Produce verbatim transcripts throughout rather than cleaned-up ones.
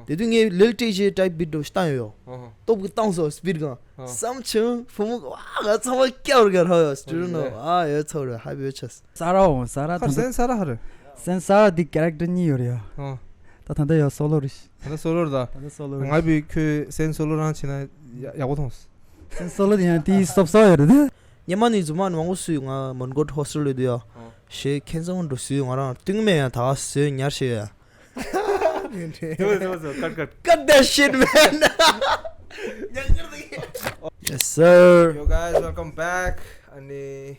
དེ་དུས་ངས་Lil Tjay type beat འདྲ་བོ་ཞིག་བཏང་ཡོད། ཨ་ཧ། སྟོབས་ཀྱིས་བཏང་སོང་སྤིར་གང་། ཨ། བསམ་བྱུང་བུ་མོ་ཨ་ང་ཚང་མ་སྐྱབས་ར་ག་ར་ཡོད། སྤིར་ནོ་ཨ་ཡོད་ཚོར་ཧ་པི་ཡོད་ཆས། ས་ར་འོང་ས་ར་ད་ཧར་ལྟ་སེན་ས་ར་ཧར། སེན་ས་ར་འདི་character གཉིས་ཡོད་རེད་ཡ། ཨ། ད་ད་ལྟ་ཡ་སོ་ལོ་རེད། ད་ལྟ་སོ་ལོ་རེད་ད། ད་ལྟ་སོ་ལོ་རེད། ང་བི་ཁྱོད་སེན་སོ་ལོ་རང་བྱེད་ན་ཡག་པོ་མཐོང་། སེན་སོ་ལོ་དེ་ཡང་དེའི་སོབ་སོ་ཡོད་རེད་དེ། ཉི་མ་ནི་རྫུན་མ་མང་པོ་སུས་ང་མོན་གྷོ་ཧོ་སི་ཊེལ་ལ་དུ་ཡ། ཨ། ཞེས་ཁྱེད་ཚང་འགྲོ་སུས་ང་རང་སྟོད་སྨད་ཡང་ད་ག་སུས་ཉར་ཤེས་ཡ། དེ་བས་དེ་བས་ཀཊ་ཀཊ། Cut that shit, man. Yes, sir. Yo, guys, welcome back. ཨ་ནི་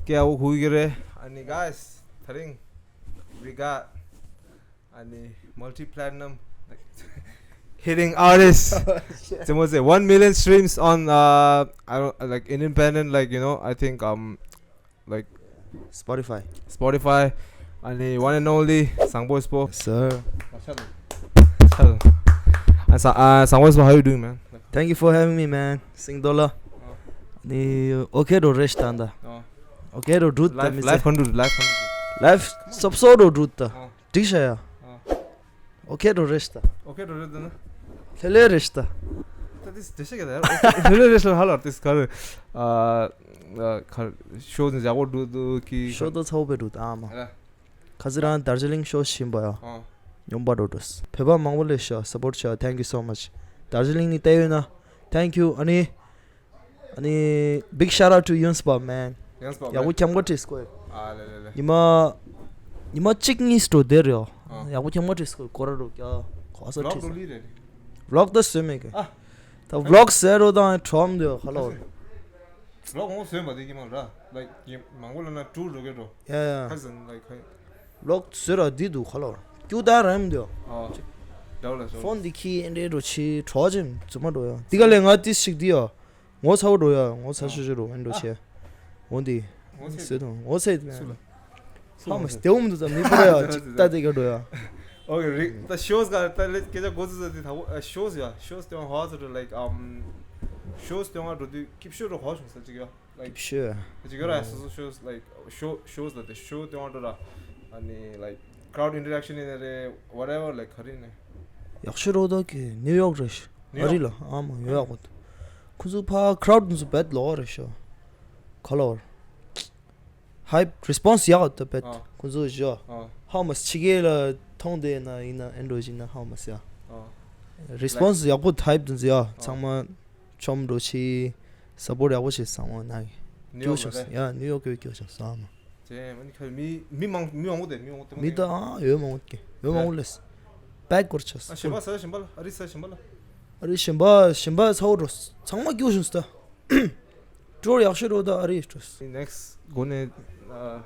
ཀེ་ཨའོ་ཧུ་གི་རེད། ཨ་ནི་guys, ད་རིང་we got ཨ་ནི་multi platinum, like, hitting artist. ཙེ་མོ་ཙེ། One million streams on, uh, I don't, like, independent, like, you know, I think, um, like, Spotify. Spotify. ཨ་ནི་one and only བཟང་པོ་སྤོ། Sir. ཨ་བཟང་པོ་སྤོ། How you doing, man? Thank you for having me, man. Sing dollar. ནི་okay འགྲོ་རེད་ད་ད། Okay འགྲོ་འགྲུད་ད། མི་ཚེ། Life གང་འགྲོ་འགྲུད། Life གང་འགྲོ། Life སོབ་སོབ་འགྲོ་འགྲུད་ད། འགྲིག་ཤ་ཡ། Okay འགྲོ་རེད་ད། Okay འགྲོ་རེད་ད་ན། ལྷེ་ལྷེ་རེད་ད། ད་དེ་དེ་ཤེས་གི་ད། ལྷེ་ལྷེ་རེད་ཤ་ཧ་ལ་དེ་ག་རེ། ཨ་ཨ་ག་རེ་ཤོ་ནི་ཡག་པོ་འགྲོ་འདུག་གི། ཤོ་ཏོ་ཚ་བོ་པའི་འགྲོ་ད་ཨ་མ། ཨ་ཁ་ཟི་རང་དར་ཇི་ལིང་ཤོ་ཤིན་པ་ཡ། ཨ་ཉོམ་པ་འགྲོ་འགྲོ། བོད་པ་མང་པོ་ལས་ཤོ་support ཤོ། Thank you so much. དར་ཇི་ལིང་ནི་བལྟས་ཡོད་ན། Thank you. ཨ་ནི། ཨ་ནི། Big shout out to Yunspop, man. Yunspop, ཡག་པོ་man. ཁྱམ་ག་ཁྲིད་སྐོར། ཨ་ལེ་ལེ་ལེ། ཉི་མ། ཉི་མ་གཅིག་གཉིས་སྤྲོ་བདེ་རེད། ཨ། ཡག་པོ་ཁྱམ་ག་ཁྲིད་སྐོར་སྐོར་ར་འགྲོ་ཀྱ། གོ་ས་vlog ཁྲིད་སོ། Vlog ད་བཟོས་མེད་གི། ཨ། ད་vlog ཟེར་རོ་དང་ཁྲོམ་འདི་ཧ་ལོ། Vlog ངོ་བཟོས་མ་དེ་ཀྱི་མ་ར། Like ཀྱི་མང་པོ་ལ་ན་ཀྲུ་རོ་གེ་རོ། Yeah, yeah. Cousin, like, vlog ཟེར་ར་འདི་འདུག་ཧ་ལོ། ཀྱུ་ད་རམ་འདི། ཨ། འདྲ་བ་ལ་བཟོ། ཕོན་འདི་ཁྱི་ཨེ་འདྲའི་འགྲོ་ཆི་གྲོགས་ཅན་རྫུན་མ་འགྲོ་ཡ། འདི་ག་ལས་ང་ཏིས་ཞིག་འདི་ཡ། ངོ་ཚ་བོ་འགྲོ་ཡ། ངོ་ཚ་ཤོ་ཤོ་འགྲོ་ཨེ་འགྲོ་ཆེ། འོ་འདི། ངོ་ཚ། ཟེར་དང་ངོ་ཚ་ཡིན། སུ་ལ། ཧ་མ་སྟེའུ་མི་འདུག་ཙམ་མི་པོ་ཡ་ཅིག་ལྟ་དེ་ག་འགྲོ་ཡ། Okay རིག་ད་ཤོས་ག་ད་ལེ་སྐད་ཆ་འགོ་ཚུགས་ཚུགས་དེ་ད་བོ་ཤོས་ཡ་ཤོས་སྟེང་ཧ་ཚོ་འགྲོ་like um ཤོས་སྟེང་ང་འགྲོ་དུས་སྐྱིབ་ཤོས་འགྲོ་ཧ་བྱུང་ས་ཅིག་ཡ། Like ཤོས། ཅིག་ཡོད་ར་སོ་སོ་ཤོས་like ཤོ་ཤོས་ལ་དེ་ཤོ་སྟེང་ང་འགྲོ་ར། ཨ་ནི་like crowd interaction ཡིན་ན་རེད་whatever like ག་རེ་ཡིན་ནའི། ཡག་ཤོས་རོ་ད་གི་ནིའུ་ཡོག་རེད་ཤག་ནིའུ་ཡོག་ཨ་རི་ལ་ཨ་མ་ཡོད་ཡག་པོ། ཁོ་ཚོ་ཕ་crowd ཚོ་བེད་ལོག་རེད་ཤག་ག་ལོར། Hype response ཡག་ད་བེད། ཨ། ཁོ་ཚོ་ཞོ། ཨ། How much ཕྱི་རྒྱལ་ལ་མཐོང་དེ་ན་ཡིན་ན་ཨེ་འགྲོ་བཞིན་ན་how much ཡ། ཨ། Response ཡག་པོ་hype དེ་ཚོ་ཡ། ཨ། ཚང་མ་ཆོམ་འགྲོ་ཆི་support ཡག་པོ་བྱེད་ཚང་མ་ན་གི། ནིའུ་ཡོག་སྐྱོ་ལ་ཤག་རེད། ཡ་ནིའུ་ཡོག་གི་སྐྱོ་ཤག་སོ་ཨ་མ། ཅེ་མ་ནི་ཁ་མི་མི་མང་མི་མང་པོ་དེ་མི་མང་པོ་དེ་མི་ད་ཨ་ཡོད་མང་པོ་དེ་ཡོད་མང་པོ་ལས། Pack སྐོར་ཆགས། ཨ་གཞན་པ་ས་གཞན་པ་ལ་ཨ་རི་ས་གཞན་པ་ལ། ཨ་རི་གཞན་པ་གཞན་པ་ཚ་བོ་འགྲོ། ཚང་མ་སྐྱོ་བྱུང་སྟ། Tour ཡག་ཤོས་རོ་ད་ཨ་རི་འགྲོ། Next འགོ་ནས་ཨ་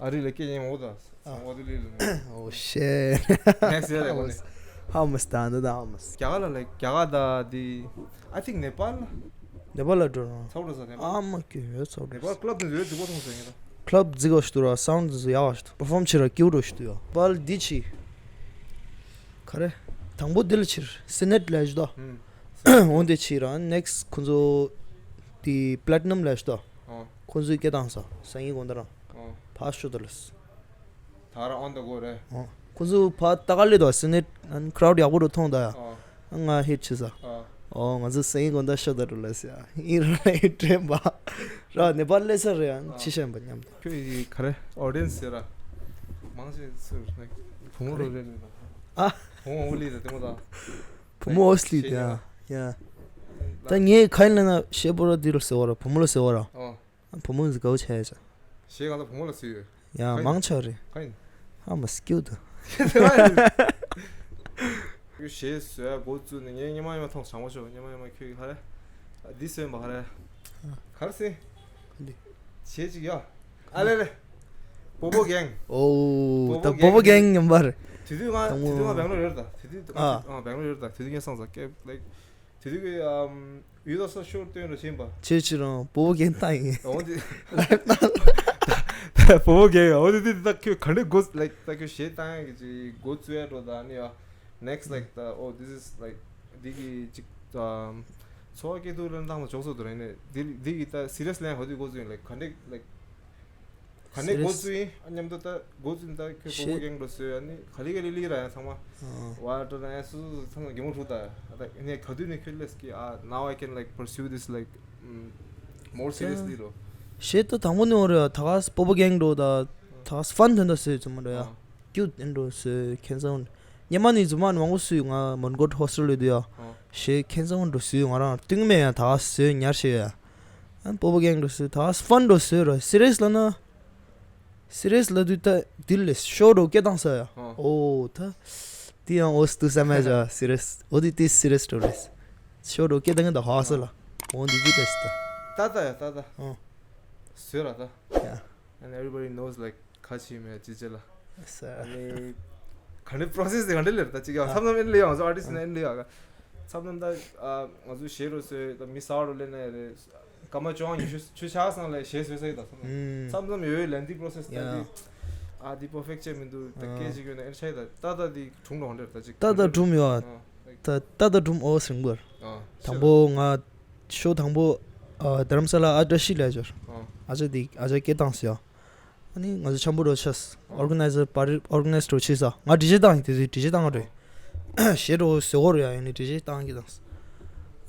ཨ་རི་ལ་སྐད་ཡིན་འོ་ད་ཚང་བ་དུ་ལི་ལ། Oh shit. Next ཡ་ལ་འགོ་ནས། How much ད་འདི་ད་how much རྒྱ་གར་ལ་like རྒྱ་གར་ད་དི། I think Nepal ལ། Nepal ལ་འགྲོ་རང་། ཚ་བོ་འགྲོ་ས་Nepal། ཨ་མ་སྐྱོ་ཡོད་ཚ་བོ་འགྲོ། Nepal club དུ་ཡོད་དུ་གོ་མཐོང་ས་ཡིན་ད། Club རྫིག་པ་ཞིག་འདུག་ར། Sound དེ་ཚོ་ཡག་པ་ཞིག་འདུག Perform བྱེད་ར་སྐྱིད་པོ་འདྲ་ཞིག་འདུག་ཡ། པལ་འདི་ཆི། ག་རེ། དང་པོ་འདི་ལ་ཕྱིར་སི་ནེཊ་ལས་ཞུ་དོ། ཧུམ། འོན་ཏེ་ཕྱིར་རང་next ཁོ་ཚོ་དེ་platinum ལས་ཞུ་དོ། ཨོ། ཁོ་ཚོས་སྐད་བཏང་ས་སང་ཉིན་དགོང་དག་རང་། ཨོ། ཕར་ཞུ་དོ་ལས། ད་ར་on the go རེད། ཨོ། ཁོ་ཚོ་ཕར་ལྟ་ག་ལས་དོ་སི་ནེཊ་crowd ཡག་པོ་རུ་མཐོང་ད་ཡ། ཨོ། ང་hit བྱེད་ས། ཨོ། ཨོ་ང་ཚོ་སང་ཉིན་དགོང་དག་ཤོ་ད་རུ་ལས་ཡ། ཨིན་ར་ལས་དྲན་པ། ར་ནེ་པཱལ་ལས་ས་རེད་ཡ། ཨོ། ཕྱི་ཤན་པ་མཉམ་དུ། ཁྱོད་ཡི་ག་རེ་audience ཡོད་ར། མང་ཆེ་ཚུར་like བུ་མོ་རོ་རེད་ནི་ད། ཨ། བུ་མོ་ཨོ་ལི་ད་དེ་མོ་ད། བུ་མོ་ཨོ་སི་ལི་ད་ཡ། ད་ངས་ག་ཡིན་ལ་ན་ཤེ་པོ་ར་འདི་རུ་ཟེར་བ་ར་བུ་མོ་ལ་ཟེར་བ་ར། ཨོ། བུ་མོ་ཟི་གའུ་ཆ་ཡ་ཆ། ཞེས་གང་ལ་བུ་མོ་ལ་ཟེར་ཡོད། ཡ་ག་ཡིན། མང་ཆ་རེད། ག་ཡིན། ཧ་མ་སྐྱུ་ད། ཁྱོད་ཞེས་ཟོས་འགོ་བཙུགས་ནས་ངས་སྙེ་མ་སྙེ་མ་མཐོང་བྱང་བ་ཤོག་སྙེ་མ་སྙེ་མ་ཁྱོད་ཀྱི་ཧ་རེ། འདི་ཟོས་མ་ཧ་རེ། ག་རེ་ཟེར། འདི། ཞེས་ཅིག་ཡ། ཨ་ལེ་ལེ། པོ་པོ་གེང་། ཨོ། པོ་པོ་ད་པོ་པོ་གེང་ཉམས་པར། དུས་དུས་ང་དང་པོ། དུས་དུས་ང་སྦེང་ལོར་ཡོད་ད། དུས་དུས་ང་ཨ། དུས་ཨ་སྦེང་ལོར་ཡོད་ད། དུས་དུས་ངས་སང་ས་ཀེབ་ལེགས། དེ་དུས་ཀྱི་ཨམ་ཡུལ་དང་ས་ཤོར་སྟོན་རོ་ཤེས་པ། ཆེ་ཆེ་རང་པོ་པོ་རྒན་ཏང་ཡིན། འོ་དེ། པོ་པོ་རྒན་ཡོད། འོ་དེ་དེ་ད་ཁྱོད་ག་འདྲས་འགོ་like ད་ཁྱོད་གཞས་བཏང་ཡག་གི་ཅིག་འགོ་བཙུགས་ཡག་འགྲོ་ད་ནི་ཡ། Next like the oh this is like འདི་གི་ཅིག་ཨམ་འཚོ་བ་སྐྱེལ་ཐུབ་ལ་བཏང་ལ་ཆོག་སོ་དུ་རེད་ནི་འདི་འདི་གི་ད་serious ལེན་ཧོ་དུས་འགོ་བཙུགས་ཡིན་like ག་འདྲས་like ག་ནས་འགོ་བཙུགས་ཡིན། ཨ་མཉམ་དུ་ད་འགོ་བཙུགས་ནས་ད་ཁྱོད་སྤོ་བོ་རྒན་འགྲོ་བཟོས། ཨ་ནི་ག་ལེ་ག་ལེ་ལི་ར་ཡང་ཚང་མ་ཝ་ཊར་ཡང་སུ་སུ་ཚང་མ་གད་མོ་བྲུ་ད། ཨ་ད་ནས་ག་དུས་ནས་ཁྱོད་ལས་ཀྱི་ཨ་now I can, like, pursue this, like, mm, more seriously རོ། ཤེས་ད་དང་པོ་ནས་འོ་རེད། ད་ག་སྤོ་བོ་རྒན་འགྲོ་ད། ད་ག་ཕན་དོན་ད་བཟོས་ཚོད་མ་འགྲོ་ཡ། ཨ། ཀྱུ་ཨེན་འགྲོ་བཟོས་ཁྱེད་ཚང་ཉི་མ་ནི་རྫུན་མ་མང་པོ་སུས་ང་མོན་གྷོ་ཧོ་སི་ཊེལ་ལ་དུ་ཡ། ཨ། ཞེས་ཁྱེད་ཚང་འགྲོ་སུས་ང་རང་སྟོན་མེད་ཡ། ད་ག་བཟོས་ཉར་ཤེས་ཡ། ཨན་སྤོ་བོ་རྒན་འགྲོ་སུས་ད་ག་ཕན་འགྲོ་བཟོས་ར། སི་རི་ཡས་ལ་ན། སི་རི་ཡས་ལ་དུས་ད་དིལ་ལས་ཤོ་རོ་སྐད་བཏང་ས་ཡ། ཨ། ཨོ་ད། དེ་ཡང་ཨོ་སི་ཏུ་ས་མེ་ཇ་སི་རི་ཡས། ཨོ་དེ་དེ་སི་རི་ཡས་འགྲོ་རེད། ཤོ་རོ་སྐད་བཏང་གི་ད་ཧ་ས་ལ། ཨོ་འདི་དེ་ལས་ད། ད་ད་ཡ་ད་ད། ཨོ། བཟོས་ར་ད། ཡ། And everybody knows, like, ཁ་ཆེ་མེད་ཅི་ཅི་ལ། ས། ཨ་ནི། ག་འདྲའི་པོ་རོ་སེ་སི་དེ་ག་འདྲ་ལེར་ད་ཅིག་ཡང་མཚམས་མཚམས་ཨེན་ལེ་ཡང་ང་ཚོ་ཨར་ཊིསི་ནས་ཨེན་ལེ་ཡང་མཚམས་མཚམས་ད་ང་ཚོ་ཞེ་རོ་སོས་ད་མི་ས་རོ་ལེན་ན་ཡ་རེད། སྐར་མ་བཅོ་ལྔ་ཉི་ཤུ་ཆུ་ཆག་སང་ལས་ཞེ་སོས་སོས་ད་སོང་། ཨུམ། མཚམས་མཚམས་ཡོད་ཡོད་ལན་དི་པོ་རོ་སེ་སི་ད་ཡ། དི། ཨ་དི་པར་ཕེག་ཅེ་མི་འདུག་ད་ཨ། སྐད་ཅིག་ཡོད་ན་ཨེན་ཤ་ཡི་ད་ད་ད་དི་གྲུང་རོ་འདྲ་ད་ཅིག་ད་ད་གྲུང་ཡོད་ཨ། ད་ད་ད་གྲུང་ཨོ་སིང་བར། ཨ། དང་པོ་ང་ཤོ་དང་པོ་ཨ་དྷ་རམ་ས་ལ་ཨ་བཀྲ་ཤིས་ལ་འབྱོར། ཨ། ཨ་ཅག་དེ་ཨ་ཅག་སྐད་བཏང་སོང་ཡ། ཨ་ནི་ང་ཚོ་འཆམ་པོ་འགྲོ་ཆས། ཨོར་ག་ནའི་ཛར་པར་ཊི་ཨོར་ག་ནའི་ཛར་འགྲོ་ཆས་ས། ང་ཌི་ཇེ་བཏང་ཡིན། དེ་དུས་ཌི་ཇེ་བཏང་ག་འགྲོ་ཡིན། ཞེ་འགྲོ་ཟེར་གོ་རེད་ཡ། ཡིན་ནི་ཌི་ཇེ་བཏང་གི་བཏང་།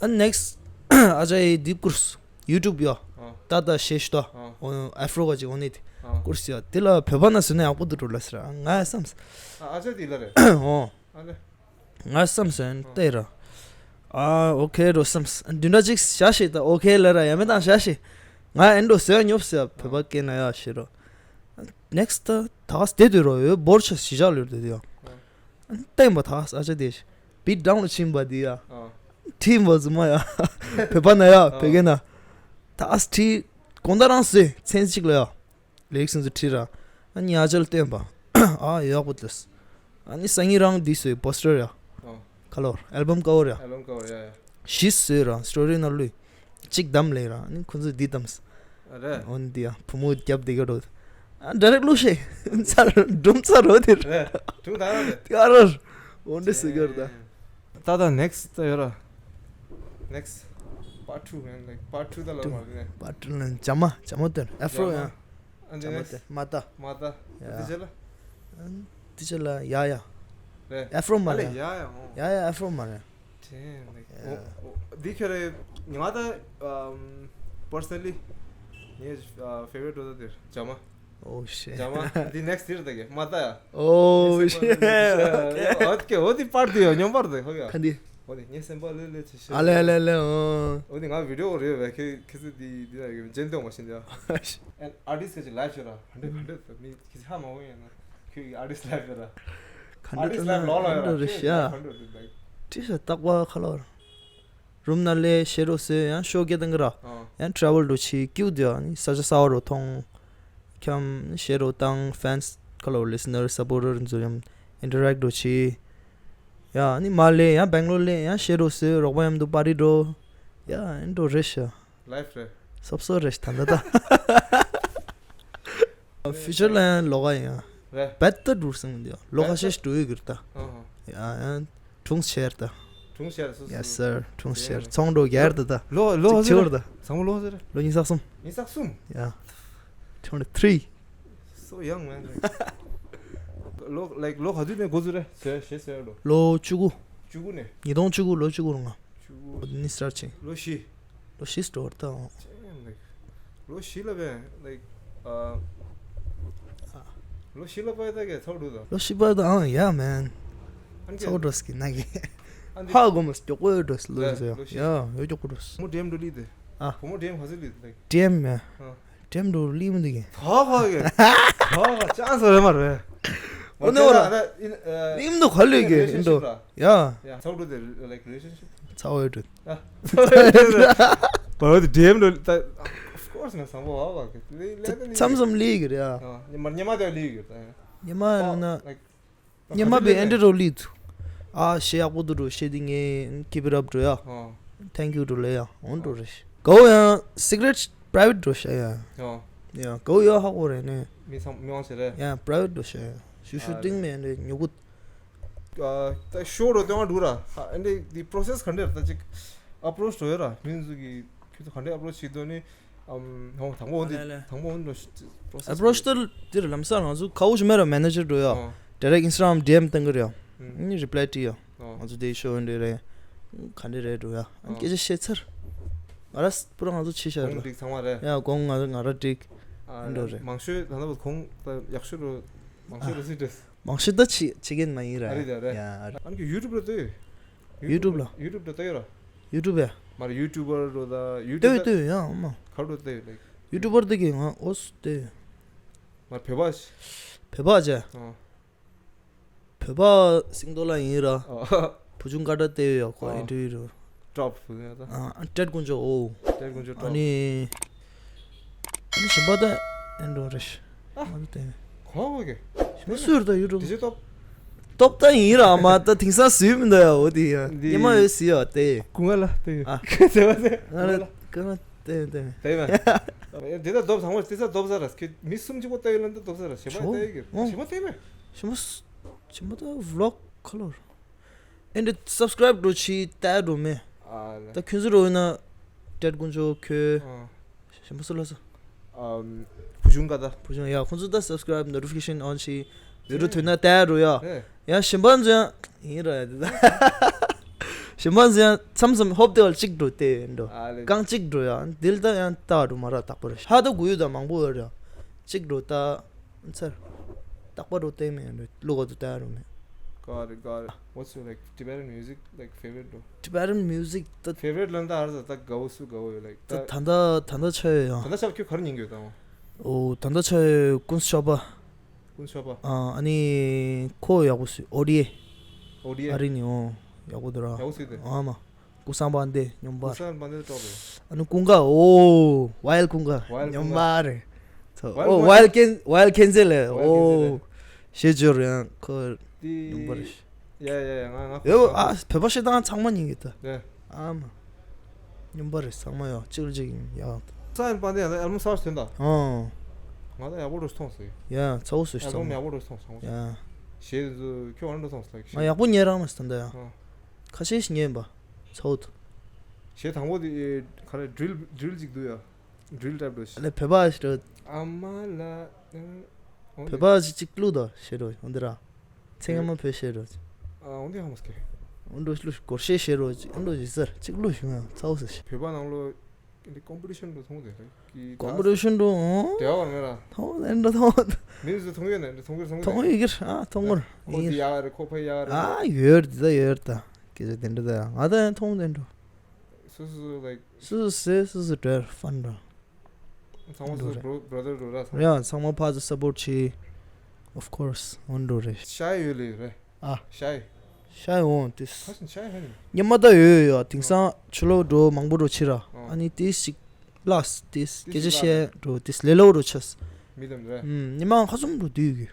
ཨ་ནེག་སི་ཊི་ཨ་ཅག་ཡི་དིབ་ཀུར་སི་ཡུ་ཊུབ་ཡོད། ཨ། ད་ད་ཞེ་ཤུ་ད། ཨ། ཨོ་ཨེ་ཕ་རོ་ག་ཅིག་ཨོ་ནི་དེ། ཨ། ཀུར་སི་ཡོད། དེ་ལ་བོད་པ་ན་ཟེར་ན་ཡག་པོ་འདུག་འགྲོ་ལ་ཟེར། ང་བསམས། ཨ་ཨ་ཅག་དེ་ལ་རེད། ཨོ། ཨ་ལེ། ང་བསམ་སོང་ལྟོས་ར། ཨ་ཨོ་ཁེ་རོ་བསམ། བདུན་ཕྲག་གཅིག་བཞག་ཤིག་ད་ཨོ་ཁེ་ལ་ར་ཡ་མེད་དང་བཞག་ཤིག་ང་ཨེ་འགྲོ་ཟེར་ཉོབ་ཟེར་བོད་པ་སྐད་ན་ཡ་ཞེ་རོ། ནེག་སི་ཊི་ད་ད་ག་སྟེ་དུས་རོ་ཡོད་འབོར་ཆ་གཞིས་ཆགས་ལོས་དུས་ཡོད། བསྟན་པ་ད་ག་ས་ཆ་དེ་བིཊ་ཌའུན་ལ་ཕྱིན་པ་དེ་ཡ། ཁྲིད་པ་རྫུན་མ་ཡ། བོད་པ་ན་ཡ་བོད་སྐད་ན། ད་ག་ས་ཁྲིད་དགོང་དག་རང་བཟོས་མཚན་གཅིག་ལ་ཡ། ལེགས་སོང་ཚུལ་ཁྲིད་ར། ཨ་ནི་ཨ་ཅག་ལ་སྟོན་པ། ཨ་ཡག་པོ་ལས། ཨ་ནི་སང་ཉིན་རང་འདི་བཟོས་པོ་སི་ཊར་ཡ། ཨོ། ཁ་ལོར་ཨལ་བམ་ཀ་བར་ཡ། ཨལ་བམ་ཀ་བར་ཡ་ཡ། བཞི་བཟོས་ར་སི་ཊོ་རི་ནང་བླུགས། གཅིག་བདམས་ལེ་ར་ཨ་ནི་ཁོ་ཚོས་འདི་བདམས། རེད། འོན་ཏེ་ཡ་བུ་མོ་རྒྱབ་དེ་ག་རོ། ཨ་འདྲ་རེ་བླུགས་ཤེས། ཚར་སྒྲུང་ཚར་རོ་དེ་ར། རེད། སྒྲུང་ད་ར་རེད། དེ་ག་རོ། འོན་ཏེ་སི་གར་ད། ད་ད་ནེག་སི་ཊི་ད་ཡོད་ར། ནེག་སི་ཊི། པར་ཊི་ཊུ་ཡང་ལའིཀ་པར་ཊི་ཊུ་ད་ལོ་མ་རེད། པར་ཊི་ཊུ་ལ་ཇ་མ་ཇ་མ་སྟོན་ཨེ་ཕ་རོ་ཡང་། ཨ་འདི་ཇ་མ་ནས་སྟོན་མ་ད། མ་ད། ཡ། དེ་ཆེ་ལ། དེ་ཆེ་ལ་ཡ་ཡ། རེད། ཨེ་ཕ་རོ་མ་ཨ་ལེ་རེད། ཡ་ཡ་ཧོ། ཡ་ཡ་ཨེ་ཕ་རོ་མ་རེད། དེ་ནས་ཡ། འོ་འོ་འདི་ཁྱོད་རེད། ང་ད་ཨམ་པར་སོ་ནལ་ལི་ངའི་ཨ་ཕེ་ཝ་རེཊ་འགྲོ་ད་དེ་ཇ་མ། ཨོ་ཤེ། ཇ་མ་འདི་ནེག་སི་ཊི་དེར་ད་གེ་མ་ད་ཡ། ཨོ་ཤེ། ཨོ་ཀེ་འོ་དེ་པར་དེ་ཡོད་སྙོམས་པར་དེ་ཧོ་ཡ། ག་འདི། འོ་དེ་ངའི་སེམས་པ་ལེ་ལེ་ཆེ་ཤེ། ཨ་ལེ་ལེ་ལེ་ཨོ། འོ་དེ་ང་བི་ཌི་ཡོ་རེད་བས་ཁྱེད་ཁྱེད་ཚོ་དེ་དེ་ན་ཡོད་ཇེན་ཏོ་མ་ཤེས་ཡ། ཨེན་ཨར་ཊིསི་ཊི་ག་ཅིག་ལའིབ་ཤོད་ར་ག་འདྲ་ག་འདྲ་ད་མི་ཁྱེད་ཚོ་ཧ་མ་གོ་ཡ་ན་ཁྱོད་ཨར་ཊིསི་ཊི་ལའིབ་ཤོད་ར། ག་འདྲ་ཨར་ཊིསི་ཊི་ལའིབ་ལོག་ལོག་ཡ་ར་ཁྱོད་ཡ་ག་འདྲ་དེ་ད། ཏི་ཤ་རྟག་པ་ཁ་ལོར། རུམ་ནང་ལས་ཞེ་རོ་སོས་ཡང་ཤོ་སྐད་བཏང་གི་ར། ཨ། ཡང་ཊ་རེ་ཝལ་འགྲོ་ཆི་ཀིའུ་དེ་ཨ་ནི་ས་ཆ་གསར་པ་རོ་མཐོང་། འཁྱམ་ཞེ་རོ་བཏང་ཕེན་སི་ཁ་ལོ་ལི་སི་ནར་སཔོར་ཊར་ཚོ་ཡང་ཨིན་ཊར་ཨེག་འགྲོ་ཆི། ཡ་ཨ་ནི་མ་ལས་ཡང་སྦེང་ལོར་ལས་ཡང་ཞེ་རོ་སོས་རོགས་པ་མཉམ་དུ་པར་ཊི་འགྲོ། ཡ་ཨེ་འགྲོ་རེད་ཤག་ལའིབ་རེད། སོབ་སོབ་རེད་ཤག་ད་ད་ད། ཕིའུ་ཅར་ལ་ཡང་ལོག་ག་ཡིན་ཡ། རེད། བད་ད་འགྲུར་སོང་འདི་ཡ། ལོ་ཁ་ཤས་ཤིག་འགྲོ་ཡོད་གི་རེད་ད། ཨ་ཧ། ཡ་ཡང་གྲོངས་ཆེར་ད། གྲོངས་ཆེར་སོ་སོ། ཡེ་སར་གྲོངས་ཆེར་ཚོང་འགྲོ་རྒྱར་ད་ད། ལོ་ལོ་ཅིག་ཆེ་བར་ད། ཚང་མ་ལོ་ཟེར། ལོ་ཉི་ཤུ་རྩ་གསུམ། ཉི་ཤུ་རྩ་གསུམ། ཡ། twenty three། So young man. ལོ་ལའིཀ་ལོ་ག་དུས་ནས་འགོ་བཙུགས་རེད་ཟེར་ཞེས་ཟེར་ལོ། ལོ་བཅུ་དགུ། བཅུ་དགུ་ནས། ཉིས་སྟོང་བཅུ་དགུ་ལོ་བཅུ་དགུ་རུ་ང་། བཅུ་དགུ། ནི་སི་ཊར་ཊི་བྱས། ལོ་བཞི། ལོ་བཞི་སྟོར་ད། ལོ་བཞི་ལ་བས་ལའིཀ་ཨ། ལོ་བཞི་ལ་པའི་ད་གས་ཚོགས་འགྲོ་ད། ལོ་བཞི་པ་ད་ཨང་ཡ་མན། ཨ་ནི་ཚོགས་འགྲོ་སྐྱིད་ན་གི། ཨ་ནི་ཧ་གོ་མ་སྐྱོ་གོ་འགྲོ་ལོ་ཡིན་ཟེར་ཡ་ཡོད་སྐྱོ་གོ་འགྲོ། བུ་མོ་ཌི་ཨེམ་འགྲོ་ལི་དེ། ཨ། བུ་མོ་ཌི་ཨེམ་ག་ཚོད་ལི་དེ། ཌི་ཨེམ་ཡ། ཌི་ཨེམ་འགྲོ་ལི་མི་འདུག་གི། ཧ་ཧ་གི། ཧ་ཧ་ཅང་སོ་རེ་མ་རེད། འོ་ནི་འོ་ར། ལི་མི་འདུག་ག་ལོས་གི་ཨིན་འགྲོ། ཡ། ཡ་ཚོགས་འགྲོ་དེ་ལའིཀ་རི་ལེ་ཤན་ཤིབ། ཚོགས་འགྲོ། བར་དུ་ཌི་ཨེམ་ལ་ད། of course ང་བཟང་པོ་བ་བ་གི་ལེ་ལེ་ད་ནི་མཚམས་མཚམས་ལེ་གི་རེད་ཨ། ཉི་མ་ཉི་མ་དེ་ལེ་གི་རེད། ཉི་མ་ལ་ན། ཉི་མ་བའི་ཨེན་ཌི་རོ་ལི་ཚུ། ཨ་ཤེས་ཡག་པོ་འདུག་འགྲོ་ཤེས་དེ་ངས་keep it up འགྲོ་ཡ། thank you འགྲོ་ལེ་ཡ་འོང་འགྲོ་རེད། གའུ་ཡང་སི་ཀི་རེཊ་པྲའི་ཝེཊ་འགྲོ་ཤ་ཡ། ཡ་གའུ་ཡ་ཧ་གོ་རེད་ནས། མི་ཚང་མི་དབང་ཟེར་རེད། ཡ་པྲའི་ཝེཊ་འགྲོ་ཤ་ཡ་ཞུ་ཞུ་ཏིང་མེ་འདྲ་ཉོ་གུ། ད་ཤོ་རོ་ཏེ་བ་འགྲོ་ར། ཨ་འདི་འདི་པྲོ་སེ་སི་ག་འདྲ་ར་ད་ཅིག་ཨ་པྲོ་ཆི་འགྲོ་ཡོད་ར། མི་ཚོ་གི་ཁྱོད་ཚོ་ག་འདྲ་ཨ་པྲོ་ཆི་བྱེད་དོ་ནི། ཨམ་ཧོ་དང་པོ་འོན་ཏེ་ཨ་ལེ་ལེ། དང་པོ་འོན་ཏེ་process approach དེ་ལམ་སང་ང་ཚོ་ཁ་བོ་ཞིག་མེད་ར། manager འགྲོ་ཡ། ཨོ། direct Instagram D M བཏང་གི་རེད་ཡ། ཨུམ། ཨ་ནི་reply བྲིས་ཡ། ཨོ། ང་ཚོ་དེ་ཤོ་འདྲ་རེད། ག་འདྲ་རེད་འགྲོ་ཡ། ཨ་ནི་ཨོ། སྐད་ཆ་བཤད་ཚར། ང་ར་ས་པུ་ར་ང་ཚོ་ཕྱི་ཤར་གོང་ལ་འགྲིག་ཚང་མ་རེད། ཡ་གོང་ང་ང་ར་འགྲིག་ཨ་འགྲོ་རེད། མང་ཤོས་ད་ལྟ་བར་གོང་ད་ཡག་ཤོས་རུ་མང་ཤོས་རུ་སི་ཏྲེས། མང་ཤོས་ད་ཕྱི་ཕྱི་རྒན་མ་ཡིན་ར། ཨ་རི་ད་རེད། ཡ་ཨ་རི། ཨ་ནི་YouTube ལ་ལྟོས། YouTube ལ། YouTube ལ་ལྟོས་ར། YouTube ཡ། མ་རེད་YouTuber རོ་ད་ལྟོས་YouTube ལྟོས་ཡ་ཨ་མ། ག་རུ་ལྟོས་like YouTuber དེ་གི་ང་ཨོ་སི་ལྟོས། མ་རེད་བོད་པ། བོད་པ་ཅེ། ཨ། བོད་པ་སིང་རྡོ་ལ་ཡིན་ར། ཨ། བུ་ཆུང་ཀ་ཏ་ལྟོས་ཡ་ཁོ་ཨ་interview རུ། Top ཡ་ད། ཨ་ཏྲེད་དཀོན་མཆོག་ཨོ། ཏྲེད་དཀོན་མཆོག་top། ཨ་ནི། ཨ་ནི་ཞིམ་པ་ད་ཨེ་འགྲོ་རེད། ཨ། ང་ལ་ལྟོས། གོ་བ་གི། མི་སུར་ད་YouTube དེ་ཅི་top། top ད་ཡིན་ར་མ་ད་དེང་སང་སུས་མི་འདུག་ཡ་འོ་དེ་ཡ། འདི་ཉི་མ་ཡོད་སི་ཡ་ལྟོས། ཀུན་དགའ་ལ་ལྟོས། ཨ། ཟེར་བ་ཟེར། ང་ལ་ཀུན་དགའ་ལྟོས་ལྟོས། ལྟོས་མ། དེ་ད་top དང་པོ་དེ་ད་top ཟ་ར་སྐད་མི་གསུམ་གཅིག་པོ་ལྟོས་ཡོད་ལ་འདི་top ཟ་ར་ཞེ་མ་ཞོ་ལྟོས་གི་ཨོ། ཞེ་མ་ལྟོས་མ། ཞེ་མ་ཞེ་མ་ད་vlog ཁ་ལོར། ཨེ་འདྲ་subscribe འགྲོ་ཆི་ལྟ་འགྲོ་མེད། ཨ་ལ། ད་ཁྱོད་ཚོ་རོ་ཡིན་ན་ཏྲེད་དཀོན་མཆོག་ཁྱོད། ཨ། གཞན་པ་སུ་ལ་སོ། ཨམ། བུ་ཆུང་ཀ་ད། བུ་ཆུང་ཡ་ཁོང་ཚོ་ད་subscribe notification on བྱེད། video ཐོན་ན་ལྟ་འགྲོ་ཡ། ཨེ། ཡ་གཞན་པ་ཚོ་ཡང་ཡིན་ར་ཡ་དེ་ད། གཞན་པ་ཚོ་ཡང་མཚམས་མཚམས་ཧོབ་སྟེ་བ་གཅིག་འགྲོ་ལྟ་འགྲོ། ཨ་ལེ། རྐང་གཅིག་འགྲོ་ཡ་འདིལ་ད་ཡང་ལྟ་འགྲོ་མ་ར་དག་པ་ར་ཧ་ད་གུ་ཡུ་ད་མང་པོ་ཡོད་ར། གཅིག་འགྲོ་ད། ཚར། རྟག་པར་རོ་བལྟས་མེད་རེད་ལུག་ག་དུ་བལྟ་རོ་མེད། Got it, got it. What's your, like, Tibetan music, like, favorite, though? Tibetan music ད། Favorite ལན་ད་ཧར་ས་ད་དགའ་བོ་སུ་དགའ་བོ་ཡོད་like ད། ད་ད་ད་ད་ཆ་ཡོད་ཡང་། ད་ད་ཆ་ཁྱོད་ག་རེ་ཉན་གྱི་ཡོད་དང་། ཨོ་ད་ད་ཆ་ཡོད་ཀུན་ཤོ་པ། ཀུན་ཤོ་པ། ཨ་ཨ་ནི་ཁོ་ཡག་པོ་སུ་ཨོ་ཌི་ཨེ། ཨོ་ཌི་ཨེ། ཨ་རི་ནི་ཨོ་ཡག་པོ་འདུག་ར། ཡག་པོ་སུ་དེ། ཨ་མ། ཀུ་སང་པ་འདེ་སྙོམས་པར། ཀུ་སང་པ་འདེ་ཏོག་རེད། ཨ་ནི་ཀུན་དགའ་ཨོ། ཝའིལ་ཀུན་དགའ། ཝའིལ་ཀུན་དགའ། སྙོམས་པར་རེད། ཚོ་ཝའིལ་ཨོ་ཀུན་དགའ། ཝའིལ་ཀེན་ཝའིལ་ཀེན་ཛེ་ལེ་ཝའིལ་ཀེན་ཛེ་ལེ། ཨོ། ཞེ་ཇོར་ཡང་ཁོ་དེ། སྙོམས་པར་རེད། ཡ་ཡ་ཡ་ང་ང་ཡོ་ཨ་བོད་པ་ཤེས་སྟངས་ཚང་མ་ཉན་གི་ད། ཡ། ཨ་མ། སྙོམས་པར་རེད་ཚང་མ་ཡོ་གཅིག་ལ་གཅིག་ཡིན་ཡ། ཀུ་སང་པ་འདེ་ཡང་ཨལ་བུམ་གསར་པ་ཐོན་ད། ཨོ། ང་ད་ཡག་པོ་འགྲོ་མཐོང་སོང་། ཡ་ཚ་བོ་སུ་ཨལ་བུམ་ཚང་མ། ཡག་པོ་འགྲོ་མཐོང་སོང་། ཡ། ཞེས་ཁྱོད་ཨ་འགྲོ་མཐོང་སོང་ལགས། ང་ཡག་པོ་ཉན་རང་མ་སྟན་ད་ཡ། ཨ། ཁ་ཤས་ཤིག་ཉན་པ། ཚོགས། གཞས་དང་པོ་དེ་ག་རེ་drill drill ཅིག་འདུག་ཡ། drill type འདྲ་ཞིག་ཨ་ལེ་བོད་པ་ཞིག་འགྲོ། ཨ་མ་ལ། བོད་པ་ཞིག་གཅིག་བླུག་དོ་ཞེས་འགྲོ་འོན་ཏེ་ར། ཚེ་སྔ་མ་བོད་ཞེས་འགྲོ། ཨ་འོན་ཏེ་ཧ་མ་སྐད། འོན་འགྲོ་བླུག་སྒོར་གཞས་ཞེས་འགྲོ་འོན་འགྲོ་ཞིག་ཟེར་གཅིག་བླུག་ཞིག་ང་ཚ་བོ་ཟེར་ཞིག་བོད་པ་ནང་ལོ། འདི་ཀོམ་པི་ཊི་ཤན་འགྲོ་མཐོང་དེ་ཀི་ཀོམ་པི་ཊི་ཤན་འགྲོ་ཨང་། དེ་བ་མེད་ར། མཐོང་ལེན་འགྲོ་མཐོང་། མི་ཚོ་མཐོང་ཡོད་ནས་འདི་མཐོང་གི་མཐོང་གི་མཐོང་ཡོད་ཀི་ཨ་མཐོང་གི་ཁོ་འདི་ཡ་རེད་ཁོ་ཕ་ཡ་རེད། ཨ་ཡོད་ད་ཡོད་ད་སྐད་ཆ་དེ་འདྲ་ད་ང་ད་མཐོང་དེ་འགྲོ། སུ་སུ་like སུ་སུ་སེ་སུ་སུ་བྲེར་ཧྥན་འགྲོ། ཚང་མ་སུ་འགྲོ་རེད། brother འགྲོ་ར་ཚང་མ། ཡ་ཚང་མ་ཕ་ཚོ་སཔོར་ཊི་བྱེད། of course འོན་འགྲོ་རེད། ཤ་ཡོད་ལེ་རེད། ཨ། ཤའི། ཤའི་འོང་ཏིས། ཁ་སང་ཤའི་ཧན། ཉི་མ་ད་ཡོད་ཡོད་དེང་སང་ཆུ་ལོག་འགྲོ་མང་པོ་འགྲོ་ཕྱིར་ར། ཨ་ནི་ཏིས་ཞིག་ལགས་ཏིས་སྐད་ཆ་བཤད་འགྲོ་ཏིས་ལེ་ལོ་འགྲོ་ཆས། མི་དམ་རེད། ཉི་མ་ཁ་ཙུམ་འགྲོ་དུས་གི།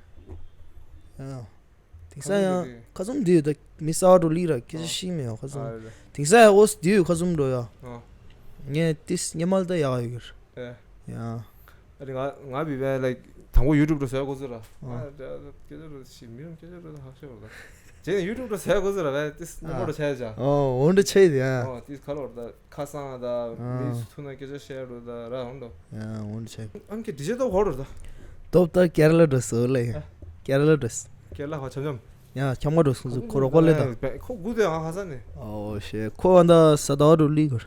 དེང་སང་ཡང་ཁ་ཙུམ་དུས་ད་མི་ས་འགྲོ་ལི་ར་སྐད་ཆ་ཤི་མེད་ཡོད་ཁ་ཙུམ། དེང་སང་ཡང་ཨོ་སི་དུས་ཁ་ཙུམ་འགྲོ་ཡ། ངས་ཏིས་ཉི་མ་ད་ཡག་ཡོད་གི་ར། ཡ། ཨ་རི་ང་ང་བི་བའི་like དང་པོ་ཡུ་ཊུབ་རུ་བཟོས་གོ་ཚོད་ར། ང་སྐད་ཆ་རུ་ཞིག་མི་རུང་སྐད་ཆ་རུ་ཧ་ཤོས་ར། རྗེས་ནས་ཡུ་ཊུབ་རུ་བཟོས་གོ་ཚོད་ར་བས་ཏིས་ནམ་པོ་རུ་བྱས་ཅ། ཨོ་འོན་ཏེ་ཆེ་དེ་ཡ། ཨོ་ཏིས་ཁ་ལོར་ད་ཁ་སང་ད་མི་ཐུ་ན་སྐད་ཆ་བཤད་རུ་ད་ར་འོན་ཏོ། ཡ་འོན་ཏེ་ཆེ། ཨམ་ཁེ་ཌི་ཇེ་ཏོ་ཧོ་རུ་ད། ཏོབ་ད་ཀེ་ར་ལ་འགྲོ་སོ་ལ་ཡ། ཀེ་ར་ལ་འགྲོ་སོ། ཀེ་ར་ལ་ཧོ་ཆམ་ཆམ། ཡ་ཁྱམ་མ་འགྲོ་སོང་སོ་ཁོ་རོག་པ་ལེ་ད། ཁོ་དགུ་དེ་ཨ་ཧ་ས་ནས། ཨོ་ཤེ་ཁོ་ཨ་ད་ས་ད་བ་འགྲོ་ལི་གོ།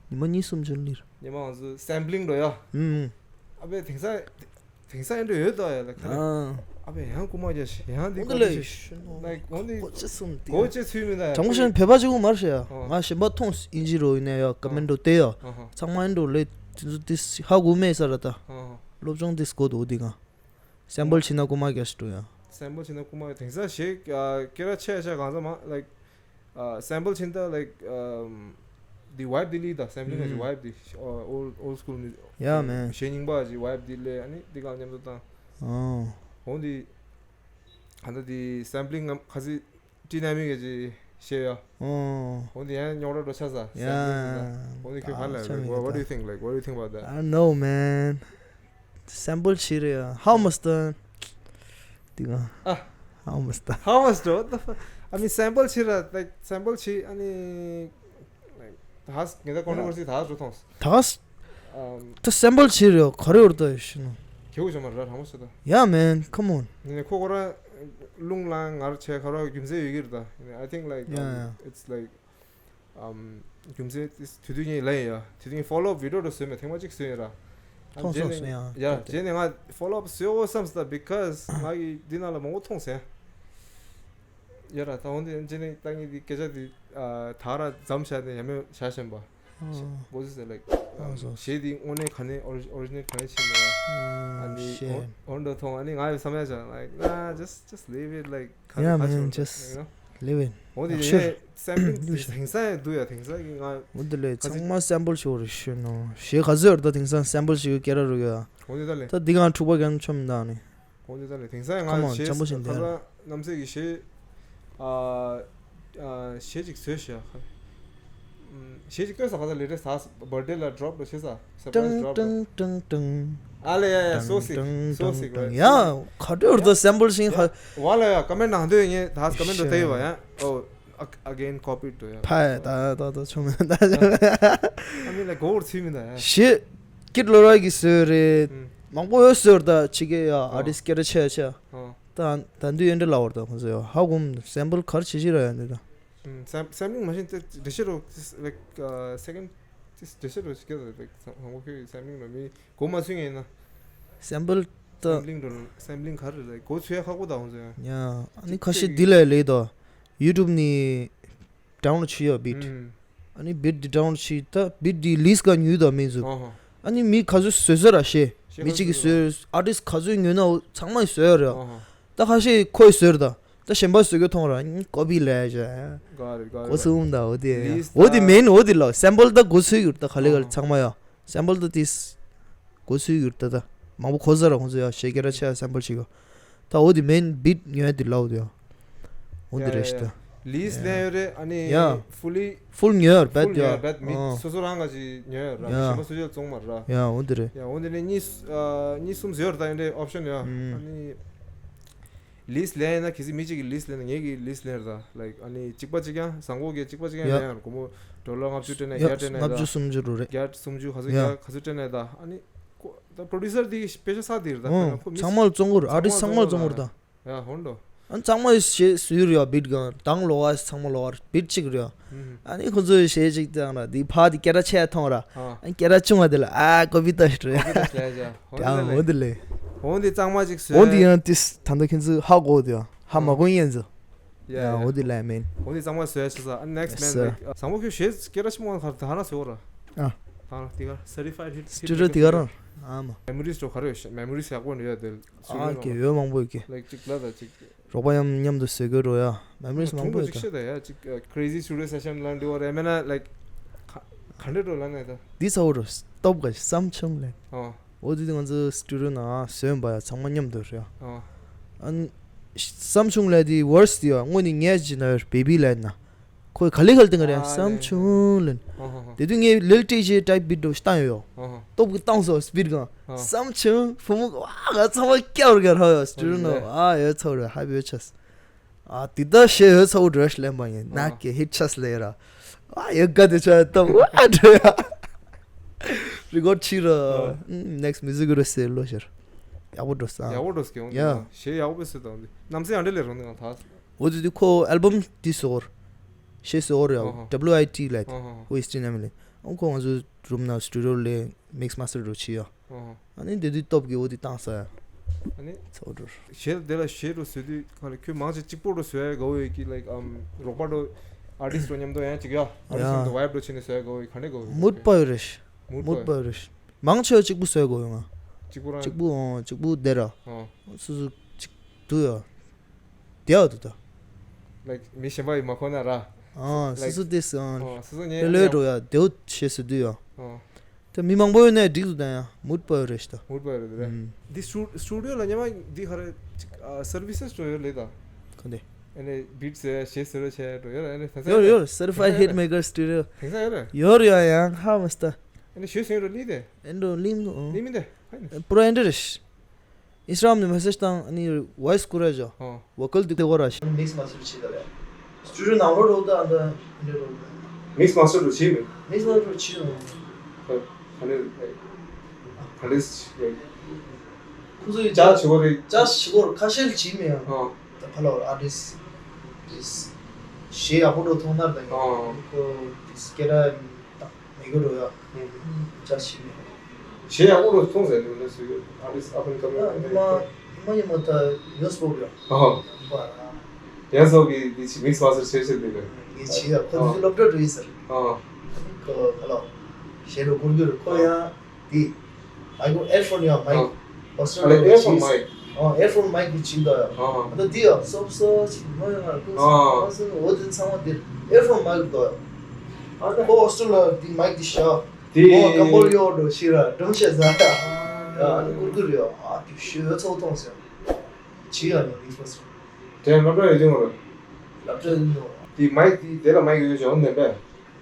ཉི་མ་གཉིས་གསུམ་ཅིག་ལིར། ཉི་མ་ང་ཚོ་སེམ་བི་ལིང་འགྲོ་ཡ། ཨུམ། ཨ་བས་དེང་སང་དེང་སང་ཨེ་འགྲོ་ཡོད་དོ་ཡ་ལ་ཁ་ལེ། ཨ། ཨ་བས་ཡང་རྐུ་མ་རྒྱག་ཤི་ཡང་འདི་ཨོ་ཀ་ལེ་ཀོ་ཅི་ཤི་ཤུ་ནོ། ལའིཀ་འོ་འདི་ཀོ་ཅི་སུམ་དེ། གོ་ཅི་ཚུལ་མི་ད་ཡ། དྲང་པོ་བཤད་ན་བོད་པ་གཅིག་པུ་མ་རེད་ཤག་ཡ། ཨ། ང་གཞན་པ་མཐོང་ཨིན་ཇི་རོ་ཡིན་ན་ཡ་ཀ་མེན་འགྲོ་དེ་ཡ། ཨ་ཧ། ཚང་མ་ཨེ་འགྲོ་ལེ་དེ་ཚོ་དེ་ཧ་གོ་མེད་ས་ར་ད། ཨ་ཧ། སློབ་སྦྱོང་དེ་སྐོར་དུ་འོ་དེ་ག་སེམ་པལ་ཕྱིན་ན་རྐུ་མ་རྒྱག་ཤི་འགྲོ་ཡ། སེམ་པལ་ཕྱིན་ན་རྐུ་མ་དེང་སང་ཞེས་ཀེ་ར་ཆེ་ཤག་གང་ས་མ་ལའིཀ། སེམ་པལ་ཕྱིན་ད་ལའིཀ་ཨམ། the vibe དེ་ལི་ད་སེམ་པལ་གི་ཨུམ། vibe དེ། old old school music. Yeah man. གཞས་རྙིང་པ་གི་vibe དེ་ལས་ཨ་ནི་འདི་གང་མཉམ་དུ་བཏང་། ཨོ། འོ་འདི་ཧ་ད་དེ་སེམ་པལ་ང་ཁ་སི་ཏི་ན་མི་གི་གི་གཞས་ཡ། ཨོ། འོ་འདི་ཡང་རྙོག་དྲ་འགྲོ་ཆ་ས་སེམ་པལ་ད། འོ་འདི་ཁྱོད་ཧ་ལ་ཆ་མི་what do you think like what do you think about that? I don't know man. སེམ་པལ་ཕྱིན་རེད་ཡ། How much the དེ་ག་ཨ། How much the How much though? What the fuck? I mean སེམ་པལ་ཕྱིན་ར་like སེམ་པལ་ཕྱིན་ཨ་ནི་like ད་ཧ་ངེ་ད་ཀོན་ཊོ་བར་སི་ད་ཧ་འགྲོ་ཐོངས། ད་ཧ། ད་སེམ་པལ་བྱེད་རེད་ག་རེ་ཡོད་ད་ཤི་ནོ། ཁེའུ་ཅོ་མ་ར་རང་མོ་ཤི་ད། Yeah man, come on. ནི་ཁོ་ཁོ་ར་རླུང་ལ་ངར་ཆེ་ཁ་ར་རྒྱུ་མཚན་ཡོད་ཀྱི་རེད་ད། I think like Yeah, um, yeah. It's like um, རྒྱུ་མཚན་དེ་དུས་ངས་ལན་ཡ་དེ་དུས་ངས་follow up video་འགྲོ་བཟོས་མེད་ཐེངས་མ་གཅིག་བཟོས་ཡིན་ར། ཐོང་སོང་སོང་ཡ་ཡ་རྗེས་ནས་ང་follow up་བཟོས་འོ་བསམ་སོང་ད། Because ང་གི་འདི་ནང་ལ་མང་པོ་མཐོང་ཟེར་ཡ་ར། ད་འོན་ཏེ་རྗེས་ནས་ད་ངས་འདི་སྐད་ཆ་འདི་ད་ར་མཚམས་བཞག་ནས་ཡ་མེད་བཞག་བཞིན་པ། མགོ་ཚོས་like གཞས་འདི་དངོས་གནས་ག་ནས་originate ག་ནས་ཕྱིན་ནས་ཨ་ནི་འོ་འདྲ་མཐོང་ཨ་ནི་ང་ཡི་བསམ་ཡ་ཅག་like nah, just just leave it, like ག་རེ་ཁ་ཆེ་ཡོད་ལ་you know. Living. འོ་དེ་ཡིན་སེམ་པིང་དེང་སང་ཡང་འདུག་ཡ། དེང་སང་གི་ང་འོ་དེ་ལས་ཚང་མ་སེམ་པལ་ཞིག་རེད་ཤོད་ནོ། གཞས་ག་ཚོད་ཡོད་ད་དེང་སང་སེམ་པལ་ཞིག་སྐད་ར་རུ་ཡ། འོ་དེ་ད་ལས་ད་འདི་གང་འཁྲུག་པ་གང་ཆོམ་ད་ནི། འོ་དེ་ད་ལས་དེང་སང་ང་གཞས་ཁ་སང་རྣམ་སྲས་ཀྱི་གཞས་ཨ་ཨ་གཞས་ཅིག་བཟོས་ཤག་གཞས་ཅིག་བཏོན་ས་ཁ་སང་ལེ་ཊེ་སི་ད་བར་ཌེ་ལ་ཌོབ་ལ་བྱས་ས་སར་པ་རའི་སི་ཊང་ཌོབ་ལ་ཊང་ཊང་ཊང་། ཨ་ལེ་ཡ་ཡ་སོ་སིག་སོ་སིག་ར། ཡ་ག་འདྲ་ཡོད་ད་སེམ་པལ་ཤིང་ཧ། ཝ་ལ་ཡ་ཀོ་མེན་ཊི་ནང་དོན་ངས་ད་ཀོ་མེན་ཊི་དེ་ཡོད་པ་ཡ། Oh, again copied འགྲོ་ཡ། ཕ་ཡ་ད་ད་ད་ཆོ་མེད་ད། I mean like གོ་བར་ཚུལ་མིན་ད་ཡ། གཞས་ཀིད་ལོ་ར་གི་བཟོས་རེད། མང་པོ་ཡོད་བཟོས་རེད་ད་ཕྱི་རྒྱལ་ཡ་ཨ་ཊིསི་སྐད་ཆ་ཆེ་ཆེ། ད་ད་འདུས་ཡོན་ཏེ་ལ་བར་ད་ཁོང་ཚོ་ཡ་ཧ་གོམ་སེམ་པལ་གར་བྱེད་ཤི་ར་ཡ་འདི་ད། སེམ་སེམ་ལིང་མ་ཤིན་ཏེ་འགྲེལ་བཤད་རོ་like second འགྲེལ་བཤད་རོ་ཞིག་ལ་like ཚང་མ་ཁོས་སེམ་ལིང་རོ་མི་གོ་མ་ཚུན་ཡིན་ན། སེམ་པལ་ད། སེམ་ལིང་རོ་སེམ་ལིང་ག་རེ་like གོ་ཚུལ་ཡ་ཁག་པོ་ད་ཧོང་ཚོ་ཡ། ཡ་ཨ་ནི་ཁ་ཤས་འདི་ལས་ལས་ད་ཡུ་ཊུབ་ནི་ཌའུན་ལོཌ་བྱེད་ཡ་བིཊ། ཨ་ནི་བིཊ་འདི་ཌའུན་ལོཌ་བྱེད་ད་བིཊ་འདི་ལིས་ག་ཉུལ་ད་མིན་ཟུ། ཨ་ནི་མི་ག་ཚོད་བཟོས་ས་ར་ཤེས། མི་གཅིག་གིས་བཟོས་ཨ་ཊིསི་ག་ཚོད་ཉོས་ན་ཚང་མས་བཟོས་ཡོད་རེད། ད་ཁ་ཤས་ཁོས་བཟོས་རེད་ད། ད་གཞན་པ་བཟོས་གི་མཐོང་ར་ཀོ་པི་ལས་བྱ། གོ་སུམ་ད་འོ་དེ་འོ་དེ་མེན་འོ་དེ་ལ་སེམ་པལ་ད་གོ་ཚུལ་གྱུར་ད་ག་ལེ་ག་ལེ་ཚང་མ་ཡ། སེམ་པལ་ད་དེ་གོ་ཚུལ་གྱུར་ད་ད་མང་པོ་གོ་ས་ར་ཁོང་ཚོ་ཡ་ཞེ་གེ་ར་ཆ་ཡ་སེམ་པལ་ཞིག་ག་ད་འོ་དེ་མེན་བིཊ་ཉོས་དེ་ལའོ་དེ་ཡ། འོ་དེ་རེད་ཤི་ད། ལིས་ལེན་ཡོད་རེད་ཨ་ནི་ཡ། ཧྥུ་ལི་ཧྥུལ་ཉོས་ཡོད་བེད་ཡ། བེད་མི་སོ་སོ་རང་ག་ཅིག་ཉོས་ཡོད་ར་ཡ། གཞན་པ་སུ་ཡོད་བཙོང་མ་ར། ཡ་འོ་དེ་རེད། ཡ་འོ་དེ་ནས་གཉིས་གཉིས་གསུམ་ཟེར་ཡོད་ར་ད་ཡིན་རེད་ཨོབ་ཤན་ཡ། ཨ་ནི། ལིས་ལེན་ཡིན་ན་གལ་སྲིད་མི་གཅིག་གིས་ལིས་ལེན་ན་ངེད་ཀྱིས་ལིས་ལེན་ར་ད་like ཨ་ནི་གཅིག་པ་གཅིག་རྐྱང་བཟང་པོ་གིས་གཅིག་པ་གཅིག་རྐྱང་ཡ། ལེན་ཡང་སྒོར་མོ་ཌོ་ལར་ལྔ་བཅུ་སྤྲད་ནས་ཡ་བརྒྱ་སྤྲད་ནས་ལྔ་བཅུ་ད་སུམ་ཅུ་རུ་རེད། བརྒྱ་སུམ་ཅུ་ག་ཚོད་ཡ། བརྒྱ་ག་ཚོད་སྤྲད་ནས་ད་ཨ་ནི་ཁོ་ད་པྲོ་ཌུ་སར་དེ་དཔེ་ཆ་ས་དེ་རེད་ད་ཨོ། དཔེར་ན་ཁོ་མི་ཚང་མ་ལ་བཙོང་གི་རེད་ཨ་ཊིསི་ཚང་མ་ལ་བཙོང་གི་རེད་ད། ཡ་ཧོན་ཏོ། ཨ་ཚང་མ་ཞེས་ཟུར་ཡོད་བིཊ་གང་དང་ལོ་བ་ཚང་མ་ལོ་བ་བིཊ་གཅིག་རེད། ཨ་ནི་ཁོ་ཚོས་ཞེས་གཅིག་དང་ར་དེ་ཕ་དེ་སྐད་གྲགས་ཆེ་ཡ་མཐོང་ར། ཨ་སྐད་གྲགས་ཆུང་བ་དེ་ལ་ཨ་ཀོ་པི་ཏ་ཞིག་རེད། ཡང་འོ་དེ་ལས། འོ་འདི་གཙང་མ་ཅིག་བཟོས། འོ་འདི་ཡང་ཏིས་ད་ལྟ་ཁྱེད་ཚོས་ཧ་གོ་དེ་ཡང་ཧ་མ་གོ་ཡིན་ཚོ། ཡ་ཡང་འོ་འདི་ལས་མིན། འོ་འདི་གཙང་མ་བཟོས་ཤི་ས་ཨ་next man like བཟང་པོ་ཁྱོད་ཞེས་སྐད་གྲགས་ཆེ་མོ་ག་ད་ར་བཟོས་ར། ཨ་ད་ར་དེ་ག་certified hit སི་ཊུ་ཌི་ཡོ་དེ་ག་རང་ཨ་མ། མེ་མོ་རིས་ཅོ་ག་རེ་ཡོད་ཤ་མེ་མོ་རིས་ཡག་པོ་འདྲ་ཡོད་དེ། ཨ་ཀེ་ཡོད་མང་པོ་ཡོད་ཀེ། like ཅིག་ལ་ད་ཅིག་རོགས་པ་མཉམ་མཉམ་དུ་བཟོས་དགོས་རོ་ཡ། མེ་མོ་རིས་མང་པོ་ཡོད་ད། ཅིག་ཤེས་ད་ཡ་ཅིག་crazy studio session ལ་འདི་བ་རེ་མེ་ན་like ག་འདྲ་འགྲོ་ལ་ནས་ད། འདི་ཚ་བོ་རོ་སྟོབས་ག་བསམ་བྱུང་ལེ། ཨོ། འོ་དེ་དུས་ང་ཚོ་སི་ཊུ་ཌི་ཡོ་ནང་བཟོས་པ་ཡ་ཚང་མ་མཉམ་དུ་རེད་ཡ། ཨོ། ཨ་བསམ་བྱུང་ལེ་དེ་ཝར་སི་དེ་ཡ་དངོས་ནས་ངས་བྱས་ན་ཡ་བེ་བི་ལེ་ན། ཁོས་ག་ལེ་ག་ལེ་བཏང་གི་རེད་ཡ་བསམ་བྱུང་ལེ་ན། དེ་དུས་ངས་ལིལ་ཊི་ཇེ་ཊའིབ་བིཊ་འདྲ་བོ་ཞིག་བཏང་ཡོད་ཡ། སྟོབས་ཀྱིས་བཏང་སོང་སི་པིཌ་གང་། བསམ་བྱུང་བུ་མོ་ཨ་ང་ཚང་མ་སྐྱབས་ར་ག་ར་ཡ་སི་ཊུ་ཌི་ཡོ་ནང་ཨ་ཡོད་ཚ་བོ་རེད་ཧ་པི་ཡོད་ཆ། ཨ་དེ་ད་ཞེ་ཡོད་ཚ་བོ་འདྲ་ཞིག་ལེན་པ་ཡིན་ན་ཀེ་ཧིཊ་ཆ་ལེ་ར། ཨ་ཡོད་ག་དེ་ཆ་ཡོད་སྟབས་ཨ་འདྲ་ཡ། རི་ཀོཌ་བྱས་ར། next music video ཟེར་ལོ་ཤར། ཡག་པོ་འགྲོ་ས། ཡག་པོ་འགྲོ་ས་ཀྱང་ཡ། ཞེ་ཡག་པོ་ཟེར་དང་འདི་གནམ་སའི་ཨ་འདྲ་ལས་རོང་དེ་གང་ཐག་འོ་དེ་དུས་ཁོ་ཨལ་བམ་དེ་བཟོ་གོ་ར། ཞེས་བཟོ་གོ་ར་ཡ། ཨོ་ཧོ། W I T like ཨོ་ཧོ་ཧོ། Who is Trinamily. ཨོ་ཁོ་ང་ཚོ་རུམ་ནང་སི་ཊུ་ཌི་ཡོ་ལས་མིག་སི་མ་སི་ཊར་འདྲ་བྱས་ཡ། ཨོ་ཧོ། ཨ་ནི་དེ་དུས་སྟོབས་ཀྱིས་འོ་དེ་བཏང་ས་ཡ། ཨ་ནི། ཚོགས་འདྲ། གཞས་དེ་ལ་གཞས་འདྲ་བཟོས་དུས་ག་ལ་ཁྱོད་མང་ཆེ་གཅིག་པོ་འདྲ་བཟོ་ཡ་དགའ་བོ་ཡོད་ཀྱི་like um རོགས་པ་འདྲ་ཨར་ཊིསི་འདྲ་མཉམ་དུ་ཡང་གཅིག་ཡ། ཨར་ཊིསི་ཡ། མཉམ་དུ་ཝའིབ་འདྲ་བྱས་ནས་བཟོ་ཡ་དགའ་བོ་ཡོད་ག་འདྲ་དགའ་བོ་ཡོད། མུཌ་པ་ཡོད་རེད། མུཌ་པ་ཡོད་རེད། མང་ཆེ་བ་གཅིག་པུ་བཟོས་དགོས་ཡོང་ང་། གཅིག་པུ་རང་། གཅིག་པུ་ཨོ་གཅིག་པུ་བསྡད་ར། ཨོ། སོ་སོ་གཅིག་འདུག་ཡ། བསྡད་ཡ་འདུག་ད། like མི་གཞན་པ་ཡིས་མ་གོ་ན་ར། ཨོ་སོ་སོ་དེ་སོང་། ཨོ་སོ་སོ་ཉན་ལོས་ལོས་འགྲོ་ཡ་དེའུ་ཞེས་སུ་འདུག་ཡ། ཨོ། ད་མི་མང་པོ་ཡོད་ན་འགྲིག་འདུག་ད་ཡ་མུཌ་པ་ཡོད་རེད་ཤི་ད། མུཌ་པ་ཡོད་རེད་རེད། འདི་སུ་སུ་ཊུ་ཌི་ཡོ་ལ་ཉི་མ་འདི་ག་རེ་ཅིག་ཨ་སར་བི་སེ་སི་འགྲོ་ཡོད་ལེ་ད། ག་འདི། ཨ་ནི་བིཊ་ཟེར་ཞེས་ཟེར་རོ་བྱས་འགྲོ་ཡོད་ར་ཨ་ནི་ད་ཡོད་ཡོད་certified hit maker studio། དེང་སང་ཡོད་རེད། ཡོད་རེད་ཡ་ཡང་ཧ་མ་སྟ། ཨ་ནི་ཞོལ་སེང་རོ་ལི་དེ། ཨེན་རོ་ལིམ་ཨོ། ལི་མི་དེ། ཧ་ནི། པུ་ར་ཨེན་དྲ་རེ་ཤི། ཨིན་སི་ཊ་གྷ་རམ་ནས་མེ་སེ་ཇི་བཏང་ཨ་ནི་ཝོ་ཡི་སི་བསྐུར་ར་ཇོ། ཨོ། ཝོ་ཀལ་དེ་དེ་གོ་ར་ཤི། མིག་སི་མ་སི་ཊར་བྱེད་ད་ལེ། སི་ཊུ་ཌི་ཡོ་ནང་ལོགས་འགྲོ་ད་ཨ་ད་ཨེན་དྲ་རོ། མིག་སི་མ་སི་ཊར་བྱེད་མི། མིག་སི་མ་སི་ཊར་བྱེད་རོ། ཧོ། ག་ནས་ག་ནས་ཁོ་ཚོ་ཡི་ཅག་བྱེད་པ་རེད། ཅག་བྱེད་པར་ཁ་ཤས་བྱེད་མི་ཡང་། ཨ། ད་ཕ་ལོ་ཨར་ཊིསི་གཞས་ཡག་པོ་འགྲོ་མཐོང་ན་ད་ཡིན། ཨ། ཁོ་སྐད་གྲགས་མི་དགོས་འགྲོ་ཡ། ཅག་བྱེད་མི་ཡང་། གཞས་ཡག་པོ་འགྲོ་མཐོང་ཟེར་ནས་སུ་ཨར་ཊིསི་ཨ་ཕན་ཀ་མི་ཡང་ཉི་མ་ཉི་མ་ཉི་མ་ད་ཡོངས་སུ་སྤོབས་ཡ། ཨ། ཡོངས་སུ་སྤོབས་ཀྱི་འདི་ཆི་མིག་སི་མ་སི་ཊར་བྱེད་བྱེད་འདི་རེད། ངས་བྱེད་ཡ། ཁོ་ཚོ་སློབ་གྲྭ་འགྲོ་ཡི་ཟེར། ཨ། ཁོ་ཕ་ལོ་གཞས་འགྲོ་གུར་གུར་ཁོ་ཡང་། དེ། མའིག་ཨེར་ཕོན་ཡང་མའིག་ཨ། ཧོ་སི་ཊེལ་ཨ་ལ་ལ་ཨེར་ཕོན་མའིག་ཨ། ཨེར་ཕོན་མའིག་གི་བྱིན་དོ་ཡ། ཨ། ཨ་ད་དེ་ཡ་སོབ་སོབ་ཅིག་མ་ཡོང་ང་ཁུ་ཨ། སོབ་སོབ་འོ་དེ་ཚང་མ་དེ་ཨེར་ཕོན་མའིག་དོ་ཡ། ཨ་ད་ཁོ་ཧོ་སི་ཊེལ་ལ་དེ་མའིག་དེ་ཤ། དེ་ཨོ་ཀམ་པོལ་ཡོ་འགྲོ་ཤི་ར་སྒྲུང་བཤད་ཟ་ཡ། ཨ་ད་གུར་གུར་ཡ། ཨ་དེ་ཤོད་ཚོགས་ཐོང་ཟེར། ཅི་ཡ་ནི་ལིང་ཕོ་སི། དེ་སློབ་གྲྭ་ཡོད་དུས་ངོ་ར། སློབ་གྲྭ་ཡོད་དུས་ངོ་ར། དེ་མའིག་དེ་དེ་ལ་མའིག་ཡོད་ཤོག་འོ་ནས་པས།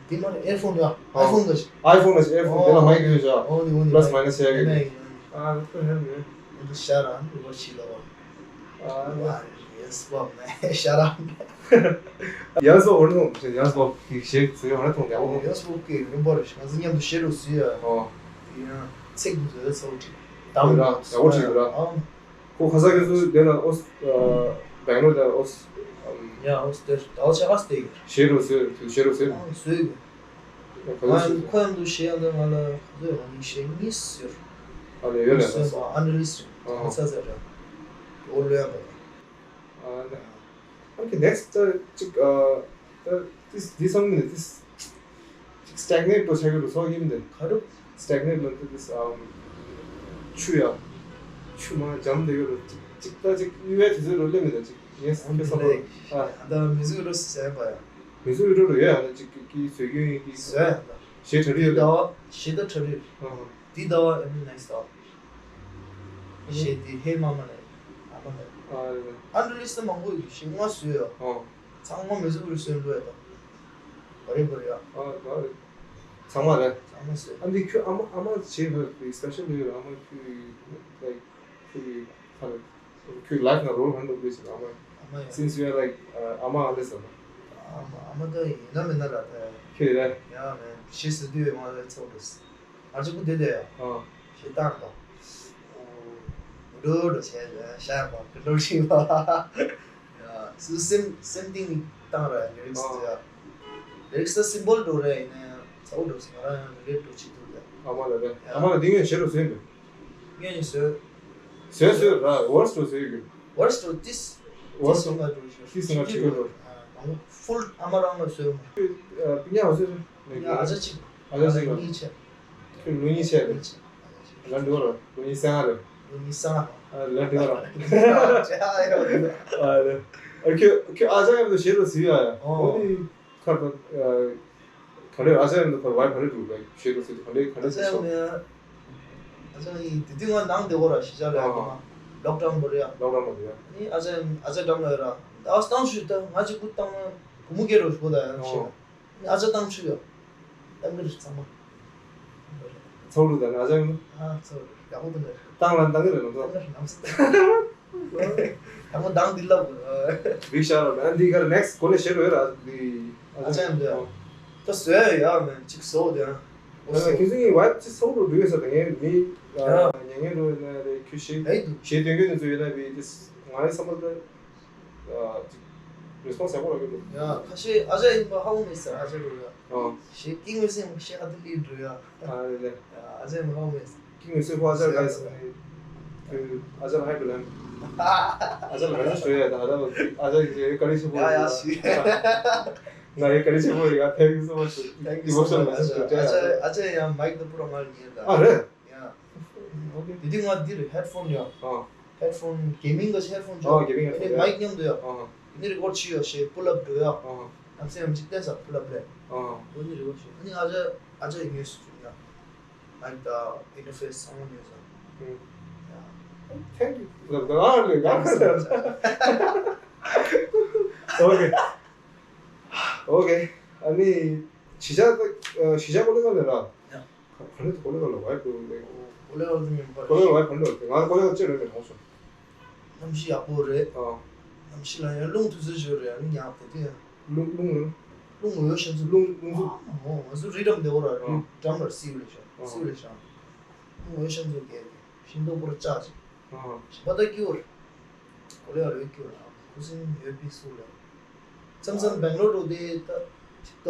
དེ་མ་རེད། ཨེར་ཕོན་ཡ། ཨ། ཨའི་ཕོན་ག་ཨའི་ཕོན་ལ་ཨེར་ཕོན། དེ་ལ་མའིག་ཡོད་ཤག་ཨོ་ནི་ཨོ་ནི། པ་ལ་སི་མའི་ན་སི་བྱས་ཡོད་ནི། ཨ་ཁོ་ཧེ་མེ། ཨོ་ནི་ཤ་ར་ནི་རུ་བ་ཆི་ལ་བ། ཨ་ཡེ་སི་བ་མེ་ཤ་ར། ཡང་སོ་འོ་ནི་ཡང་སོ་གི་ཞེས་ཟེར་ཡོང་ན་ཐོང་ཡག་པོ། ཡང་སོ་གི་རིམ་པར་ང་ཚོ་མཉམ་དུ་ཤེས་རུ་སུ་ཡ། ཨོ། ཡང་ཚིག་འདི་ཚོ་ཚོ་ཁྲིད་དམ་ར་ཡག་པོ་ཁྲིད་འདུག་ར། ཨ། ཁོ་ཁ་སང་ཁྱེད་ཚོ་དེ་ལ་ཨོ་སི་ཨ་བེང་ལོར་དང་ཨོ་སི་ཨམ། ཡ་ཨོ་སི་དེ་ཟླ་བ་ཕྱེད་ཀ་སྟེ། ཞེ་རུ་ཟེར་དུ་ཞེ་རུ་ཟེར། ཨང་བཟོས་གི། ག་ཚོད་ང་ཟེར། ཁོ་ཡང་དུ་ཞེ་ཡང་དུ་ང་ལ་ག་ཚོད་ང་ནི་ཞེ་གཉིས་ཟེར། ཨ་ལེ་ཡོད་ལེ་ཟེར་ལ། ཨ་ནི་རིས་ཨ་ཚ་ཚ་ར། ཨོ་ལོ་ཡང་པ། ཨ་ལེ། ཨ་ཁེ་ནེག་སི་ཊི་ཅིག་ཨ། ད་ཏིས་འདི་བསམ་གི་འདུག་ཏིས། ཅིག་སི་ཊེག་ནེཊ་འགྲོ་ཆགས་ཀྱི་འདུག་སོགས་ཡིན་འདི། ག་རུ། སི་ཊེག་ནེཊ་ལ་ཏིས་ཨམ། ཆུ་ཡ། ཆུ་མ་འཇམ་བསྡད་ཀྱི་འདུག་ཅིག་ཅིག་ད་ཅིག་གཡུ་བའི་དུས་ཚོད་རུ་སླེབས་མི་འདུག་ཅིག་ངས་ཨོ་ཁྱོད་བསམ་པ། ཨ། ད་མི་ཟུག་རུ་ཟེར་བ་ཡ། མི་ཟུག་རུ་རུ་ཡོད་ཡ། ད་ཅིག་གི་གི་བཟོས་རྒྱུ་ཡིན་གི། བཟོས་ཡ་ད། ཞེ་དྲག་རེད་ཡོད་ད། ད་ཞེ་ད་དྲག་རེད། ཨ་ཧ། འདི་ད་བ་ཨེ་མི་ནའི་སི་ད། ཞེ་འདི་ཧེ་མ་མ་ལེ། ཨ་མ་ལེ། ཨ་རེད། ཨ་འདྲ་ལི་སི་མང་པོ་ཡོད་ཞེ་ང་བཟོས་ཡ། ཨ། ཚང་མ་མི་ཟུག་རུ་སོན་འགྲོ་ཡ་ད། བ་རེད་བ་རེད་ཡ། ཨ་བ་རེད། ཚང་མ་རེད། ཚང་མ་སོན། ཨ་འདི་ཁྱོད་ཨ་མ་ཨ་མ་བྱེད་ཧ་པའི་སི་པེ་ཤལ་ཡོད་ར། ཨ་མ་ཁྱོད་ལའིག་ཁྱོད་ཀྱི་ཁ་ལ་ཁྱོད་ལའིཕ་ནང་རོལ་ཧན་འགྲོ་དགོས་ཟེར། ཨ་མ་ཨ་མ་ཡ། སིན་སི་ཡུ་ཨར་ལའིག་ཨ་མ་ཨ་ལེ་ཟེར་ན། ཨ་མ་ཨ་མ་ད་ཡིན་ན་མིན་ན་ར་ད་ཡ། ཁྱོད་རེད། ཡ་མེན་ཞེས་ཟེར་དུས་ང་ལ་ཚོགས་འགྲོ། ང་གཅིག་པུ་དེ་དེ་ཡ། ཨ། ཞེ་སྡང་དང་། འུ་འདྲ་འདྲ་བྱས་ཤ་ཡ་པ་ཀི་འདྲ་ཞིག་པ། ཡ་སུ་སེམས་སེམས་གཏིང་ནས་བཏང་ར་ལི་རིག་སི་ཡ། ལི་རིག་སི་སིམ་པལ་འདྲ་རེད། ཡིན་ན་ཡང་ཚ་བོ་འདྲ་སོང་ང་རང་ཡང་རི་ལེཊ་འདྲ་བྱེད་ཐུབ་ཡ། ཨ་མ་ལ་རེད། ཡ། ཨ་མ་ལ་འདི་ངས་བྱེད་རོགས་ཟེར་ཡིན་པས། ངས་ནི་བཟོས། བཟོས་བཟོས་ར་ཝར་སི་ཊི་བཟོས་ཡོད་གི། ཝར་སི་ཊི་ཏིས། ཝར་སི་ཊི་ཏིས་ང་འགྲོ་ཤོར་ཏིས་ང་ཁྲིད་ཡོད་ར། མང་པོ་ཧྥུལ་ཨ་མ་རང་ལ་བཟོས་མ། ཁྱོད་ཨ་ཉག་བཟོས་ར། ང་ཨ་ཅག་གཅིག་ཨ་ཅག་གཅིག་ལ། གཉིས་ཆེ། ཁྱོད་ལོ་གཉིས་ཆེ་རེད། ལ་འགྲོ་ར་ལོ་གཉིས་སང་ར། ལོ་གཉིས་སང་ཨ། ལ་འགྲོ་ར། ཨ་ལ། ཨ་ཁྱོད་ཁྱོད་ཨ་ཅག་ཡང་དུ་བྱེད་རོགས་ཟེར་ཡ་ཡ། ཨོ་ནི། ཁར་ད་ག་ལེ་ཨ་ཅག་ཡང་དུ་ཁར་བའི་ག་ལེ་འགྲོ་བའི་བྱེད་རོགས་ཟེར་དུས་ག་ལེ་ག་ལེ་ཨ་ཅག་ཡང་དུ་ཡ། ཨ་ཅག་ཡིན་དེ་དུས་ང་ནང་དེ་གོ་ར་ཤི་ཅག་ལ་ཡ་ཨ། ལོག་ཌའུན་བོར་ཡ། ལོག་ཌའུན་བོར་ཡ། ནི་ཨ་ཅག་ཨ་ཅག་འགྲམ་ལ་ཡོད་ར། ཨ་སྟངས་ཤུ་ད་ང་ཅིག་བུ་བཏང་ན་བུ་མོ་སྐྱེ་རོགས་ཞུ་གོ་ད་ཡ་ཤི། ཨ་ཅག་བཏང་ཆུ་ཡོད། བཏང་གི་རེད་ཚང་མ། ཚོགས་རུ་དང་ཨ་ཅག་ཡིན། ཨ་ཚོགས་རུ་ཡག་པོ་འདུག་ནས། བཏང་ལ་བཏང་གི་རེད་ལོ་ཚོགས། བཏང་གི་རེད་ནམ་སི། ད་མོ་དང་འདི་ལབ་དགོས། བིག་ཤ་རོ་ཨ་འདི་གར་ནེག་སི་གོ་ལེ་ཤེར་རོ་ཡོད་ར་འདི། ཨ་ཅག་ཡིན་འདི། ད་བཟོས་ཡ་ཡག་མེད་ཅིག་བཟོ་དེ། ཨ་ཁྱེད་ཚོ་ཡིན་ཝའིབ་ཅིག་ཚོགས་རུ་འགྲོ་ཡོད་ས་དང་ངའི་མི། ཉན་ཉན་རོ་ཡོད་ན་རེད་ཁྱོད་ཤེས། ཨེ་འདུག་ཞེས་དོན་གྱི་ནུས་ཚོད་ཡོད་ན་བི་དེ་ང་ཡི་བསམ་པ་ད། ཨ་ཅིག་རེ་སི་པོན་སི་ཡག་པོ་རག་གི་འདུག་ཡ་ཁ་ཤས་ཨ་ཅག་ཡིན་པ་ཧ་གོ་མེད་ཟེར་ཨ་ཅག་རུ་ཡ། ཨ། ཞེས་ཀིང་བེ་སེང་ཞེས་ཨ་ཏི་ལི་རུ་ཡ། ཨ་རེད་རེད། ཨ་ཅག་ཡིན་པ་ཧ་གོ་མེད་ཟེར། ཀིང་བེ་སེང་ཁོ་ཨ་ཅག་ག་ཟེར་ནས། ཁོས་ཨ་ཅག་ལ་ཧའི་བུ་ལན། ཨ་ཅག་ལ་ག་ཚོད་ཞུ་ཡ་ད་ཧ་ད་ཨ་ཅག་ཡིན་ཀ་རི་ཆེ་པོ། ཡ་ཡ་ཞིག་ང་ཡི་ཀ་རི་ཆེ་པོ་ཡིན། ང་ཐེང་ཡུ་སོ་མ་ཆུ། ཐེང་ཡུ་སོ་མ་ཆུ། ཨ་ཅག་ཨ་ཅག་ཡང་མའིག་ད་པུ་ར་མ་ཉན་ད། ཨ་རེད། ཡ། ཨོ་ཁེ། དེ་དུས་ང་འདིར་ཧེཌ་ཕོན་ཡ། ཨ། ཧེཌ་ཕོན་གེ་མིང་གི་ཧེཌ་ཕོན་ཨ་ཅོ། གེ་མིང་ཧེཌ་ཕོན་ཨ་ནི་ཡ། མའིག་མཉམ་དུ་ཡ། ཨ། ཨ་ནི་རི་ཀོཌ་བྱས་ཡོད་ཞེས་པུལ་ཨབ་འགྲོ་ཡ། ཨ། ཨ་ཚེ་ཡམ་གཅིག་བལྟས་ས་པུལ་ཨབ་ལས། ཨ། ཨ་ནི་རི་ཀོཌ་བྱས་ཨ་ནི་ཨ་ཅག་ཨ་ཅག་ཡིན་ངེས་སུ་བྱུང་ཡ། མའིག་དང་ཨིན་ཊར་ཕེ་སི་ཚང་མ་ཉོས་ས། ཨུ། ཡ། Thank you. ཨོ་ཁེ། ཨོ་ཁེ། ཨ་ནི་གཞིས་ཆགས་གཞིས་ཆགས་ཀོ་ལི་ག་ལ་ར། ཡ། ག་ག་ནས་ཀོ་ལི་ག་ལ་བའི་ཀོ་ལི་ག་ལ། ཀོ་ལི་ག་ལ་མིན་པ། ཀོ་ལི་ག་ལ་བའི་ཕན་ལོ་ང་ཀོ་ལི་ག་ལ་ཅི་རེད་མིན་ཧོ་སོ། གནམ་གཤིས་ཡག་པོ་རེད། ཨ། གནམ་གཤིས་ལ་ཡང་རླུང་དུས་ཚོད་ཞོར་རེད་ཨ་ནི་ཉག་དེ་དུས་ཡང་། རླུང་རླུང་རླུང་འོད་ཤམ་སུ། རླུང་རླུང་འཚུབ། ཨ་མོ་ང་ཚོ་རི་འགྲམ་དེ་བོ་ར་རི་ཨ་འགྲམ་ར་སིལ་རེད་ཤག་ཨ། སིའུ་ལེ་ཤང་། ངོས་ཤང་ཚོ་གས་ཤིང་ཏོག་པོར་བཅག་ཅིག་ཨ། ཞིང་པ་ད་སྐྱུར། གོ་ལེ་ཡར་ཡོད་སྐྱུར་ཨ། ཁུ་སིམ་ཡོད་པི་སུ་ལེ། མཚམས་མཚམས་སྦེང་ལོར་འགྲོ་དེ་ད་ཅིག་ད་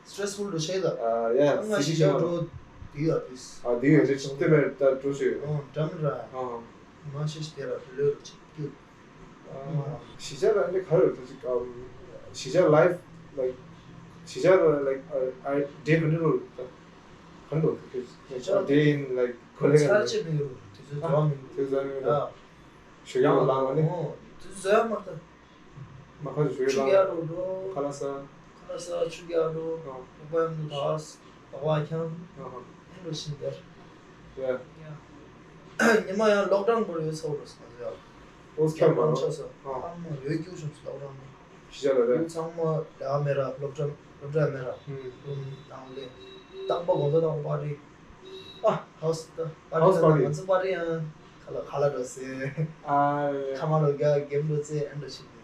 སི་ཊེ་རེ་སི་ཕུལ་འགྲོ་ཤེས་ད། ཨ་ཡ། ཨ་ང་སི་ཊི་ཤིང་ཅག་ནང་འགྲོ་དེ་ཡ་དུས། ཨ་དེ་ཡོད་རེད། ཅིག་དེ་མེད་ད་འགྲོ་ཤེས་ཡོད། ཨོ་འགྲམ་ར། ཨ། མ་ཤེས་ཤེས་དེ་ར་རེ་ལོས་ར་ཅིག་སྐྱུར། གཞིས་ཆགས་ལ་འདི་ག་རེ་ཡོད་ཅིག་གཞིས་ཆགས་life like གཞིས་ཆགས་ལ་like I day ག་འདྲ་རུ་ག་འདྲ་day in like ག་ལེ་ག་ལེ། ཚར་ཆེ་མི་ཡོད། དུས་ཚོད་འཛོམས་མི་འདུག་དུས་ཚོད་འཛོམས་མི་འདུག་ཞོ་ཡང་ལངས་པ་ནི། དུས་ཚོད་འཛོམས་མ་ཐག་མ་ཁ་ཞོ་ཡང་ཆུ་རྒྱག་ལངས། རོགས་འགྲོ། ཁ་ལག་ཟ། ཁ་ལག་ཟ་ཆུ་རྒྱག་འགྲོ། ཨ། ཁོག་པ་ཡང་དུ་དག་ལག་པ་འཁྱམ། ཨ་ཧ། ཨེ་འགྲོ་བཞིན་དེར། ཡ། ཡ། ཉི་མ་ཡང་ལོག་ཌའུན་པོ་ཡོད་ཚོ་རོ་སོང་ཟེར། ཨོ་སི་ཁྱམ་པ་རོ། ཆོག་སོ། ཨ། ཨ་མ་ཡོད་རྒྱུ་བྱུང་སོ་ལོག་ཌའུན་ནི། ཤི་ཆ་ལ་རེད། ཚང་མ་ལས་ཀ་མེད་ར་སློབ་གྲྭ་སློབ་གྲྭ་མེད་ར། ཧུམ། རུམ་ནང་ལས། རྟག་པ་དགོང་དག་དང་པར་ཊི། ཨ། ཧའུ་སི་ད་པར་ཊི། ཧའུ་སི་པར་ཊི། ང་ཚོ་པར་ཊི་ཡང་ཁ་ལ་ཁ་ལ་འགྲོ་སེ། ཨ། ཁ་མ་ལོ་རྒྱ་གེམ་འགྲོ་སེ་ཨེ་འགྲོ་ཤི་ནི།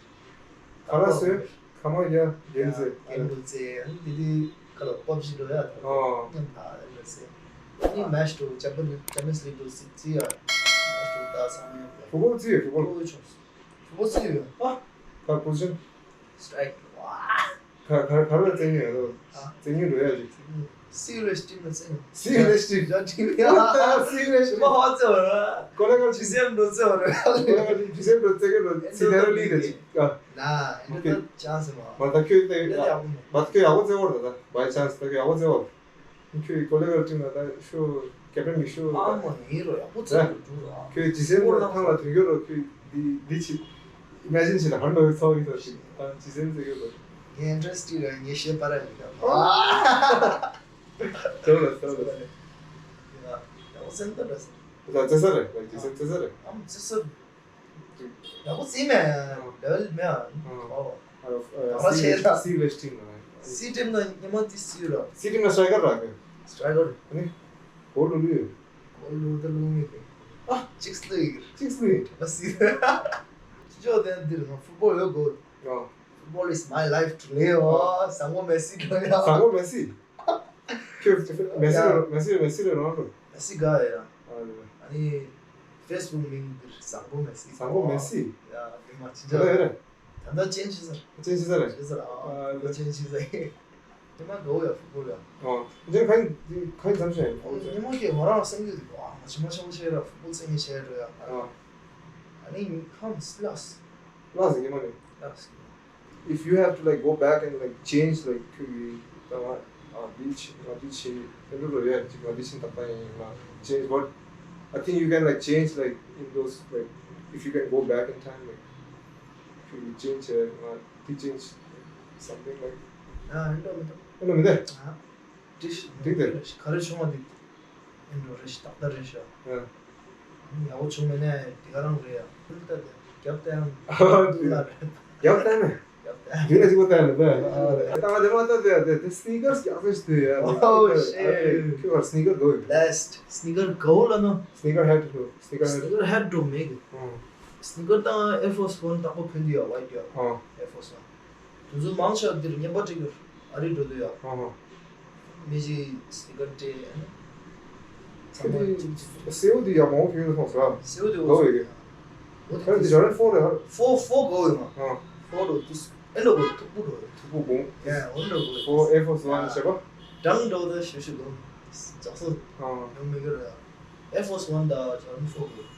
ཁ་ལག་ཟོས། ཁ་མ་ཡ་གེམ་ཟོས། གེམ་འགྲོ་ཚེ་ཨ་ནི་དེ་དུས་ཁ་ལག་པབ་ཇི་འགྲོ་ཡ་ད། ཨོ། མཉམ་ད་ཨེ་འགྲོ་ཚེ། ཨ་ནི་མེཆ་འགྲོ་ཅམ་པིན་ཅམ་པིན་སི་ལིག་འགྲོ་ཚེ་ཚེ་ཡ། མེཆ་འགྲོ་ད་ཚང་མ་མཉམ་ཡ། ཕུ་པོ་ཙི་ཕུ་པོ། ཕུ་པོ་ཆོག་ཕུ་པོ་ཙི་ཡ། ཨ། ཁ་ཕུ་ཆུན། སི་ཊི་རའིཀ་ཝ། ག་ག་ག་ལ་བཙན་ཡོད་ལོ། ཨ། བཙན་ཡོད་འགྲོ་ཡ་ཞིག་སི་ལེ་སི་ཊིམ་ལ་བཙན་ཡོད། སི་ལེ་སི་ཊིམ། ཡ་ཊིམ་ཡ། སི་ལེ་སི་ཊིམ། མ་ཧ་ཙེ་བ་ར། ཀོ་ལེ་གལ་ཇི་སེམ་འགྲོ་ཙེ་བ་ར། ཀོ་ལེ་གལ་ཇི་སེམ་འགྲོ་ཙེ་གེ་ལོ། སི་ལེ་ར་ལི་ར་ཅིག་ཨ། ན་ཨེ་འདྲ་ད་ཅང་སེ་མ། མ་ད་ཁྱོད་ཏེ་ཨེ་འདྲ་ཡག་པོ་མེད། མ་ད་ཁྱོད་ཡག་པོ་ཙེ་བ་ར་ད། by chance ད་ཁྱོད་ཡག་པོ་ཙེ་བ། ཁྱོད་ཀོ་ལེ་གལ་ཊིམ་ལ་ད་ཤོ་ཀེབ་ཊན་གི་ཤོ། ཨ་མ་ཡིན་རོ་ཡག་པོ་ཙེ་ར་འགྲོ་ར། ཁྱོད་ཇི་སེམ་འགྲོ་ཐང་ལ་དུས་ཡོད་རོ། ཁྱོད་འདི་འདི་ཅི་ཨི་མེ་ཇིན་བྱེད་ད་ཧར་ནོ་ཚོགས་ཡིན་ས་ཞིག་ད་ཇི་སེམ་ཙེ་གེ་ལོ། ངའི་ཨིན་ཊི་རེ་སི་ཊི་ཡོད་ར་ངའི་ཤེས་པ་ར་ཡིན་ད། ཨ། ཐོག་ལ་ཐོག་ལ། ཡ་ཡག་པོ་སེམས་ད་འདྲ་སེ། ད་བརྩེ་ས་རེད། ལའིཀ་ཇི་སེམ་བརྩེ་ས་རེད། ཨམ་བརྩེ་ས་རེད། ཡག་པོ་བརྩེ་མེད། ལེ་ཝལ་མེད་ཨ། ཨོ། ཨ་ལ་ཆེ་ད། སི་ལེ་སི་ཊིམ་ལ། སི་ཊིམ་ན་ཉི་མ་དེ་སི་ར། སི་ཊིམ་ན་སི་ཊ་རའི་ཀར་ར་གི། སི་ཊ་རའི་ཀར། ཨ་ནི། གོ་ལུ་ལུ་ཡོད། གོ་ལུ་ད་ལུ་མེད་གི། ཨ། ཅིག་སི་ལུ་ཡོད་གི། ཅིག་སི་ལུ་ཡོད། ཨ་སི། ཅོ་དེ་འདིར་ང་ཕུཊ་བོལ་ཡོད་གོ། ཨོ། Football is my life to live. ཨོ། བཟང་པོ་མེ་སི་ལོ་ཡ། བཟང་པོ་མེ་སི། ཁྱོད་མེ་སི་རེད། མེ་སི་རེད། མེ་སི་རེད་རང་རེད། མེ་སི་དགའ་ཡ། ཨ་རེད། ཨ་ནི་ཕེ་སི་བུག་མིང་འདིར་བཟང་པོ་མེ་སི། བཟང་པོ་མེ་སི། ཡ་དེ་མ་ཅི་འདྲ་རེད། རེད། ད་ལྟ་ཅེན་ཇི་ཟེར། ཅེན་ཇི་ཟེར་རེད། ཅེན་ཇི་ཟེར་ཨ། ཨ་ད་ལྟ་ཅེན་ཇི་ཟེར། དེ་མ་དགའ་བོ་ཡ་ཕུཊ་བོལ་ཡ། ཨ་ཉི་མ་གང་ཉི་མ་གང་འཚམ་ཤེས་ཡ་ཕུཊ་བོལ་ཉི་མ་གི་ང་རང་སེམས་རྒྱུད་དེ་ཨ་མ་ཅི་མ་ཆེན་པོ་བྱས་ར་ཕུཊ་བོལ་རྩེ་ངེས་བྱས་འགྲོ་ཡ། ཨ། ཨ་ནི་ཁམས་ལགས། ལགས་ཉི་མ་ནི། ལགས། If you have to like go back and like change like ཁྱོད་ཀྱི་ད་ང་ཨ་འདི་ཆེ་ང་འདི་ཆེ་ཨེ་འགྲོ་རོ་ཡ་ཅིག་ང་འདི་ཆེ་ད་ད་ཡིན་ང་change what I think you can like change like in those like if you can go back in time like ཁྱོད་ཀྱི་change བྱས་ང་འདི་change something like ཨ་ཨེ་འགྲོ་མི་འདུག་ཨེ་འགྲོ་མི་འདུག་ཨ། འགྲིག་འགྲིག་དེ། ག་རེ་བྱུང་བ་འདི། ཨེ་འགྲོ་རེ་ཞིག་ཏག་ཏག་རེ་ཤག་ཡང་། ཡག་པོ་བྱུང་མེད་ན་དེ་ག་རང་རེད་ཡ། ཕུལ་ལྟ་དེ་རྒྱབ་ལྟ་ཡང་། ཕུལ་ལ་རེད། རྒྱབ་ལྟ་ནས། རྒྱབ་ལྟ་ཡང་། དེ་ནས་ཅིག་པོ་ལྟ་ནས་པས། ད་ང་དེ་མ་ལྟ་དེ་ཡ་དེ་དེ་སི་ནི་ཀར་སི་རྒྱག་ས་ཞིག་དུས་ཡ། Oh shit. ཁྱོད་ཀར་སི་ནི་ཀར་དགོས་ཡོད། Last. སི་ནི་ཀར་དགོས་ལ་ནོ། སི་ནི་ཀར་ཧེཌ་དུ། སི་ནི་ཀར་ཧེཌ། སི་ནི་ཀར་ཧེཌ་འགྲོ་མེད་གི། ཨང་། སི་ནི་ཀར་དང་ཨེར་ཕོར་སི་ཝན་དག་པོ་ཕུལ་དུས་ཡ་ཝའིཊ་ཡ། ཨང་། ཨེར་ཕོར་སི་ཝན། དེ་ཚོ་མང་ཆེ་བ་འདིར་རྔན་པ་སྤྲད་རྒྱུར་ཨ་རི་འགྲོ་དུས་ཡ། ཨ་ཧ། མི་གཅིག་སི་ནི་ཀར་སྤྲད་ཨ་ནི། ཚང་མ་ཁྱོད་ཀྱིས་གཅིག་གཅིག་སེའུ་དེ་ཡག་མང་པོ་ཕུལ་སོང་ཟེར་བ། སེའུ་དེ་འོ་ལོ་ཡོད་གི། འོ་ཁྱོད་དེ་ཇོར་ཌན་ཕོར་རེད་ཧ། ཕོར་ཕོར་གོ་ཡོད་མ། ཨ། ཕོར་འགྲོ་དུས་ཨེ་འགྲོ་གོ་ཐུག་པོ་འགྲོ་ཡོད། ཐུག་པོ་དགོངས། ཡ་འོ་འགྲོ་གོ་ཡོད། ཕོར་ཨེར་ཕོར་སི་ཝན་བྱས་པ། འགྲམ་འགྲོ་དུས་ཞུ་ཞུ་གོ། ཇག་སོ། ཨ། ཡོང་མི་གི་རེད། ཨེར་ཕོར་སི་ཝན་དང་ཇོར་ཌན་ཕོར་གོ་ཡོད།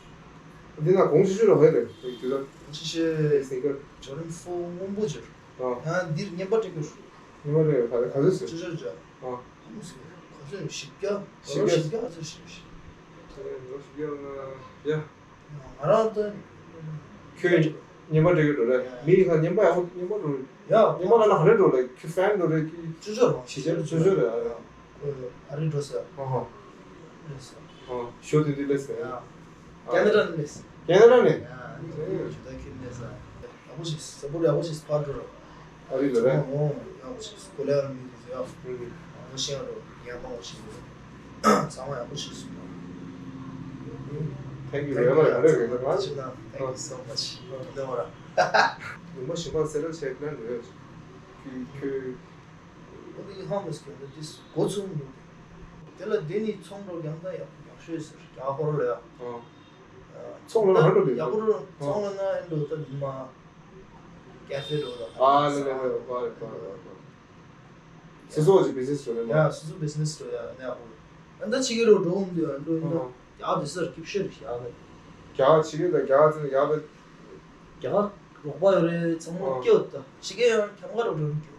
འདི་ན་གོང་ཆེ་ཤོས་ར་ཧོད་རེད་དེ་དུས་ད། གོང་ཆེ་ཤོས་སི་ནི་ཀར། ཇོར་ཌན་ཕོར་སྔོན་པོ་ཇོར། ཨ། ཡང་འདིར་རྔན་པ་སྤྲད་རྒྱུར། རྔན་པ་སྤྲད་ག་ག་ཚོད་ཟེར། ཅོ་ཅོ་ཅོ། ཨ། ཧམ་སི་ག་ཚོད་བཞི་བརྒྱ། བཞི་བརྒྱ། བཞི་བརྒྱ་ཚོད་བཞི་བཞི། ལོ་བཞི་བརྒྱ་ལ་ཡ། ང་རང་ད། ཁྱོད་རྔན་པ་སྤྲད་ཀྱི་འགྲོ་རེད། ཡ། མི་ཡི་ཁ་རྔན་པ་ཡག་པོ་རྔན་པ་འགྲོ་རེད། ཡ། རྔན་པ་ལ་ན་ག་རེ་འགྲོ་རེད། ཁྱོད་ཕན་འགྲོ་རེད་ཀྱི། ཅོ་ཅོ་རང་ཞི་བྱ་ཅོ་ཅོ་རེད། ཨ་རེ་འགྲོ་ཟེར། ཨ་ཧ། ཨ་ཞོ་དེ་འདི་ལས་ཟེར། ཡ། ཀེ་ན་ཌ་ནས། ཀེ་ན་ཌ་ནས། ཡ། ཇུ་ད་ཁིར་ནས་ཟ། ཡག་པོ་ཞིག་ས་པོར་ཡག་པོ་ཞིག་ཕར་འགྲོ་ར། ཨ་རི་ལ་རེད། ཨོ་ཡག་པོ་ཞིག་གོ་ལེ་ཡང་མི་དེ་ཚོ་ཡག་པོ་ཞིག་རོ། ཡག་པོ་ཞིག་ཚང་མ་ཡག་པོ་ཞིག་སོང་། Thank you very much. ཨ་རི་རེད་ང་ཅི་ན། Thank you so much. ཨ་ནི་བ་ར། ཉི་མ་བཞི་པ་སེ་ར་ཆེ་ཀ་ལན་རེད། ཁྱོད་ཁྱོད། ཨོ་དེ་ཧམ་ལས་ཀྱི་འདི་འདི་གོ་ཚུགས་མི་འདུག་དེ་ལ་དེ་ནི་ཚོང་འགྲོ་རྒྱང་ཐག་ཡག་ཡག་ཤོས་ཟེར་རྒྱ་གར་ལ་ཡ། ཨ། ཚོང་ལ་ཧ་འགྲོ་དེ། ཡག་པོ་ཚོང་ལ་ན་ཨེ་འགྲོ་ད་དེ་མ་ཀེ་ཧྥེ་འགྲོ་ད། ཨ་ལེ་ལེ་ལེ། བ་རེད་བ་རེད་བ་རེད། སོ་སོ་གི་བི་ཛི་ནེ་སི་འགྲོ་ལེ་མ། ཡ་སོ་སོ་བི་ཛི་ནེ་སི་འགྲོ་ཡ་ནི་ཡག་པོ་རེད། ཨ་ད་ཕྱི་རྒྱལ་རོ་འགྲོ་འོང་དུས་ཨ་འགྲོ་ཡིན་ད། ཡ་དེ་སར་སྐྱིབ་ཤེར་ཡ་ད། རྒྱ་ཕྱི་རྒྱལ་དང་རྒྱ་ཚན་ཡ་ད། རྒྱ་གར་རོགས་པ་ཡོད་རེད་ཚང་མ་སྐྱོ་ད། ཕྱི་རྒྱལ་ཡང་ཁྱམས་ཁ་རོ་འགྲོ་ནི་སྐྱོ།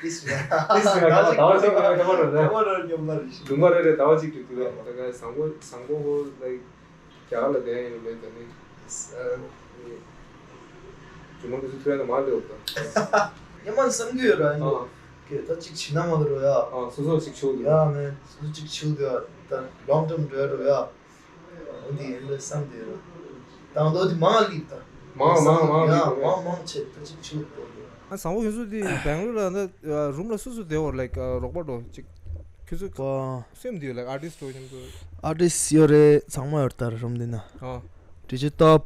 ཏིས་རེད། ཏིས་རེད། ཁ་པར་ཟླ་བ་གཅིག་ཁ་པར་རེད། ཁ་པར་རེད་ཉོབ་ལ་རེད་ཤི། ལུང་པ་རེ་རེ་ཟླ་བ་གཅིག་དུས་དུས་ལ་ད་ག་བཟང་པོ་བཟང་པོ་ཧོ་ལའིག་རྒྱ་གར་ལ་བསྡད་ཡོད་མེད་ད་ནི། ཨ་ནི་རྒྱུ་མ་དེ་ཚོ་ཐོས་ན་མ་ལེའོ་ད། ཉི་མ་བསམ་གྱི་ཡོད་ར་ཨ་ནི། ཨ། ཁྱོད་ད་གཅིག་བྱེད་ན་མ་གི་རོ་ཡ། ཨ་སོ་སོ་གཅིག་ཆུག་འདུག་ཡ་མེད་སོ་སོ་གཅིག་ཆུག་འདུག་ཡ་ད་ལོང་ཊརམ་འགྲོ་ཡ་རོ་ཡ། འོ་འདི་ཡིན་ལ་བསམ་དེ་ར། དང་དོ་དེ་མང་ལིག་ད། མང་མང་མང་ཡ་ལིག་མང་མང་ཆེ་ད་ཅིག་ཆུ་དོ་དེ། ཨ་བཟང་པོ་ཁྱོད་ཚོ་དེ་བེང་ལོར་ལ་ད་རུམ་ལ་སུ་སུ་བསྡད་འོར་ལའིག་རོགས་པ་འགྲོ་ཅིག་ཁྱོད་ཚོ་ག་སེམས་དེ་ལའིག་ཨར་ཊིསི་འགྲོ་མཉམ་དུ། ཨར་ཊིསི་ཡོད་རེད་ཚང་མ་ཡོད་ད་རུམ་དེ་ན། ཨ་ཌི་ཇེ་སྟོབ།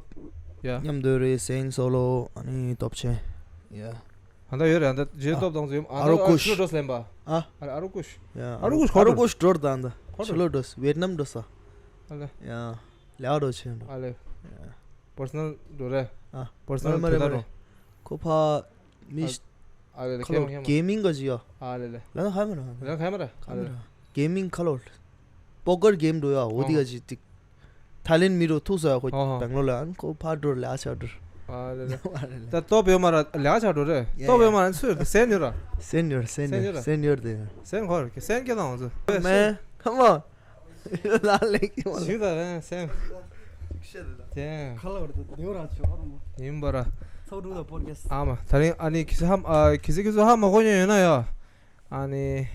ཡ་མཉམ་དུ་རེད་སེན་སོ་ལོ་ཨ་ནི་སྟོབ་ཆེན། ཡ། ད་ལྟ་ཡོད་རེད་ད་ཇེ་སྟོབ་དང་ཚོ་ཡོད་ཨ་ཨ་རོ་ཀུཤ། ཕྱི་ལོ་འགྲོ་སླེམ་པ། ཨ། ཨ་རོ་ཀུཤ། ཡ། ཨ་རོ་ཀུཤ་ཨ་རོ་ཀུཤ་འགྲོ་ད་ད་ཕྱི་ལོ་འགྲོ་ཝེད་ནམ་འགྲོ་ས། ཨ་ལེ། ཡ། ལེགས་འགྲོ་ཆེན་འགྲོ། ཨ་ལེ། པར་སོ་ནལ་འགྲོ་རེད། ཨ། པར་སོ་ནལ་མ་རེད་མ་རེད། ཁོ་ཕ་མི་ཨ་ལེ་ཁ་ལོ་གེ་མིང་ག་ཇི་ཡ། ཨ་ལེ་ལེ། ལ་ན་ཧ་མ་ར། ལ་ན་ཧ་མ་ར། ཨ་ལེ། གེ་མིང་ཁ་ལོ། པོ་ཀར་གེམ་འགྲོ་ཡ་འོ་དི་ག་ཇི་ཏིག་ཐའི་ལེན་མི་རོ་ཐུག་ས་ཡ་ཁོ་ཨོ་ཧོ། བེང་ལོར་ལ་ཨན་ཁོ་ཕ་འགྲོ་ལ་ཆ་འགྲོ། ཨ་ལེ་ལེ། ད་ལྟོ་བེ་མ་ར་ལ་ཆ་འགྲོ་རེད། ལྟོ་བེ་མ་ར་ཚུར་སེན་ཡོད་ར། སེན་ཡོད་སེན་ཡོད་སེན་ཡོད་དེ། སེན་ཧོར་སེན་སྐྱེ་དང་ཚུ། མེ་ཁ་མ། ལ་ལེགས་ཡོང་ཞུ་ད་རེད་སེན། དེ། ཁ་ལ་བར་དུ་ལེའུ་ར་ཆོ་བར་མོ། ཡིན་པ་ར། ཚོགས་དྲུག་ལ་པོར་གེས། ཨ་མ་ད་རིང་ཨ་ནི་ཁི་སི་ཧམ་ཨ་ཁི་སི་ཁི་སི་ཧ་མ་གོ་ཉན་ཡོད་ན་ཡ། ཨ་ནི།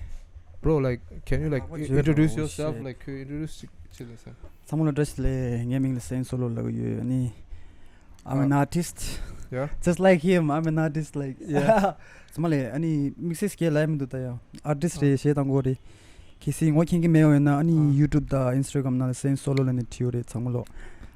Bro, like, can you, like, you introduce yourself? Like, can you introduce ཅིག་ཅིག་ལ་སེ། ཚང་མ་ལ་བཀྲ་ཤིས་བདེ་ལེགས། ངའི་མིང་ལ་སེན་སོ་ལོ་ལབ་ཀྱི་ཡོད། ཨ་ནི། I'm an artist. Yeah. Just like him, I'm an artist. Like, yeah. ཚང་མ་ལ་ཨ་ནི་དམིགས་བསལ་སྐད་ལབ་ཡ་མི་འདུག་ད་ཡ། ཨར་ཊིསི་རེད་ཞེས་དང་གོ་རེད། གལ་སྲིད་ངོ་མཁྱེན་གྱི་མེད་པ་ཡོད་ན་ཨ་ནི་ཡུ་ཊུབ་དང་ཨིན་སི་ཊ་གྷ་རམ་ནང་ལ་སེན་སོ་ལོ་ལབ་ནས་བྲིས་ཡོད་རེད་ཚང་མ་ལོ།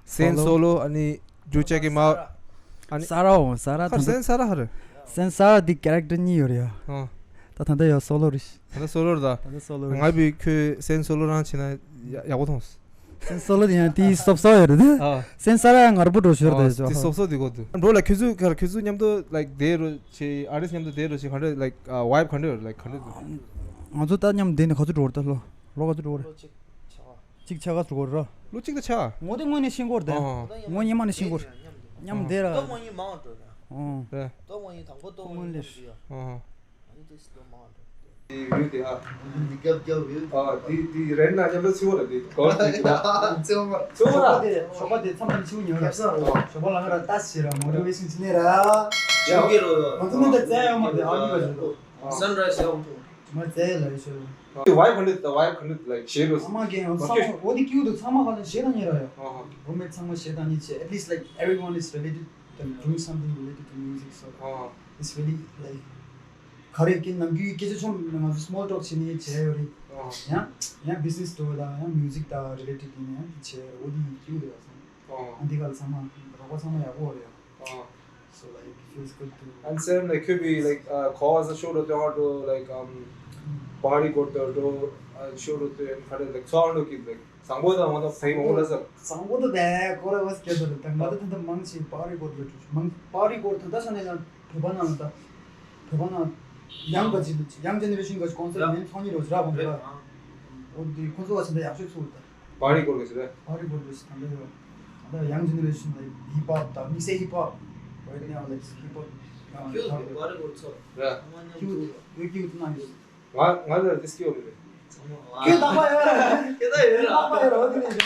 སེན་སོ་ལོ་ཨ་ནི། རྒྱུ་ཅག་གི་མ། ཨ་ནི། ས་ར་འོ་ས་ར་ཁར་ད་སེན་ས་ར་ཧ་རེ། སེན་ས་ར་འདི་ཀེ་རེག་ཊར་གཉིས་ཡོད་རེད་ཡ། ཨ། ད་ད་ལྟ་ཡ་སོ་ལོ་རེད། ད་ལྟ་སོ་ལོ་རེད་ད། ད་ལྟ་སོ་ལོ་རེད། ང་བི་ཁོས་སེན་སོ་ལོ་རང་བྱེད་ན་ཡག་པོ་མཐོང་། སེན་སོ་ལོ་དེ་ཡང་དེའི་སོབ་སོབ་ཡོད་རེད་ད། ཨ། སེན་ས་ར་ཡང་ངར་པོ་འགྲོ་ཞོར་དེ་ཨ་ཅོ། དེ་སོབ་སོབ་དེ་གོ་དུ། འགྲོ་ལ་ཁྱོད་ཚོ་ཁར་ཁྱོད་ཚོ་མཉམ་དུ་ལའིག་དེ་རུ་ཆེ་ཨར་ཊིསི་མཉམ་དུ་དེ་རུ་ཆེ་ག་འདྲ་ལའིག་ཝའིབ་ག་འདྲ་ཡོད་ལའིག་ག་འདྲ་འདུག་ང་ཚོ་ད་མཉམ་དེ་ནས་ག་ཚོད་འགྲོ་རེད་ད་ལོ་ལོ་ག་ཚོད་འགྲོ་རེད། ལོ་གཅིག་ཆགས། གཅིག་ཆ་ག་ཚོད་འགོར་ར། ལོ་གཅིག་ད་ཆ། ངོ་དེ་དངོས་གནས་ཤེས་འགོར་དེ། ཨ། ངོ་ཉི་མ་ནས་ཤེས་འགོར། མཉམ་དེ་ར། ཏོག་མ་ཡིན་མང་འགྲོ་ན། ཨོ། རེད། ཏོག་མ་ཡིན་དང་པོ་ཏོག་མ་ཡིན་ལེ། ཨ། ཨ་ནི་ཏེ་སི་ཏོག་མང་འགྲོ། དེ་བིའུ་དེ་ཨ། འདི་རྒྱབ་རྒྱབ་བིའུ་དེ། ཨ་དེ་དེ་རེད་ན་ཉམས་ལ་ཚིག་པ་ར་དེ་གོ་དེ་ན། ཚིག་པ། ཚིག་པ་ར། ཞོགས་པ་དེ་ཞོགས་པ་དེ་མཚམས་མཚམས་ཚིག་ཉོ་ར། ཞོགས་པ་ལ་ང་ར་ལྟ་ཞེས་ར་མོ་ཊི་ཝེ་ཤན་ཅི་ནས་ར། ཞོགས་ཀྱི་རོ། ང་ཚོ་མི་འདི་རྩལ་ཡོད་མ་རེད་ཨ་ནི་བ་ཞོགས། སན་རའི་སི་ཡག་པོ་འདུག་མ་རྩལ་ལ་ཡོད་ཤོད། དེ་ཝའིབ་ག་འདྲ་དང་ཝའིབ་ག་འདྲ་ལའིག་ཞེ་རུ། ཨ་མ་རྒན་ཡང་ཚང་མ་འོ་དེ་ཀྱུ་དུ་ཚང་མ་ག་ལ་ཞེ་དང་ཉེ་ར་ཡོད། ཨ་ཧ། རུམ་མེཊ་ཚང་མ་ཞེ་དང་ཉེ་ཆེ། At least like everyone is related to doing something related to music, so ཨ་ཧ། It's really like ག་རེ་ཀྱི་ནམ་རྒྱུན་སྐད་ཆ་ཆུང་ང་ཚོ་སི་མོལ་ཊོག་བྱེད་ནས་བྱས་ཡོད་རེད། ཨ་ཧ། ཡང་ཡང་བི་ཛི་ནེ་སི་འགྲོ་བ་དང་ཡང་མིའུ་ཟིག་དང་རི་ལེ་ཊེཌ་ཡིན་ན་ཡང་བྱས་ཡོད་རེད། འོ་དེ་ཀྱུ་དུ་ཡོད་སོང་། ཨ་ཧ། འདི་ག་ལ་ཚང་མ་རོགས་པ་ཚང་མ་ཡག་པོ་རེད། ཨ་ཧ། So like it feels good to. And Sam, like, could be like, uh, cause a show to, to, like, um, party go to, to, uh, show to, to, and kind of like, so I don't know, like, བཟང་པོ་དང་མ་དང་ཚང་མ་ལ་ཟེར། བཟང་པོ་དང་དེ་ཁོ་ར་བས་སྐད་དོ་རེད། ད་ང་ད་ད་ད་མང་ཆེ་པར་ཊི་གོ་ཏོ་མང་པར་ཊི་གོ་ད་ད་ས་ནས་ཡང་བོད་པ་ནང་ད་བོད་པ་ནང་ཡང་ག་ཅི་ཡང་ཇེ་ནེ་རེ་ཤན་ག་ཅི་ཀོན་སེབ་ཡང་མིན་ཚོང་གཉེར་རོ་ཅི་ར་བོང་ར། འོ་དེ་ཁོ་ཚོ་བ་ཆེ་ད་ཡག་ཤོས་ཚུགས་ད། Party གོ་ག་ཅི་རེད། Party གོ་ག་ཅི་ད་འདི་ཡོད། ད་ཡང་ཇེ་ནེ་རེ་ཤན་like hip hop ད་དམིགས་བསལ་hip hop right now like hip hop ཡང་ད་party གོ་ཚོ་རེད། ཁྱེད་ཡོད་ཁྱེད་ཡོད་ན་ཡོད། ང་ང་ལ་ཏིས་ཀི་ཡོད་མེད། ཁྱོད་དང་པ་ཡོད་ར། ཁྱོད་དང་ཡོད་ར། དང་པ་ཡོད་ར་འོ་དེ་ནས་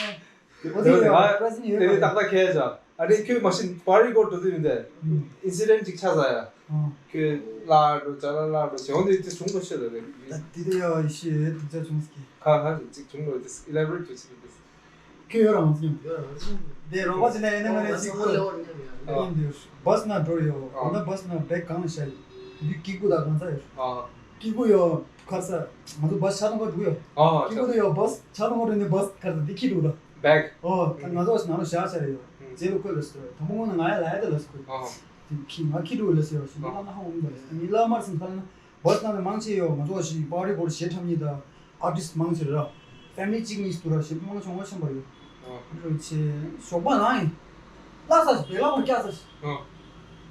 ཡོད། འོ་དེ་ཡོད་པྲ་སིན་ཡོད་ར། ཏག་ཏག་ཁྱེད་ཅག་ཨ་རེ་ཁྱོད་མ་ཤིན་པར་ཊི་གོ་འགྲོ་དུས་ཡིན་ཏེ། ཨིན་སི་ཌེན་ཊི་ཅིག་ཆགས་ས་ཡ། ཁྱོད་ལ་འགྲོ་ཅ་ལ་ལ་འགྲོ་བྱས་འོ་དེ་དེ་བྱུང་འགྲོ་ཤེས་རེད། ད་དེ་དེ་ཡ་ཤེས་དུ་ཅ་བྱུང་སྐྱེ། ཁ་ཁ་ཅིག་བྱུང་འགྲོ་དེ་ཨི་ལེ་བོ་རེ་ཊི་བྱེད་ཅིག་དེ། ཁྱོད་ཡོད་ར་ང་ཚོ་མཉམ་དུ། དེ་རོགས་པ་ཅི་ནས་ཡིན་ན་ང་ནས་ཅིག་ཁོ་ཡིན་དུས་བྷ་སི་ནང་འགྲོ་ཡོད། འོ་ན་བྷ་སི་ནང་བེག་གང་ལ་བཞག་ཡོད། འདི་ཀི་ཀུ་དང་གང་ཚ་ཡོད། ཀི་ཀུ་ཡོད་ཁར་ས་ང་ཚོ་བྷ་སི་ཆ་ཐོང་ག་འགྲོ་ཡོད། ཀི་ཀུ་དུ་ཡོད་བྷ་སི་ཆ་ཐོང་ག་འགྲོ་ནས་བྷ་སི་ཁར་ས་འདི་ཁྱི་འགྲོ་ད། བེག་ཨོ་ད་ང་ཚོ་ནང་ལ་བཞག་བྱ་རེ་ཡོད། རྗེས་ལ་ཁོས་ལ་ཟེར་དང་པོ་ངོ་ན་ང་ཡ་ལ་ཡ་ད་ལ་ཟེར་ཁོས། དེ་ཁྱི་ང་ཁྱི་འགྲོ་ལ་ཟེར་ཡོད་ཞེས་ང་ལ་ཧ་འོང་ད་ལ་ཟེར་ངའི་བླ་མར་སེམས་ཁ་ན། བྷ་སི་ནང་ནས་མང་ཆེ་ཡོད་ང་ཚོ་ཞིག་པར་ཊི་གོ་ཞེ་ཁྲམ་གཉིས་དང་ཨར་ཊིསི་མང་ཆེ་ར། ཕེ་མི་ལི་གཅིག་གཉིས་འདུག་ར། གཞན་པ་མང་ཆུང་བ་ཆེན་པོ་ཡོད། ཨ་རོ་ཆེ་ཞོགས་པ་ལངས་ཡིན། ལྷག་ས་ཞིག་བེ་ལག་པ་བཀྱག་ས་ཞིག་ཨ་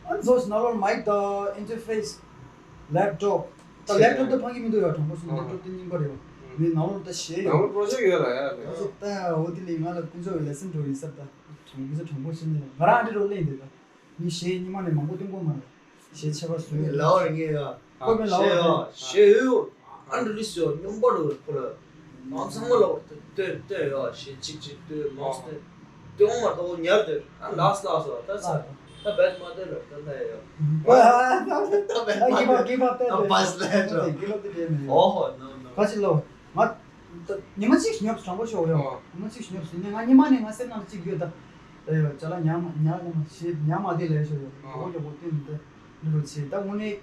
ཨ་ནི་ཚོ་ཞིག་ནང་ལོགས་མའིག་དང་ཨིན་ཊར་ཕེ་སི། ལེབ་ཊོབ། ད་ལེབ་ཊོབ་དེ་ཕངས་ཀྱི་མི་འདུག་ཡ། དྲང་པོ་གསུངས་ལེབ་ཊོབ་དེ་རྙིང་པ་རེད་བ། ངའི་ནང་ལོགས་ད་གཞས་ཡོད། ནང་ལོགས་པྲོ་ཇེག་ཡོད་ལ་ཡ། ཨ་ཙི་ད་འོ་དེ་ལས་ང་ལ་དཀོན་མཆོག་གི་ལེ་སན་འགྲོ་ཡིན་ས། ད་དྲང་པོ་དྲང་པོ་བཤད་ན་ང་རང་ཨ་འདྲ་རོ་ལེན་འདུག་ད། ངའི་གཞས་རྙིང་མ་ནས་མང་པོ་སྟོན་གོ་མ་རེད། གཞས་ཆེ་བ་བཟོས་ཡོད། ལའོ་རེད་ངས་ཡ། ཁོ་པའི་ལའོ་རེད། གཞས་ཡོད། ཨན་རི་ལིས་ཡོད། སྙོམས་པ་འགྲོ་ཁོ་ལ། ཨང་ཚང་མ་ལ་སྟོན་སྟོན་ཡོད། གཞས་གཅིག་གཅིག་སྟོན་མང་སྟོན། སྟོན་མ་ཐོག་ཉར་སྟོན། ཨ་ལ་སི་ལ་སི་ད་ས་ད་བེད་མ་སྟོན་ལ་སྟོན་ད་ཡོད། ད་བེད་མ་སྟོན་ད་བས་ལ་སྟོན་ད་ཡོད། ཨོ་ཧོ་ནོ་ནོ། ག་ཅི་ལོ། ང་ཉི་མ་གཅིག་ཉོབ་དྲང་པོ་ཤོག་ཡོད། ཨོ། ཉི་མ་གཅིག་ཉོབ་ཟིན་ནས་ང་ཉི་མ་ནས་ང་སེམས་ནང་གཅིག་ཡོད་ད། ཨེ་ཡོད་ཅ་ལག་ཉག་མ་ཉག་ཉག་མ་ཞེས་ཉག་མ་དེ་ལས་ཤོག་ཡོད། ཨོ། མགྱོགས་མགྱོགས་པོ་བསྟན་ནས་ད་འདི་རུ་ཆེ་ད་དངོས་གནས་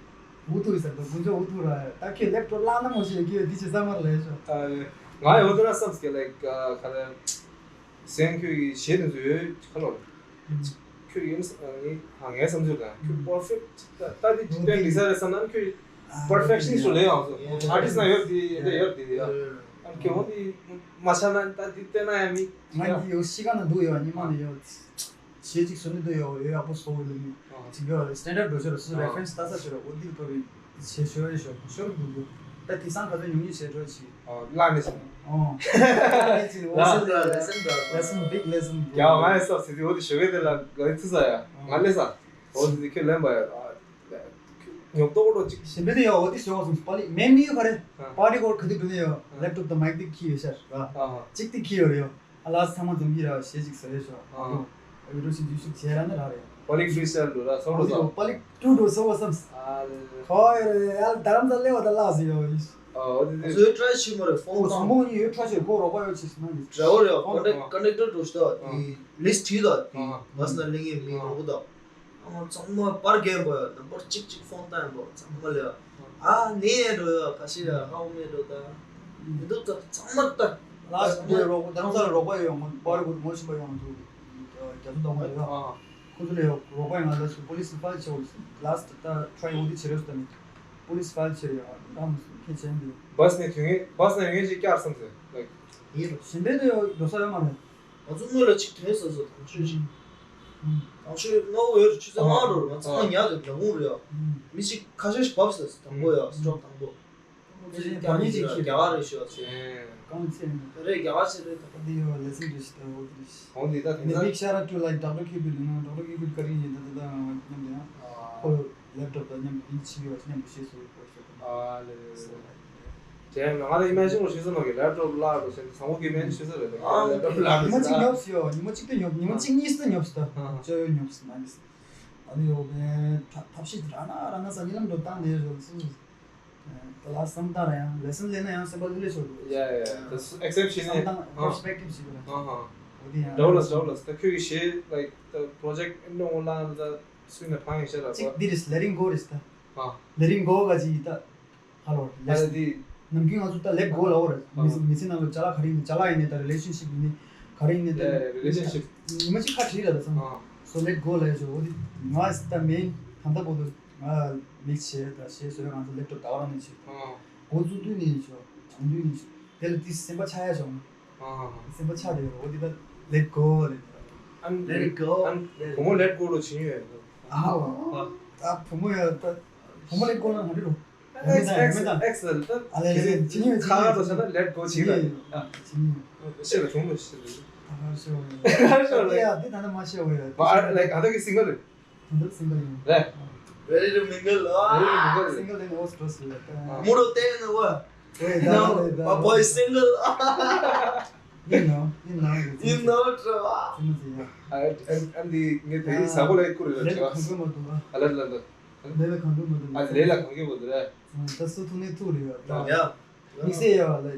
འུ་ཐུག་ཡོད་ཟེར་ད། དཀོན་མཆོག་འུ་ཐུག་ར་ད་ཁྱོད་ལེབ་ཊོབ་བརླག་ན་མོ་ཞེས་ཁྱོད་འདི་བྱེད་ས་མར་ལས་ཤོག་ཨ་ང་ཡོད་ད་ན་བསམ་སྐྱེ་ལེགས་ག་རེ། སེང་ཁྱོད་ཀྱི་གཞས་དེ་ཚོ་ཡོད་ཁ་ལོ། ཁྱོད་ཡིན་ངས་ངའི་བསམ་ཚུལ་དང་ཁྱོད་པར་ཕེག་ཊི་ད་ད་འདི་སྟོན་འགྲིག་ས་རེད་བསམ་ན་ཁྱོད་པར་ཕེག་ཤ་ནི་སི་ཊི་ལས་ཡོང་སོང་། ཨར་ཊིསི་ན་ཡོད་དེ་ཡོད་དེ་ཡོད་དེ་ཡ། ཨ་ཁྱོད་འོ་དེ་མ་ཆགས་ན་ད་འདི་བལྟས་ན་ཡང་མི། ང་འདི་ཡོད་གཤིས་ཀ་ན་འདུག་ཡོད། ཉི་མ་ནས་ཡོད། གཞས་གཅིག་བཟོ་ནི་འདུག་ཡོད། ཡོད་ཡག་པོ་བཟོ་འོས་ལ་མི་གཅིག་ཡོད། སི་ཊན་ཌར་ཌི་འགྲོ་ཤོར་སུ་རེ་ཕ་རེན་སི་ལྟ་ས་ཤོར་འོ་འདི་ལ་ཐོབ་པའི། ཞེས་ཞུ་བ་ཞུ་ཞོར་དུ་འདུག་ད་དེང་སང་ག་ཚོད་ཉུང་ཉུང་བྱས་འགྲོ་ཆེ། ཨོ་བརླག་ནས་སོང་། ཨོ། ལེ་སན་ལ་ལེ་སན་ལ་ལེ་སན་བྷིག་ལེ་སན། རྒྱ་བ་ང་ཡི་སོགས་ཟེར་དུས་འོ་དེ་ཞོ་གས་དེ་ལ་ག་ཚིག་ས་ཡ་ང་ལེ་ས། འོ་དེ་ཁྱོད་ལེན་པ་ཡ། ཉོབ་ཏོག་ཏོག་ཅིག་གཞན་པའི་དེ་ཡ་འོ་དེ་ཞོ་བ་སོང་པ་ལི་མེན་མི་ཡོད་ག་རེ། པར་ཊི་གོ་ག་དུས་འགྲོ་ནས་ཡོད། ལེབ་ཊོབ་དང་མའིག་དེ་ཁྱི་ཡོད་ཤར་ར། གཅིག་དེ་ཁྱི་ཡོད་རེད་ཡོད། ཨ་ལགས་ཚང་མ་འཛོམས་ཀྱི་ར་བ་ཞེ་གཅིག་ཟ་རེ་ཤོག་ཨ་ཨ་ལོ། ཨ་བི་ཌོ་ཤིག་ཇུ་ཤིག་བྱས་ར་ནི་ར་རེད། པ་ལིག་ཕི་རི་སི་ཊའིལ་འགྲོ་ར་སོ་ལོ་ཨ་ལོ་ས། པ་ལིག་ཀྲུ་འགྲོ་སོ་བ་སམ། ཨ་ལེ། ཁོ་ཡ་རེད་ཡ་དྷ་རམ་ས་ལ་ལེ་བ་ད་ལགས་སི་ཡོ་ཡིས། ཨ་འོ་དེ་དེ། ཟོས་ཊ་རའི་བྱེད་མ་རེད་ཕོང་ཨོ་ཚོང་པོ་ནི་ཡོད་ཁྲ་ཆེ་ཁོ་རོགས་པ་ཡོད་ཆེ་ཟི་ན་ནི། ཌ་རའི་ཝར་ཡ་ཀོན་ཌག་ཀོན་ཌག་ཊར་འགྲོ་ཤི་ད་དེ་ལིས་ཊི་ད་དེ་བྷ་སི་ན་ལེན་མཁན་མི་མང་པོ་ད། ཨ་ཚང་མ་པར་རྒྱག་པ་ཡ་ནམ་བར་གཅིག་གཅིག་ཕོང་བཏང་པ་ཚང་མ་ལ་ཡ། ཨ་ནེ་འགྲོ་ཡ་ཁ་ཤས་ཡ་ཧ་འོ་མེ་འགྲོ་ད། མི་འདུག་ད་ཚང་མ་ད། ལ་སི་ཌེ་རོགས་པ་དྷ་རམ་ས་ལ་རོགས་པ་ཡོད་ཡོང་པར་གུ་ངོ་ཤེས་པ་ཡོང་དུ་རྒྱ་མཚོ་དང་མ་ཡོད། ཁོ་ཚོ་ལ་ཡོད་རོགས་པ་ཡོང་ལ་སུ་པོ་ལི་སི་ཕའིལ་བྱེད་འོ་ལ་སི་ད་ཊ་རའི་འོ་དེ་བྱེད་རེས་སུ་ད་ནི་པོ་ལི་སི་ཕའིལ་བྱེད་རེ་ཡོང་ད་མོ་སུ་ཁྱེད་བྱེད་འདི། བྷ་སི་ནས་དུས་ངེས་བྷ་སི་ནས་ཡོང་ངེས་ཅིག་བསྐྱར་སོང་ཟེར་ལགས། ཡིན་རོ་གཞན་པའི་དུ་ཡོད་འགྲོ་ས་ཡོད་མ་རེད། ང་ཚོ་སྔོན་ལ་གཅིག་དོན་ཟ་ཟ་དང་ཆོས་ཤིག་དང་ཆོས་སྔ་བོ་ཡོད་རེད་ཆུ་ཚོད་ལྔ་འགྲོ་རེད་ང་ཚང་མ་ཉལ་འདུག་ཉལ་ཁུང་རེད་ཡ། མི་གཅིག་ཁ་ཤས་ཤིག་བབས་ཟ་དང་པོ་ཡ་སི་ཊོག་དང་པོ། ཁོང་ཚོ་རྒྱ་གར་རེད་ཤོག་ཚེ། རྐང་ཚེ། རེད་རྒྱ་གར་ཚེ་རེད་ད། འདི་ཡོད་ལེ་ཚན་རེ་ཞིག་ད་འོ་དེ་རེད། ཧོང་འདི་ད་དེང་སང་། Big shout out to like Doctor Cubitt you know Doctor Cubitt ག་རེ་ཡིན་ད་ད་ད་མཉམ་དུ་ཡང་ཁོ་ལེབ་ཊོབ་ད་མཉམ་དུ་ཡིན་ཕྱི་ཡོད་མཉམ་དུ་ཤེས་སུ་ཡོད་ཁོ་ཤོད་ད། ཨ་ལེ་ལེ་ལེ། ཇེ་ང་ད་ཨི་མེ་ཇིན་རུ་ཤེས་སུ་མ་གི་ལེབ་ཊོབ་ལ་རུ་ཤེས་ཚང་མ་གི་མེ་ཇིན་ཤེས་སུ་རེད་ལེབ་ཊོབ་ལ་རུ་ཉི་མ་གཅིག་ཉོབ་སི་ཡོད་ཉི་མ་གཅིག་ཏུ་ཉོབ་ཉི་མ་གཅིག་གཉིས་སུ་ཉོབ་སི་ད་ཅོ་ཡོད་ཉོབ་སི་ན་གི་སི། ཨ་ནི་ཡོད་པའི་ཐབས་ཤེས་ར་ན་ར་ན་ས་ཉི་ལམ་འགྲོ་སྟངས་ནས་རོལ་སུ། ད་ལ་བསམ་སྟངས་ར་ཡང་ལེ་སན་ལེན་ན་ཡང་སེམས་པ་ལྷོད་ལྷོད་ཆོག་འདུག་ཡ་ཡ་ད་ཨེག་སེབ་བྱེད་ནས་བསམ་སྟངས་པར་སི་པེག་ཊིབ་ཞིག་རེད། ཨ་ཧ། འོ་དེ་ཡང་འདྲ་བོ་ལ་འདྲ་བོ་ལ་ད་ཁྱོད་ཀྱི་གཞས་like the project ཨེ་ནོ་ལ་ད་སུས་ན་ཕང་ཡིན་ཤ་ར་གཅིག་འདི་རེད་letting go རེད་ད། ཨ་letting go ག་ཅིག་ད་ཧ་ལོ་ལེ་ད་འདི་ནམ་རྒྱུན་ང་ཚོ་ད་let go ལ་འོ་རེད་མི་མི་ཚེ་ནང་ལ་ཅ་ལག་ག་རེ་ཡིན་ནི་ཅ་ལག་ཡིན་ནི་ད་relationship ཡིན་ནི་ག་རེ་ཡིན་ནི་ད་relationship ཉི་མ་གཅིག་ཁ་བྲིས་ར་ད་ཚང་so let go ལ་ཡོད་ཆོག་འོ་དེ་ང་ད་མེན་ད་ལྟ་བར་དུ། ང་མིག་ཆེ་ད་ཞེས་བཟོས་ང་ཚོ་ལེབ་ཊོབ་ད་བ་རང་ནས་ཆེ། འགོ་བཙུགས་དུས་ནས་ཆོ་གྲོང་དུས་ནས་ཆོ་དེ་ལ་དེ་སེམས་པ་ཆགས་ཡ་བྱུང་། སེམས་པ་ཆགས་དེ་འོ་དེ་ད་let go རེད། ཨན་let it go བུ་མོ་let go རོ་བྱིན་ཡོད། ཨ་བ་ད་བུ་མོ་ཡ་ད་བུ་མོ་let go ན་ང་འདྲི་རོ། ཡ་མེད་ད་ཡ་མེད་ད། ཨ་ལེ་ལེ་བྱིན་ཡོད་ཁ་ཁ་དོ་བྱ་ན་let go བྱིན་ཡོད། བྱིན་ཡོད། ཤེས་ལ་བྱུང་མོ་ཤེས་ལ། ད་ཧར་ཤོ་ཧར་ཤོ་ལ། ཡ་དེ་ད་ན་མ་ཤེས་འོ་ཡ། ཨ་like ཨ་ད་གི་སིང་གལ་རེད། དོན་དག་སིང་གལ་ཡིན། རེད། Ready to mingle. Ready to mingle. སིང་གལ་ཡིན་ཨོ་སི་ཊོ་སི་ལ་ད། མུ་རོ་ཏེ་ན་བ། ཨོ་ཡ་ད་ད་ད། My boy single. ཡིན་ནོ་ཡིན་ནོ་ཡིན་ནོ་ཏྲ་བ། ཨ་ཨ་འདི་ངས་དེ་རིང་ཟ་གོ་ལ་ཡི་ཀུ་རེ་ལ་ལས་ལ་གང་གི་མ་འདུག་ཨ། ཨ་ལ་ལ་ལ། ལས་ལ་གང་གི་མ་འདུག་ཨ་ལས་ལ་གང་གི་མ་འདུག་རེད། ད་སུ་ཐུག་ནས་ཐུག་རེད་ཡ། ཡ། དམིགས་བསལ་ཡོད་ལ།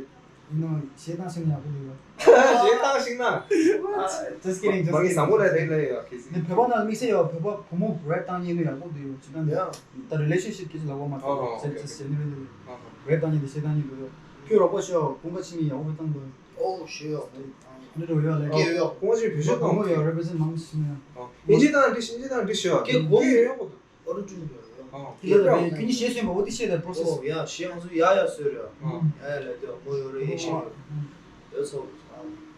ཡིན་ནོ་ཞེ་སྡང་ཞིག་ན་ཡག་པོ་འདུག་ཡོད། ཞེ་སྡང་ཞིག་ན། Just kidding, just མ་གི་བཟང་པོ་རེད་རེད་ལ་ཡོད་ཁེ་སི། ནི་བོད་པ་ནང་དམིགས་བསལ་ཡོད་བོད་པ་བུ་མོ་རེད་བཏང་ཉེ་ནོ་ཡག་པོ་འདུག་ཡོད་ཅི་ད་ནི། ད་རི་ལེ་ཤན་ཤིབ་གི་ཅི་ལ་བ་མ་ཐོག་ཅེ་ཅེ་ཅེ་ནི་རེད་འདུག་རེད་བཏང་ཉེ་དེ་ཞེ་སྡང་ཉེ་འདུག་ཡོད། ཁྱོད་རོགས་པ་ཤོག་ཀུན་དགའ་ཆིང་ཡག་པོ་བཏང་འདུག་ཨོ་ཞེ་ཡོད། འདི་འདྲ་ཡོད་ལ་ཡོད་ཡོད། ཁོང་ཅིག་བེད་སྤྱོད་བུ་མོ་ཡོད་རེ་པི་རི་ཛེན་མང་ཞིག་ནས། ཨིན་ཇི་དང་འདི་ཨིན་ཇི་དང་འདི་ཞེས་པ་ཀྱེ་གོ་མི་ཡོད་པོ་འདུག་ཨོ་རུ་ཅུང་ཡོད་ཡོད། ཨ་ཁྱི་ལ་བས་ཁྱི་གཉིས་ཞེས་ཟིན་པ་འོ་དེ་ཤེས་ལ་པྲོ་སེ་སི། ཨོ་ཡ་ཞེས་ང་ཚོ་ཡ་ཡ་ཟེར་ཡ། ཨ་ཡ་ཡ་ལ་དེ་མོ་ཡོད་རེད་ཡེ་ཤེས་ཡོད། ཡོད་སོ།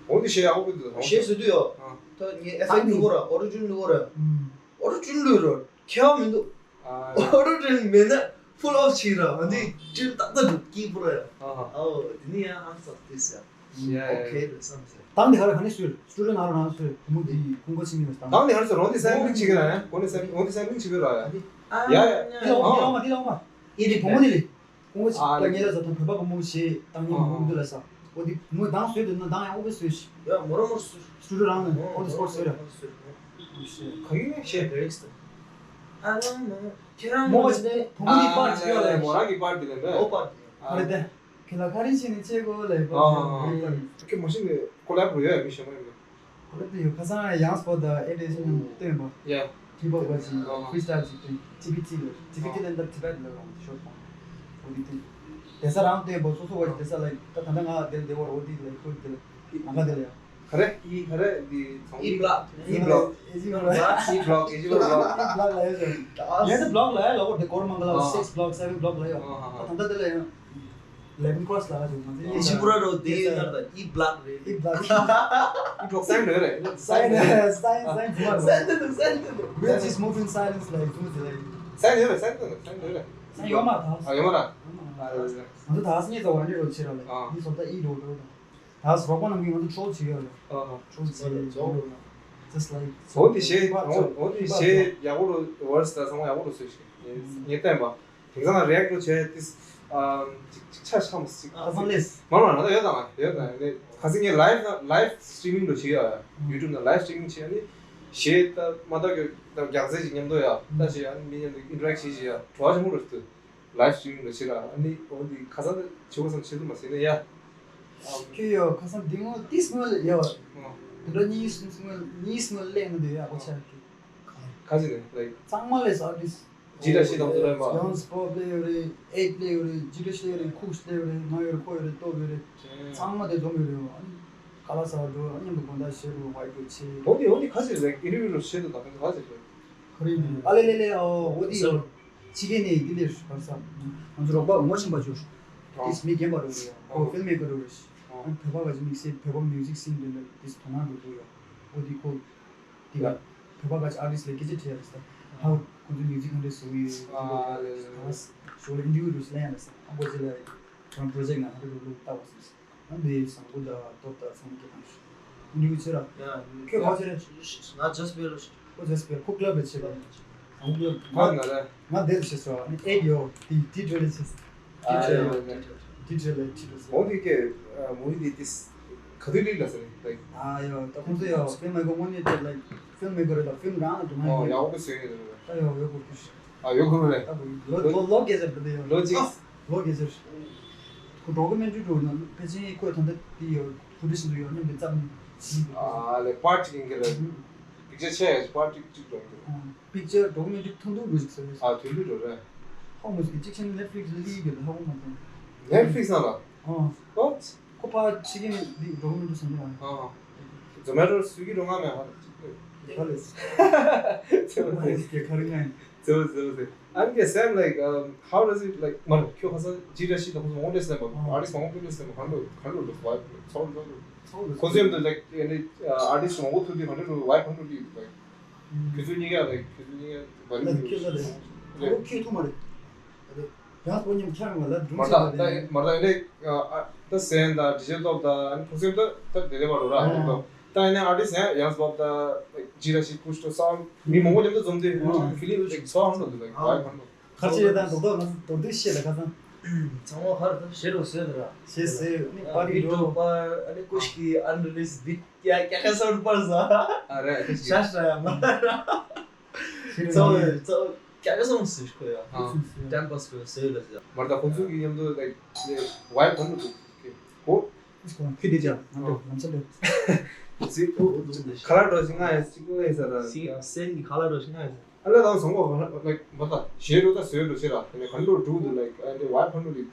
འོ་འདི་གཞས་ཡག་པོ་འདུག་གཞས་བཟོ་དུས་ཡོད། ཨ། ད་ངས་ཨེ་ཕེག་ཊི་ལུས་དགོས་ར། ཨོ་ཊོ་ཊུན་ལུས་དགོས་ར། ཨོ་ཊོ་ཊུན་ལུས་ར་ཁྱད་པར་མི་འདུག་ཨོ་ཊོ་ཊུན་མེད་ན་ཕུལ་ཨོཕ་བྱེད་ར། འོ་འདི་ཊུན་ཏག་ཏག་འདུག་སྐྱིད་པོ་ར་ཡ། ཨོ་དེ་ནི་ཡང་ཨང་སོགས་དེ་ཟེར། ཡ་ཡ། ཨོ་ཁེ་རེད་བསམ་ཟེར། དང་དེ་ག་རེ་ག་ནས་བཟོས། སི་ཊུ་ཌི་ཡོ་ནང་རང་བཟོས། བུ་མོ་དེ་ཁོང་ཁ་ཕྱི་མི་བཟོས། དང་དེ་ག་རེ་བཟོས། རོ་འདི་སེམ་པི་ལིང་བྱེད་ཀྱི་ར་ཡ། གོ་ནས་སེམ་རོ་འདི་སེམ་པི་ལིང་བྱེད་ཀྱི་ར་ཡ། ཡ་ཡ། དེ་ལ་འོང་། དེ་ལ་འོང་། དེ་ལ་འོང་། ཨེ་རེད། བུ་མོ་དེ་ལས། ཁོང་ཚོ་ཨ་ལ་ཉེ་ལ་ཟ་དང་བོད་པ་བུ་མོ་ཞེས་བཏང་ཉེ་བུ་མོ་འདི་ལ་ཟ། འོ་དེ་མོ་དང་བཟོས་འདུག་ན། དང་ཡང་ཨོ་བེ་བཟོས་ཤི། ཡ་མོ་རང་མོ་སུ། སི་ཊུ་ཌི་ཡོ་རང་ནས་ཨོན་སི་པོ་ཊི་བཟོས་ར། ག་ཡིན་ནས་ཤེས། རེག་སི་ཨ་རང་མོ་ཁྱེད་རང་མོ་བ་ཅི་ནས་བུ་མོ་དེ་པར་ཅི་ཡོད་ལ་ཡ། མོ་རང་གི་པར་དེ་ལས་མེད། ཨོ་པར་དེ་ཡ། ཨ་རེད་དེ། ཁྱེད་ལ་ག་རེ་བྱས་ནས་བྱེད་དགོས་ལ་ཡ། པར་དེ་ཡ། ཁྱེད་མ་ཤེས་ནས་ཀོ་ལེབ་རུ་ཡོད་ཡ། མི་ཤེས་མ་ཡིན་ནས། ཁོ་རེ་དེ་ཡོད། ཁ་སང་ཡང་སྤོ་ད་ཨེ་ཏེ་ཤི་ནང་སྟོན་པ། ཡ། ཊི་པོ་བ་ཅི། ཨ་ཧ། ཕི་རི་སི་ཊེལ་ཅིག་སྟོན། ཊི་བི་ཊི་ལ། ཊི་བི་ཊི་ལ་འདི་ཊི་བེཊ་ལ་རང་ཤོར་པ། འོ་དེ་དེ། དེ་ས་རང་སྟོན་པ་སོ་སོ་བ་ཅི་དེ་ས་ལ་ད་ད་ལྟ་ང་དེ་དེ་བར་འོ་དེ་ལ་ཁོ་དེ་ལ་ང་ག་དེ་ལ་ཡ། ག་རེ་ཨི་ག་རེ་འདི་ཚོང་ཨི་བི་ལོག་ཨི་བི་ལོག་ཨི་བི་ལོག་ཨི་བི་ལོག་ཨི་བི་ལོག་ཨི་བི་ལོག་ལ་ཡ་ཟེར། ཡ་དེ་བི་ལོག་ལ་ཡ་ལ་འོ་དེ་གོར་མང་ག་ལ་ཨ་ཧ། སིགས་བི་ལོག་སེ་བེན་བི་ལོག་ལ་ཡ། ཨ་ཧ་ཧ། ད་ད་ལྟ་དེ་ལ་ཡ། ལེ་བན་ཀོ་རོ་སི་ལ་ང་ཚོ་ཡེ་ཤི་པུ་ར་རོ་དེ་ཡིན་ན་ད་ཨི་བི་ལོག་རེད། ཨི་བི་ལོག་ཨི་བི་ལོག་སའིན་རེད་རེད། སའིན་སའིན་སའིན་སའིན་དེ་འདུག་སའིན་དེ་འདུག We'll just move in silence like two delay. སའིན་རེད་རེད། སའིན་དེ་འདུག་སའིན་རེད་རེད། སའིན་ཡོད་མ་ད། ཨ་ཡོད་མ་ར། ང་ཚོ་ད་སྙེ་ཚ་བ་འདྲི་རོ་ཆེ་ར་ལེ། ཨ། ནི་སོ་ད་ཨི་རོ་རོ་ད། ད་རོགས་པ་རྣམས་ཀྱིས་ང་ཚོ་ཊྲོལ་བྱེད་ཡོད་རེད། ཨ་ཧ། ཊྲོལ་བྱེད་ཡོད། Just like འོ་དེ་ཤེས། འོ་དེ་ཤེས་ཡག་པོ་རུ་ཝར་སི་ད་ཚང་མ་ཡག་པོ་རུ་བཟོས་ཤིག་ངས་བསྟན་པ། དེང་སང་རི་ཨེག་ཊི་བྱས་ཏེ། ཨམ། ཅིག་ཅིག་ཆ་ཆ་མ་ཅིག་ཨ་ཙམ་ལས། མ་མ་ང་ད་ཡོད་དང་ཡོད་དང་ནི་ཁ་སང་ངས་ལའིབ་ལའིབ་སི་ཊི་རི་མིང་འགྲོ་བྱེད་ཡ། ཡུ་ཊུབ་ནང་ལའིབ་སི་ཊི་རི་མིང་བྱེད་ཡ་ནི། གཞས་ད་མ་ད་གི་ད་རྒྱག་རྩལ་ཅིག་མཉམ་དུ་ཡ་ད་བྱེད་ཡ་ནི་མི་མཉམ་དུ་ཨིན་ཊར་ཨེག་ཊི་བྱེད་བྱེད་ཡ་བྲོ་བ་ཆེན་པོ་རེད་འདུག་ལའིབ་སི་ཊི་རི་མིང་འགྲོ་བྱེད་ར་ཨ་ནི་འོ་འདི་ཁ་སང་ད་བྱེད་དགོས་བསམ་བྱེད་ཐུབ་མ་ཟིན་ནི་ཡ། ཨམ། ཁྱོད་ཡོ་ཁ་སང་འདི་སྔོན་ཏིས་སྔོན་ཡོ། ཨོ། དེ་འདྲ་གཉིས་གསུམ་སྔོན་གཉིས་སྔོན་གླེང་གི་འདུག་ཡ་ཨོ་ཆ་གི། ཁ་ཅིག་རེད་ལའིག་ཚང་མ་ལས་ཨར་ཊིསི། ཇི་འདྲ་ཞིག་དང་དུ་རེད་པ། ཡོན་སི་པོབ་ལས་ཡོད་རེད། ཨེ་ཊི་ལས་ཡོད་རེད། ཇི་འདྲ་ཞིག་ལས་ཡོད་རེད། ཁུག་སི་ལས་ཡོད་རེད། ང་ཡོད་རེད། ཁོ་ཡོད་རེད། ཏོབ་ཡོད་རེད། ཚང་མ་དེ་འཛོམས་ཡོད་རེད། ཨ་ནི་ཀ་ལ་ས་འགྲོ་ཨ་མཉམ་དུ་དགོང་དག་བཤད་རུ་ཝའི་ཕུ་ཆེ། འོ་དེ་འོ་དེ་ཁ་ཅིག་རེད། ཨིན་ཊར་བིའུ་རུ་བཤད་དུ་དང་ཁ་ཅིག་རེད། ཁ་རེད་འདི་ཨ་ལེ་ལེ་ལེ་ཨོ་འོ་དེ་ཡོད། ཕྱི་རྒྱལ་ནས་འདི་ལས་བར་ས་ང་ཚོ་རོགས་པ་ངོ་ཤེས་པ་ཅིག་ཡོད། ཨོ། ཏིས་མི་རྒན་པ་རུ་རེད། ཨོ་ཨོ་ཕིལ་མེ་ཀར་རུ་རེད། ཨོ་ཨ་ནི་བོད་པ་ག་ཅིག་དམིགས་བསལ་བོད་པ་མིའུ་ཟིག་སིང་འདི་ལ་ཏིས་དོ་སྣང་འགྲོ་འདུག་ཡོད། འོ་དེ་ཁོ། དེ་ལ་བོད་པ་ག་ཅིག་ཨར་ཊིསི་ལ་སྐད་ཆ་དྲིས་ཡ་རེད་ས། ཧའུ་ཁོང་ཚོ་མིའུ་ཟིག་ག་འདྲས་བཟོ་གི་ཡོད། ཨ་ལེ་ལེ་ལེ། ད་ཞོར་ལ་ཨིན་ཊར་བིའུ་རུ་སི་ལེན་ཡ་ལ་ས་ཨ་ཁོ་ཅི་ལ་རང་པྲོ་ཇེག་ནང་ཧ་རི་རུ་ལུག་ལྟ་བ་སོང་ས། ཨ་འདི་བཟང་པོ་ད་སྟོབས་ད་ཚང་གི་དང་ཨིན་ཊར་བིའུ་ཆེ་ར། ཡ་ཁྱོད་ག་ཅི་རེད། ང་ཇ་སི་པེ་ལ། ཁོ་ཇ་སི་པེ་ཁོ་ཀླབ་ལ་ཆེ་ར། ཁོ་ཀླབ་ང་ང་ར། ང་དེར་ཆེ་སོ་ཨ་ནི་ཨེ་ཡོ་ཏི་ཏི་ཏྲེ་ལ་ཆེ་སོ། ཨ་ཡ་ཡ་ཡ། ཏི་ཏྲེ་ལ་ཆེ་སོ། འོ་དེ་ཀེ་མུ་བི་དེ་ཏིས་ག་དུས་ལིག་ལ་ཟེར་ལའིག་ཨ་ཡོ་ད་ཁོང་ཚོ་ཡོ་ཕིལམ་མེ་ཀར་དངོས་གནས་ཏེ་ལའིག་ཕིལམ་མེ་ཀར་རེད་ད་ཕིལམ་རང་ལ་དུ་མ་ཨོ་ཡོ་ཡག་པོ་བཟོས་ཡོད་རེད། ད་ཡོ་ཡོ་གོ་ཁུ་ཤི། ཨ་ཡོ་གོ་རེད། ད་ལོ་ལོ་ལོ་གེ་ཟེར་ད་ཡོ་ལོ་གཅིག་ལོ་གེ་ཟེར། ཁོ་ཌོ་ཀུ་མེན་ཊ་རི་འགྲོ་ན་ཕལ་ཆེར་ཁོས་ད་ལྟ་དེ་ཡོད་ཕུ་ཊེཇ་འདུག་ཡོད་སྙམ་པའི་རྩ་བ་ནས། ཨ་ལེ་པར་ཊི་ཡིན་གྱི་རེད། པིག་ཅར་ཆེ་ཡ་པར་ཊི་གཅིག་འགྲོ་གི་རེད། པིག་ཅར་ཌོ་ཀུ་མེན་ཊ་རི་ཐུང་ཐུང་འགྲོ་ཞིག་ཟེར་བས། ཨ་ཐུང་ཐུང་འགྲོ་རེད། ཧ་གོ་མ་སོང་གཅིག་ཆེན་ནེཊ་ཕི་ལིག་སི་ལི་གི་ཧ་གོ་མ་སོང་། ནེཊ་ཕི་ལིག་སི་ནང་ལ། ཨ། ཨོ། ཁོ་ཕར་ཕྱི་རྒྱལ་ནས་འདི་ཌོ་ཀུ་མེན་ཊ་རི་བཟོ་གི་རེད། ཨ། ཛོ་མེ་ཊོ་སུའི་གི་འགྲོ་ང་མེད་ཧ་ལ་གཅིག་རེད། ཧ་ལས། ཛོ་མེ་ཊོ་སུའི་གི་ཁ་རི་ང་ཡིན། So, so, so. I'm just saying, like, um, how does it, like, མ་རེད། ཁྱོད་ཁ་སང་ཇི་འདྲ་ཞིག་དང་ཁོང་ཚོ་མང་པོ་སླེབས་སོང་ལབ་པ། ཨ་ཨར་ཊིསི་མང་པོ་སླེབས་སོང་ལབ་པ། ག་འདྲ་འདུག་བའི་ཚོར་འདུག་ཚོར་འདུག་ཁོང་ཚོ་ཡོད་འདུག་ལའིག་ཨ་ནི་ཨར་ཊིསི་མང་པོ་ཐུག་དུས་ག་འདྲ་འདུག་བའི་ག་འདྲ་འདུག་ལའིག་ཁྱོད་ཚོ་གཉིས་ཀ་ལའིག་ཁྱོད་ཚོ་གཉིས་ཀ་བ་ལ་ཁྱོད་ཚོ་ལའིག་ཁོ་ཁྱོད་ཐུག་མ་རེད། ཡང་སྤོ་ཉམས་ཆག་ཡོང་བ་ལ་སྒྲུང་མར་ཆག་ད་པ་རེད། མར་ད་ཡོད་ནས་ད་སེན་ད་ཌི་ཇེ་ལྟོབ་ད་ཨ་ནི་ཕུགས་སེམས་ད་ད་དེ་རེད་བ་རོ་ར་ཨ་ད་ད་ཡིན་ན་ཨར་ཊིསི་ཡང་ཡང་སྤོབ་ད་ཇི་ར་ཞིག་ཕུཤ་ཏོ་སའུན་མི་མང་པོ་མཉམ་དུ་འཛོམས་ཏེ་ཨ་ཕི་ལིང་ཞིག་ཚོར་བ་འདུག་ལའིག་བའི་ག་འདུག་ཁ་ཆེ་རེད་ད་མདོག་མདོག་ང་མདོག་མདོག་ཤེས་ད་ཁ་སང་། ཚང་མ་ཧར་ད་ཤེས་རོགས་ཟེར་ད་ར། ཤེས་ཟེར་ནི་པར་རི་འགྲོ། པར་ཨ་ནི་ཀུ་ཤ་གི་ཨན་རི་ལིས་བིཊ་ཡ་ཀྱ་ཀ་སའུན་པར་ཟ། ཨ་རེད་ཤ་ཤ་ཡ་མ་ར། ཚོ་ཚོ་ཀྱ་ཀ་སའུན་སུ་ཁོ་ཡ། ཨ། ཊེམ་པ་སུ་ཟེར་ལ་ཟ། མར་ད་ཁོང་ཚོ་གི་མཉམ་དུ་ལའིག་བའི་ག་འདུག་གོ། ཁྱི་དེ་ཅག་ང་འདྲ་ལམ་སེང་འདྲ། ཁ་ལག་འགྲོ་ཞིག་ང་ཡ་གཅིག་པོ་ཡིན་ས་ར། སེན་གྱི་ཁ་ལག་འགྲོ་ཞིག་ང་ཡ། ཨ་ལས་དང་སོང་གོ་ལའིག་མ་ད་ཞེ་རུ་ད་སོས་རུ་ཞེ་ར་ནས་ག་འགྲོ་འགྲུག་འདུག་ལའིག་ཨ་འདི་བའི་ག་འདུག་ལའིག་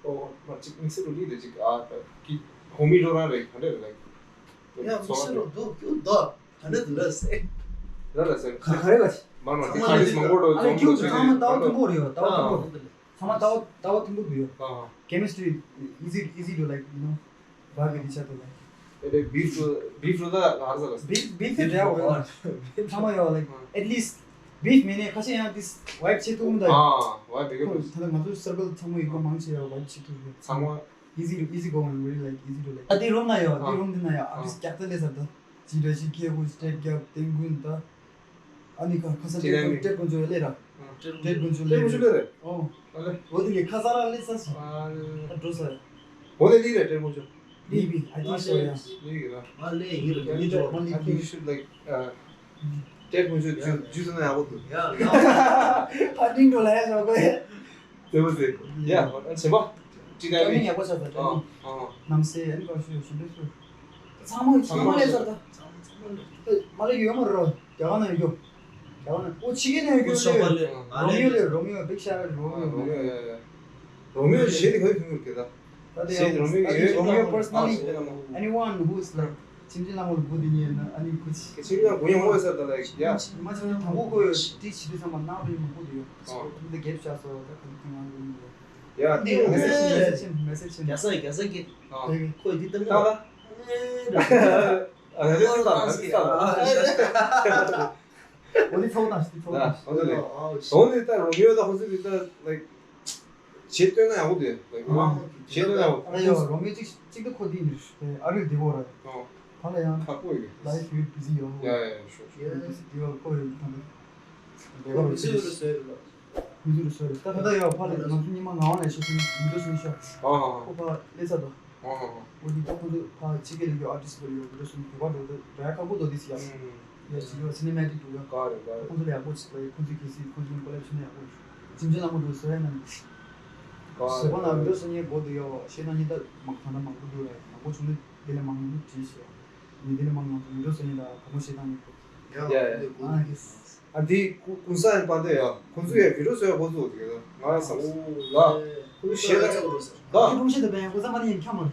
ཨོ་མ་གཅིག་དམིགས་བསལ་རུ་ལི་དེ་གཅིག་ཨ་ད་ཀི་ཧོ་མི་རོ་རང་རེད་ག་འདྲ་རེད་ལའིག་ཡ་དམིགས་བསལ་རུ་འདུག་རྒྱུ་འདུག་ག་འདྲ་འདུག་ལ་སེ། ར་ར་སེ་ག་ག་རེ་ག་ཅི། མ་མ་དེ་ཚང་མ་ཁ་ལིས་མང་པོ་འགྲོ་ཨ་ལས་རྒྱུ་ཚང་མ་ལྟ་བ་མཐུན་པོ་རེད་ཡོད་ལྟ་བ་མཐུན་པོ། ཚང་མ་ལྟ་བ་ལྟ་བ་མཐུན་པོ་འདུག་ཡོད། ཨ་ཧ། Chemistry easy easy to like you know བག་གི་རི་ཆ་དེ་ལ། ཨེ་རེད། བིབ་ལ་བིབ་ལ་ད་ལ་ཧ་ས་ལ། བིབ་བིབ་དེ་འདྲ་བ་ལ། ཚང་མ་ཡོད་ལ། ཨེཊ་ལིསཊ་བིབ་མེད་ནས་ཁ་ཤས་ཡང་དེ་ཝའིབ་བྱེད་ཐུབ་མི་འདུག་ཨ་ཝའིབ་མེད་གི་འདུག་ད་ལྟ་ང་ཚོའི་སར་ཀལ་ཚང་མ་ཡིན་པ་མང་ཆེ་ཡོད་ཝའིབ་བྱེད་ཐུབ་ཡོད། ཚང་མ། Easy to easy going, really, like, easy to, like. ཨ་དེ་རུམ་ན་ཡོད། དེ་རུམ་དེ་ན་ཡོད། ཨ་ཊིསཊ་རྒྱག་ས་ལས་ས་ད། ཅི་འདྲ་ཞིག་ཁྱེད་ཀུན་སྟྲེག་རྒྱབ་ཏེང་ཀུན་ད། ཨ་ནི་ཁ་ཁ་ས་ཏྲེ་ཀུན་ཏྲེ་ཀུན་ཅོ་ལེ་ར། ཏྲེ་ཀུན་ཅོ་ལེ་ར། ཨོ། ཨ་ལེ། འོ་དེ་ལས་ཁ་ས་ར་ལེ་ས་སི། ཨ་འགྲོ་ས། འོ་ལེ་ལི་རེ་ཏྲེ་ཀུན་ཅོ། ལི་བི། I think so, yeah. ལི་ར། ཨ་ལེ་ཡི་ར་ལི་འགྲོ། I think you should, like, uh, ཏྲེ་ཀུན་ཅོ་ཇུ་ཇུ་ན་ཡག་པོ་འདུག་ཡ་ལ། ཨ་ནི་འགྲོ་ལ་ཡ་ཞོག་གོ་ཡ། ཙེ་བོ་ཙེ། ཡ། ཨ་ཆེ་བ། ཅི་ད་ཡ་མི་ཡག་པོ་ཆགས་ད། ཨ་ཨ། ནམ་སེ་ཨན་གོ་ཤུ་ཤུ་འདྲ་ཤུ། ཚང་མ་ཚང་མ་ལས་ཚར་ད། མ་ལས་ཡོད་མ་རོ། རྒྱ་གར་ན་ཡོད། རྒྱ་གར་ན་ཨོ་ཕྱི་རྒྱལ་ན་ཡོད་རོ་མིའོ་ལས། རོ་མིའོ་ལས། རོ་མིའོ། Big shout out རོ་མིའོ། རོ་མིའོ་ཡ་ཡ། རོ་མིའོ་ཞེས་དེ་ག་ཐུང་ཡོད་གི་ད། ད་དེ་ཡང་རོ་མིའོ་ཡོད། རོ་མིའོ་personally, anyone who's like ཁྱིམ་ཆེན་ལྷ་མོ་ལ་སྒུག་དེ་ཉན་ན་ཨ་ནི་ཁུ་ཆི། ཁྱིམ་ཆེན་ལྷ་མོ་ཡོང་བ་ས་ད་ལ་ཡ། ཉི་མ་ཆེན་དང་པོ་ཁོས་ཏི་ཆི་དུས་ཚང་མ་ནང་པའི་མང་པོ་དུ་ཡོད། ཨོ། ཁོ་འདི་གེབ་བྱ་སོ་ད་ཁ་ཐུག་ང་གི་མི་ཡོད། ཡ་འདི་ཡོང་མེ་སེ་ཇི་མེ་སེ་ཇི་མེ་སེ་ཇི་རྒྱ་ས་རྒྱ་ས་གི་ཨོ། ཁོས་འདི་ཏང་ཏང་ཏང་། ཨ་རེ་རེ་ཏང་ཏང་ཏང་། འོ་དེ་ཚོགས་དང་ཞིག་ཚོགས་དང་ཞིག་འོ་དེ་ལས། འོ་དེ་ད་རོ་མིའོ་ད་ཁོ་ཚོ་གི་ད་like བྱེད་སྟོན་ན་ཡག་པོ་འདུག like བྱེད་སྟོན་ན་ཡག་པོ། ཨ་ཡོ་རོ་མིའོ་གཅིག་གཅིག་ཏུ་ཁོ་དེ་ནི་ཨ་རི་དེ་བོ་ར། ཨོ། ད་ལ་ཡང་ཁག་པོ་ཡོད། life very busy ཡོད། ཡ་ཡ་ཤོ་ཤོ། busy དེ་བོ་ཁོ་ཡོད་ད་ལ། དེ་བོ་ར་ཚེ་རུ་སོས་རུ་ལ། ཁོ་ཚོ་རུ་སོ་རེད། ད་ད་ལྟ་ཡོད་ཕ་ལས་ང་ཚོ་ཉི་མ་ངག་དབང་ལས་ཤེས་སོང་མི་འགྲོ་སོང་ཤག་ཨ་ཧ་ཧ། ཁོ་ཕ་ལས་ཚར་འདུག་ཨ་ཧ་ཧ། འོ་དེ་ད་ཁོ་ཚོ་ཕ་ཕྱི་རྒྱལ་ལ་ཡོད་ཨར་ཊིསཊ་བར་ཡོད་འགྲོ་སོང་བོད་པ་འགྲོ་ད་ར་ཁག་པོ་འདུག་དེ་སི་ཡ། ཡ་ཅི་ཡོད་སི་ནི་མེ་ཊིག་འགྲོ་ཡོད། ག་རེ་ག་རེ། ཁོ་ཚོ་ལ་ཡག་པོ་ཅིག་ལ་ཁོ་ཚོའི་གལ་སྲིད་ཁོ་ཚོའི་ཀོ་ལེབ་བྱས་ན་ཡག་པོ་རེད། ཅིམ་ཅིམ་ལ་མོ་འགྲོ་བཟོ་ཡ་ན་ནི། ག་བཟོ་པ་ན་རེ་འགྲོ་སོང་ཉེ་དགོ་དེ་ཡོད་ཤེས་ན་ཉེ་ད་མ་གང་ད་མང་པོ་འདུག་ར་མང་པོ་བྱུང་ན་དེ་ལས་མང་པོ་བྲིས་ཤག་ཉེ་དེ་ལས་མང་མང་འགྲོ་སོང་ཉེ་ད་ག་མོ་ཤེས་ད་ཉེ་དགོ། ཡ་ཡ་ཡ། ཨ་ཡེ་སི། ཨ་འདི་ཀུ་ཀུན་བཟང་ཡིན་པ་འདི་ཡ། ཁོང་ཚོས་ཡ་བི་ཌིའོ་བཟོ་ཡ་འགོ་བཙུགས་འདུག་ཡ། ང་ས་འུ་ལ་ཁོང་ཚོ་ཞེ་ད་ད། ཨ་རི་སྒྲུང་བཤད་དང་བན་ཀུན་བཟང་མ་ནི་ཡིན་ཁྱམས་མ།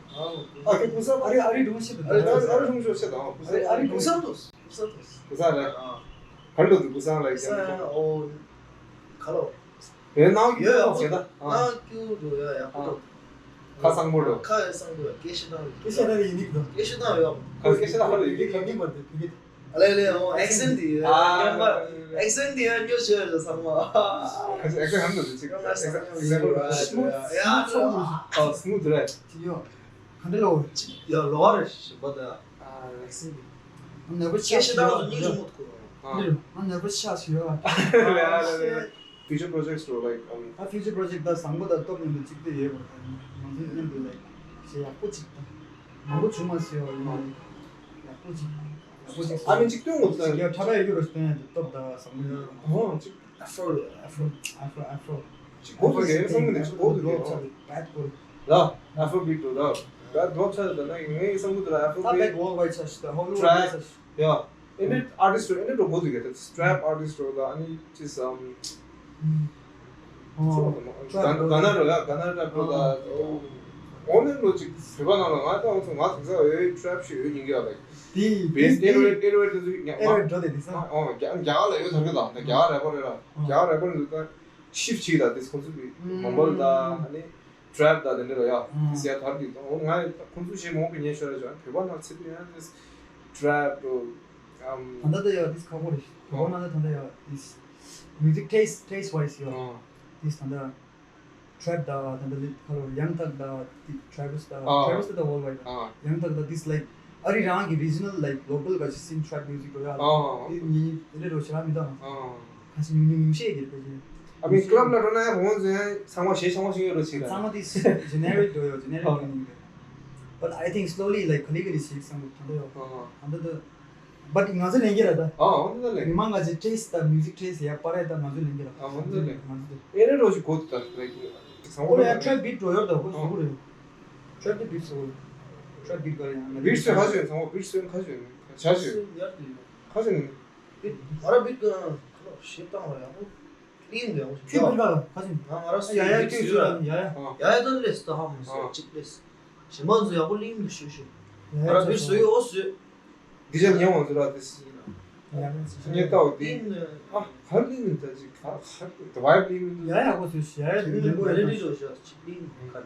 ཨ་ཀུན་བཟང་ཨ་རི་ཨ་རི་སྒྲུང་བཤད་དང་ཨ་རི་ཨ་རི་སྒྲུང་བཤད་དང་ཀུན་བཟང་ཨ་རི་ཀུན་བཟང་དུ་ཀུན་བཟང་རེད། ག་རེ་འདུག་ཀུན་བཟང་ལ་ཡ། ཨོ་ག་ལོ། བའི་ནང་ཡོད་ཡག་པོ་བྱས་ན། ནང་སྐྱུར་འགྲོ་ཡ་ཡག་པོ་འགྲོ། ཁ་གསང་པོ་འགྲོ། ཁ་གསང་པོ་སྐད་ཤེས་དང་། སྐད་ཤེས་དང་ཡིན་ནིག་དང་། སྐད་ཤེས་དང་ཡོད། ཁ་སྐད་ཤེས་དང་ཧ་ལས་ཡིན་ནིག་ཡིན་ནིག་མ་རེད་བུ་གི། ཨ་ལེ་ལེ་ཨོ་ཨེག་སེན་ཊི་དེ་ཡོད། ཨ་ཉམས་པ་ཨེག་སེན་ཊི་དེ་ཡོད་ཉོ་ཆོས་རེད་ཚང་མ། ཁ་སྐད་ཨེག་སེན་ཊི་ཧམ་འདུག་ཅིག་ཨེག་སེན་ཊི་ཨེག་སེན་ཊི་ཧམ་འདུག་ཅིག་ཡ་ཡ་ཨ་སི་མུ་ཐི་རའིཊ། ཅི་ཡོད། ག་འདྲ་ལོ། ཡ་ལོ་རེད་ཞིམ་པ་ད། ཨ་ཨེག་སེན་ཊི་དེ། ཨ་ནེ་བར་ཆེ་ཤི་ད་ཉིན་ཞིག་མོ་ཐུག་ཨ་ནེ་བར་ཆེ་ཤི་ཡོད། ཨ་ལེ་ཨ་ལེ། Future projects to, like, um, ཨ་ཕིའུ་ཅར་པོ་རོ་ཇེག་ཊི་ལ་ལའིཀ་ཨམ། ཨ་ཕིའུ་ཅར་པོ་རོ་ཇེག་ཊི་ད་བཟང་པོ་དང་སྟོབས་མཉམ་དུ་གཅིག་སྡུད་ཡོད་པ་དང་ང་ཚོའི་མཉམ་དུ་ལའིཀ་ཞེ་ཡག་པོ་གཅིག་དང་མང་པོ་བྱུང་མ་སོང་ཡོད་ཡིན་ན་ཡག་པོ་གཅིག་ཡག་པོ་གཅིག་ཨ་མི་གཅིག་སྟོན་དགོས་ད། ཡ་ཁྲ་པ་ཡོད་རོ་སྟོན་ཡ་དེ་སྟོབས་དང་བཟང་པོ་ཡོད། ཨོ་གཅིག་ཨ་ཕྲོ་ཨ་ཕྲོ་ཨ་ཕྲོ་ཨ་ཕྲོ། གཅིག་གོ་ཐུབ་ཀྱི་ཡིན་བསམ་གི་འདུག་གཅིག་གོ་ཐུབ་ཀྱི་ཡིན། ད་ཨ་ཕྲོ་བིཊ་འགྲོ་ད་ད་ཌོབ་ཆགས་ད་ན་ངའི་བསམ་གི་འདུག་ཨ་ཕྲོ་བིཊ། ད་བེག་ཝོརལཌ་ཝའིཌ་ཆགས་ཤི་ད་ཧོ་ལི་ཝུཌ་ཆགས་ཤི། ཡ། ཨེ་འདྲའི་ཨར་ཊིསི་རེད། ཨེ་འདྲའི་འགྲོ་དགོས་འདུག་གས། ད་ཊེ་རེབ་ཨར་ཊིསི་རེད། ད་ཨ་ནི་ཅི་སམ། ག་ན་ཌ་རེད། ག་ན་ཌ་རེད། ད་ཨོ་ནི་ལོ་ཅིག་བོད་པ་ནང་ལ་ང་ད་ང་ཚོ་ང་དེང་སང་འོས་ཊེ་རེབ་ཞིག་འོས་ཉིན་གི་ཡ་ལ། དེ་བེ་སི་ཊེ་རོ་ཊེ་རོ་ཊི་དེ་ཚོ་ཉག་མ་ཨེ་རོ་ཊི་འགྲོ་དེ་དེང་སང་། ཨོ་རྒྱ་རྒྱ་གར་ལ་ཡོད་ཐར་གི་ད་ད་རྒྱ་གར་རེ་པར་རེད་ལ། རྒྱ་གར་རེ་པར་རེད་ད། ཤིབ་ཊི་བྱེད་ད་དེ་ཁོ་ཚོ་གི་མོ་བལ་ད་ཨ་ནི། ཊེ་རེབ་དང་དེ་འདྲ་ལ་ཡ། ཨང་། ཟེར་ཡ་དར་གྱི་འདུག་ཨོ་ང་ཁོང་ཚོ་ཞེ་མང་པོ་ཉན་ཤོར་ཡ་ཅང་བོད་པ་ནང་ཚེ་དུས་ཡང་དེ་ཊེ་རེབ་དོ། ཨམ། ད་ལྟ་ད་ཡ་དིས་ཁག་པོ་རེད། བོད་པ་ནང་ད་ད་ཡ་དིས་མིའུ་ཟིག་ཊེ་སི་ཊི་ཊེ་སི་ཊི་ཝའི་སི་ཡ། ཨང་། དིས་ད་ལྟ་ཊེ་རེབ་ད་ད་ལྟ་ལི་ཁ་ལོ་ཡང་ཐག་ད་དི་ཊེ་རེ་ཝིས་ད་ཨང་། ཊེ་རེ་ཝིས་ད་ཝོརལཌ་ཝའིཌ་ཨང་། ཡང་ཐག་ད་དིས་ལའིཀ་ཨ་རི་རང་གི་རི་ཇི་ནལ་ལའིཀ་ལོ་ཀལ་ག་ཅི་སིན་ཊེ་རེབ་མིའུ་ཟིག་དོ་ཡ། ཨང་། དེ་ཉིད་དེ་འདྲ་རོ་ཞེ་དྲག་མི་འདུག་ཨང་། ཨང་། ཁ་ཤས་ཉུང་ཉུང་ཉུང་ཤས་ཀྱི་དཔེ་ཆ། ཨ་མི་ཀླབ་ལ་འགྲོ་ན་ཡང་བོང་ཟེ་ཚང་མ་ཞེ་ཆུང་བ་ཞིག་ཡོད་རོ་ཆེ་ར། ཚང་མ་དེ་ཇེ་ནེ་རིག་འགྲོ་ཡོད། ཇེ་ནེ་རིག་འགྲོ་ཡིན་གི། But I think slowly, like, ག་ལེ་ག་ལེ་ཞིག་བསམ་གི་ད་ལྟ་ཡོད། ཨ་ཨ། ད་ལྟ་ད། But ང་ཚོ་ལེན་གྱི་ར་ད། ཨ་འོ་ད་ལེན། མི་མང་ག་ཅིག་ཊེ་སི་ཊི་དང་མིའུ་ཟིག་ཊེ་སི་ཊི་ཡ་པ་རེ་ད་ང་ཚོ་ལེན་གྱི་ར། ཨ་འོ་ད་ལེན། ང་ཚོ་ད། ཨེ་རེ་རོ་ཞིག་གོ་ད་ལེགས་ཚང་མ་ཨོ་ཡ་ད། ཊེ་རེབ་བིཊ་འགྲོ་ཡོད་ད་ཧོ་ཨ་ཞུ་གི་རེད། ཊེ་རེབ་དེ་བིཊ་སོ། ཊེ་རེབ་བིཊ་ག་རེ་ཡང་ང་བིཊ་སོ་ཁ་ཤས་ཚང་མ་བིཊ་སོ་ཁ་ཤས་ཁ་ཤས་ཡར་དུ་ཡོད། ཁ་ཤས་ནི། ང་ར་བིཊ་ག་ཁ་ལོ་ཞེ་བཏང་བ་ཡག་པོ། ལིང་དུ་ཡག་པོ་ཞིག་ཁྱོད་བིཊ་ག་ཁ་ཤས་ནི། ང་ང་ར་ཡ་ཡ་ཁྱོད་ཡ་ཡ་ཡ་ཡ། ཡ་ཡ་ད་ལེས་ད་ཧ་མ་སོ་ཨ་གཅིག་ལེས། ཞེ་མ་ཚོ་ཡག་པོ་ལིང་དུ་ཞུ་ཞུ། ཡ་ང་ར་ཡ་བིཊ་སོ་ཡོད་ཨོ་སོ། འདི་ཅག་ཉན་བ་ཚོ་ར་དེ་སི། ཉན་ལྟ་བ་དེ། ཨ་ག་ལིང་མིན་ད་ཅིག་ག་ག་ད་བའི་ལིང་མིན་ཡ་ཡ་གོ་ཚོས་ཡ་ཡ་ལིང་མིན་གོ་ཡ་ལིང་ལོ་ཞག་ཅིག་ལིང་ག་ལ།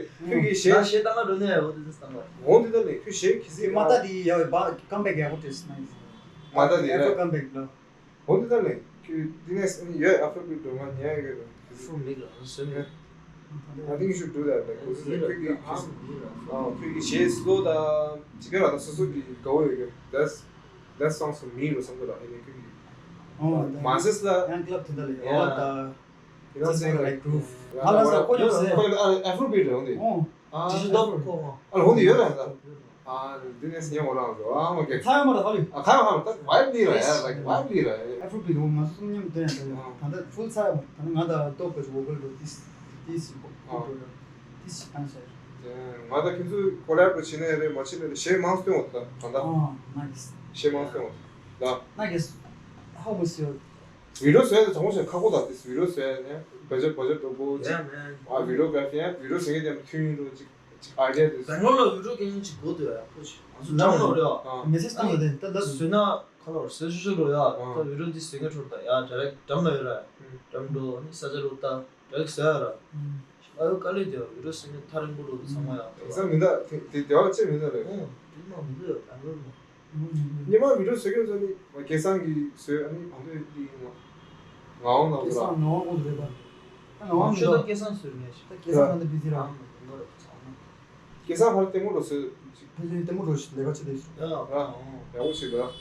རེད། ཁྱོད་ཀྱིས་གཞས། ད་གཞས་བཏང་ག་འགྲོ་ནས་འོ་དེ་ཚོ་བཏང་ག་འོང་དེ་ད་ལས་ཁྱོད་གཞས་གི་སི་མ་ད་དེ་ཡ་བའི་བ་ཀམ་བེག་ཡག་པོ་བྲིས་སོང་། མ་ད་དེ་རེད། ཀམ་བེག་ལ། འོ་དེ་ད་ལས་ཁྱོད་དེ་ནས་ཡོད་ཨ་ཧྥོ་བི་འགྲོ་མ་ཉན་གི་རེད། ཧྥུ་མིག་ལ་སོན་མེད། I think you should do that. Like, ཁྱོད་ཀྱི་གཞས་སི་ལོ་ད་ཅི་ག་ར་ད་སོ་སོ་གི་དགའ་བོ་ཡོད་གི། That's that sounds for me or something like that. ཁྱོད་ཀྱི་མ་སེས་ལ། ཡང་ཀླབ་དེ་འདྲ་ལ་ཡོད་ད། You know what I'm saying? Like, groove. ང་ལ་ས་ཁོ་ཉོབ་ཟེར། ཁོ་ཨ་ཧྥོ་བི་འདྲ་འོང་དེ། ཨོ། ཨ་ཇི་ཞིག་ཏོབ་ཁོ། ཨ་ལ་འོང་དེ་ཡོད་ར་ད། ཨ་འདི་ནས་སྙན་མོ་རང་རོ་ཨ་མ་གེ། ཁ་ཡོད་མ་ར་ཧ་ལི། ཨ་ཁ་ཡོད་ཧ་ལི་ད་vibe འདི་ར་ཡ། Like vibe འདི་ར་ཡ། ཨ་ཧྥོ་བི་འདྲ་ང་སུ་སུ་མཉམ་དེ་ཡང་དེ་ཡང་ད་ལྟ་ཕུལ་ཚར་ཡོད་མ་རེད། ད་ནི་ང་ད་ཏོབ་གི་ཝོ་ཀལ་འགྲོ་ཏིས་ཏིས་ཞིག་ཨ་ཏིས་ཞིག་བཏང་ཤག་ང་ད་ཁྱེད་ཚོས་ཁོ་ལེབ་རེ་བྱེད་ནའི་རེད། མ་བྱེད་ནའི་རེད། གཞས་མང་སྟོན་འོ་ད་ད་ད། ཨ་nice. གཞས་མང་སྟོན་འོ་ད། Nice. How was your བི་ཌི་ཡོ་བཟོ་ཡ་དེ་དྲང་པོ་བཤད་ཁག་པོ་དང་དེ་བི་ཌི་ཡོ་བཟོ་ཡ་ནས་བེ་ཇེཊ་བེ་ཇེཊ་དྲང་པོ་ཅིག Yeah, man. ཨ་བི་ཌི་ཡོ་གྷ་ར་ཕི་ཡ་བི་ཌི་ཡོ་བཟོ་མཁན་དེ་མཐུན་ཡིན་རོ་ཅིག་ཅིག་ཨའི་ཌི་ཡ་དེ། སྦེང་ལོར་ལ་བི་ཌི་ཡོ་སྐད་ཡིན་ཅིག་གོ་དུ་ཡ་ཁོ་ཅིག་ང་ཚོ་འགྲམ་ལ་རེད་ཨ། ཨ་མེ་སེ་ཇི་བཏང་ཡོད་དེ་ད་ལྟ་བཟོས་ན་ཁ་ལོར་བཟོས་ཤུ་ཤུ་རོ་ཡ། ཨ་ད་བི་ཌི་ཡོ་འདི་བཟོས་མཁན་ཁྲོད་ད་ཡ་ཌི་རེག་འགྲམ་ལ་ཡོད་ར། འགྲམ་འགྲོ་ནི་ས་ཆ་རོ་ད་ཌི་རེག་བཟོས་ཡ་ར། ཨ་ཡོ་དཀའ་ལས་དེ་བི་ཌི་ཡོ་བཟོས་མཁན་ཐག་རིང་པོ་རོ་ཚང་མ་ཡ། དེང་སང་མི་འདུག་དེ་དེ་བ་ཅེ་མི་འདུག་རེད། ཨོ་དེ་མ་མི་འདུག་ཡ་སྦེང་ལོར་མ། ཉི་མ་བི་ཌི་ཡོ་བཟོ་མཁན་ཚོ་ནི་སྐལ་བཟང་གིས་བཟོས། ཨ་ནི་བང་མཛོད་འདི་ཡིན་ནོ། ངག་དབང་ནོར་བུ་ར། སྐལ་བཟང་ངག་དབང་དབང་དུ་རེད་པ། ད་ངག་དབང་མི་ཤོད་ད་འདུག་སྐལ་བཟང་བཟོས་ངས་ཤོད། ད་སྐལ་བཟང་ད་ལྟ་བི་ཛི་ར། ཨང་དེ་འདྲ་རེད་ཚང་མ། སྐལ་བཟང་ཕར་ལྟད་མོ་རོ་བཟོས། ཕལ་ཆེར་ལྟད་མོ་རོ་ཞིག་ལས་ཀ་བྱེད་བསྡད་ཤག་ཡ་ཡག་པོ་བྱེད་འདུག་ཨ།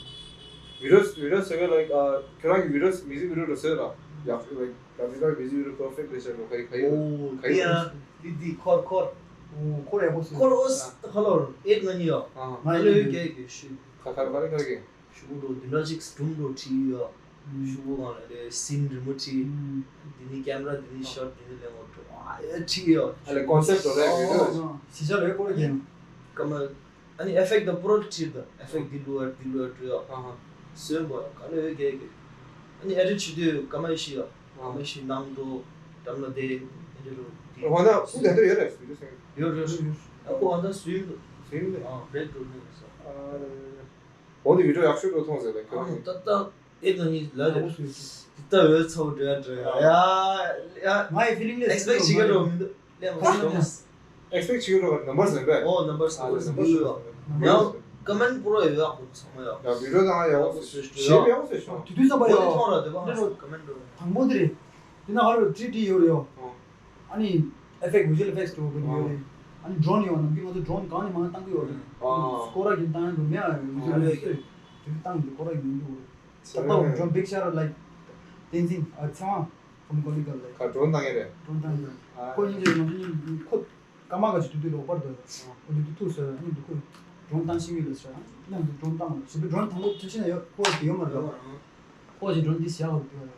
བི་ཌི་ཡོ་བི་ཌི་ཡོ་བཟོ་མཁན་ལ་ཨ་ཁྱོད་རང་གི་བི་ཌི་ཡོ་མིའུ་ཛིག་བི་ཌི་ཡོ་རོ་བཟོས་ར། ཡག་ལའིཀ་ད་མི་ད་མིའུ་ཛིག་བི་ཌི་ཡོ་པར་ཕེག་རེད་ཤག་ལོ་ཁ་ཡི་ཁ་ཡི་ཨོ་ཁ་ཡི། དེ་ཡ་འདི་འདི་ཁོར་ཁོར། ཨོ་ཁོར་ཡག་པོ་བཟོས། ཁོར་ཨོ་ཁ་ལོར་ཨེ་ང་གཉིས་ཡོ། ཨ་ང་ལོ་ཡོད་རྒྱལ་གྱི་ཤུ། ཁ་ཁར་བ་རེ་ཁར་གི། ཤུ་གུ་འགྲོ་འདི་འདྲ་ཅིག་སྒྲུང་འགྲོ་བྲིས་ཡོད། ཤུ་གུ་གང་ལ་རེ་སིན་རི་མོ་བྲིས། འདི་ནི་ཀེམ་ར་འདི་ནི་ཤོ་ཊི་འདི་ནི་ལེ་མོ་འགྲོ་ཨ་ཡ་བྲིས་ཡོད། ཨ་ལེ་ཀོན་སེབ་ཊི་རེད་ཡོད། གཞིས་ཆགས་ལོས་སྐོར་རྒྱན། ཀ་མ་ཨ་ནི་ཨེ་ཕེག་ཊི་དང་པོ་རོ་བྲིས་དང་ཨེ་ཕེག་ཊི་འདི་ལུ་ཨ་འདི་ལུ་ཨ་འགྲོ་ཡོད། ཨ་ཧ། སོན་པོ་ག་ལོས་ཡོད་རྒྱལ་གི། ཨ་ནི་ཨེ་ཌིཊ་བྱེད་དུས་ཀ་མ་ཤི་ཡོད། ཀ་མ་ཤི་ནང་འགྲོ་འགྲམ་ལ་བསྡད་ཨེ་འདྲ་རུ་བྲིས། ཧོ་ན་ཁུ་དེ་འདྲ་ཡོད་རེད་སུས་སེང་། ཡོད་རེད་རེད། ཨ་ཁུ་ཨ་ད་སུས་སུས་ལེ། ཨ་བེད་འགྲོ་ནས་སོ། འོ་དེ་བི་ཌི་ཡོ་ཡག་ཤོས་འགྲོ་མཐོང་ཟེར་ལེ་ཁྱོད་ཨ་ནི། ཏག་ཏག་ཨེ་ད་ནི་ལ་རེད། ཏག་ཏག་འོད་ཚ་བོ་འགྲོ་ཡ་འགྲོ་ཡ་ཡ། ཡ་ངའི་ཕི་ལིང་ལས་ཨེག་སི་པེག་ཊི་བྱེད་ཀྱི་འགྲོ་མི་འདུག་ལས་མ་ཁ་སོང་། ཨེག་སི་པེག་ཊི་བྱེད་ཀྱི་འགྲོ་ག་ནམ་བར་ཟེར་བས། ཨོ་ནམ་བར་ཨ་ཟེར་ནམ་བར་ཟེར་ཡང་ཀ་མེན་ཊི་པུ་ར་ཡོད་ཡག་པོ་ཚང་མ་ཡོད། ཡ་བི་ཌི་ཡོ་དང་ཡག་པོ་ཟེར་ཞེས་ཡག་པོ་ཟེར་ཤོག་དུས་དུས་ཙམ་པ་ཡོད། ཐོང་ར་དེ་བ་ཀ་མེན་ཊི་ར། དང་པོ་དེ་རེད། དེ་ན་ཧ་རུ་ཊི་རི་ཌི་ཡོད་རེད་ཡོ། ཨ་ནི་ཨེ་ཕེག་ཊི་བི་ཞུ་ཨལ་ཨེ་ཕེག་ཊི་འགྲོ་གི་ཡོད་རེད། ཨ་ནི་ཌོ་རོན་ཡོད། ནམ་རྒྱུན་ང་ཚོ་ཌོ་རོན་གང་ནས་མང་བཏང་གི་ཡོད་རེད། ཨ་སྐོར་ར་གི་བཏང་ཡ་འགྲོ་མེད་ཨ་ཡོད་རེད། དེ་བཏང་གི་སྐོར་ར་གི་མི་འདུག་རེད། ད་ལྟ་ཌོ་རོན་བིག་ཤོ་ཊི་ལའིཀ་ཏེན་ཛིན་ཨ་ཚེ་དབང་ཁོམ་ཀོ་ལི་ག་ལ་ཁ་ཌོ་རོན་བཏང་ཡ་རེད། ཌོ་རོན་བཏང་ཡ་ཨ་ཁོ་ཡིན་གྱི་ང་ཚོ་གཉིས་ཁོ་སྐར་མ་ག་ཅིག་དུས་དུས་ལོག་པར་འདུག་ཁོ་དུས་དུས་ཐུག་སོ་ཨ་ནི་འདུག་ཁོ་ཌོ་རོན་བཏང་ཤེས་ཀྱི་ཡོད་ལ་ཟེར་ཨ་ནི་ང་ཚོ་ཌོ་རོན་བཏང་མ་རེད། ཞེ་པོ་ཌོ་རོན་དང་པོ་ཐུག་ཤེས་ན་ཡོད་ཁོ་ཅིག་ཡོད་མ་རེད། ཁོ་ཅིག་ཌོ་རོན་འདི་བཞག་དགོས་འདུག་ཨ།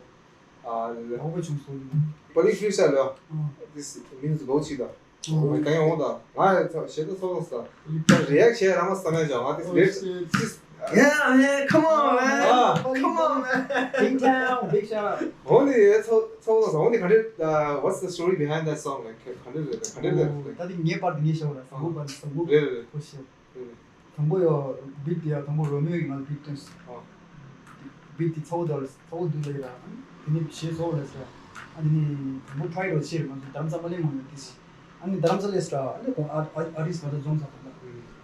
ཨ་ལེ་ལེ། ཨོ་བེ་ཆུང་སོ་ལེ། པ་ལི་ཁྲི་ཤ་ལེ། ཨ། This means go ཆི་ད། ཨོ་ད་ཡང་འོང་ད། ང་ཡང་ཚ་ཞེ་ད་ཚོགས་ལ་ས། ད་རི་ཨེག་ཤན་ར་མ་ས་མེད་ཅང་ང་this Oh, great shit. This Yeah, man, come on, man. Ah. Come on, man. Big town, big shout out. འོང་ནི་ཚོགས་ཚོགས་ལ་ས། འོང་ནི་ག་འདྲ། What's the story behind that song? Like ག་འདྲ་རེད། ག་འདྲ་རེད། ད་དེ་ངའི་པར་དེ་ངས་ཤོར་བ་ར། བཟང་པོ་པར་བཟང་པོ། རེད་རེད་རེད། ཁོ་ཤེས། དང་པོ་ཡོ་བིཊ་དེ་ཡ་དང་པོ་རོ་མེའོ་ཡིས་ང་ལ་བིཊ་སྟོན་སོང་། ཨ། བིཊ་དེ་ཚ་བོ་དར་ཚ་བོ་དུ་ལ་ཡིན་ར། དེ་ནས་གཞས་བཟོ་ལས་ར། ཨ་དེ་ནས་དང་པོ་ཊ་རའི་རོ་ཆེ་རེད། ང་ཚོ་རྡ་རམ་ས་ལ་མ་ཡོང་དེ་སི། ཨ་ནི་རྡ་རམ་ས་ལ་ཡིས་ར། ཨ་ནི་ཁོང་ཨ་ཨ་ཨ་རིས་ང་ཚོ་འཛོམས་ས་ཁོང་ལ།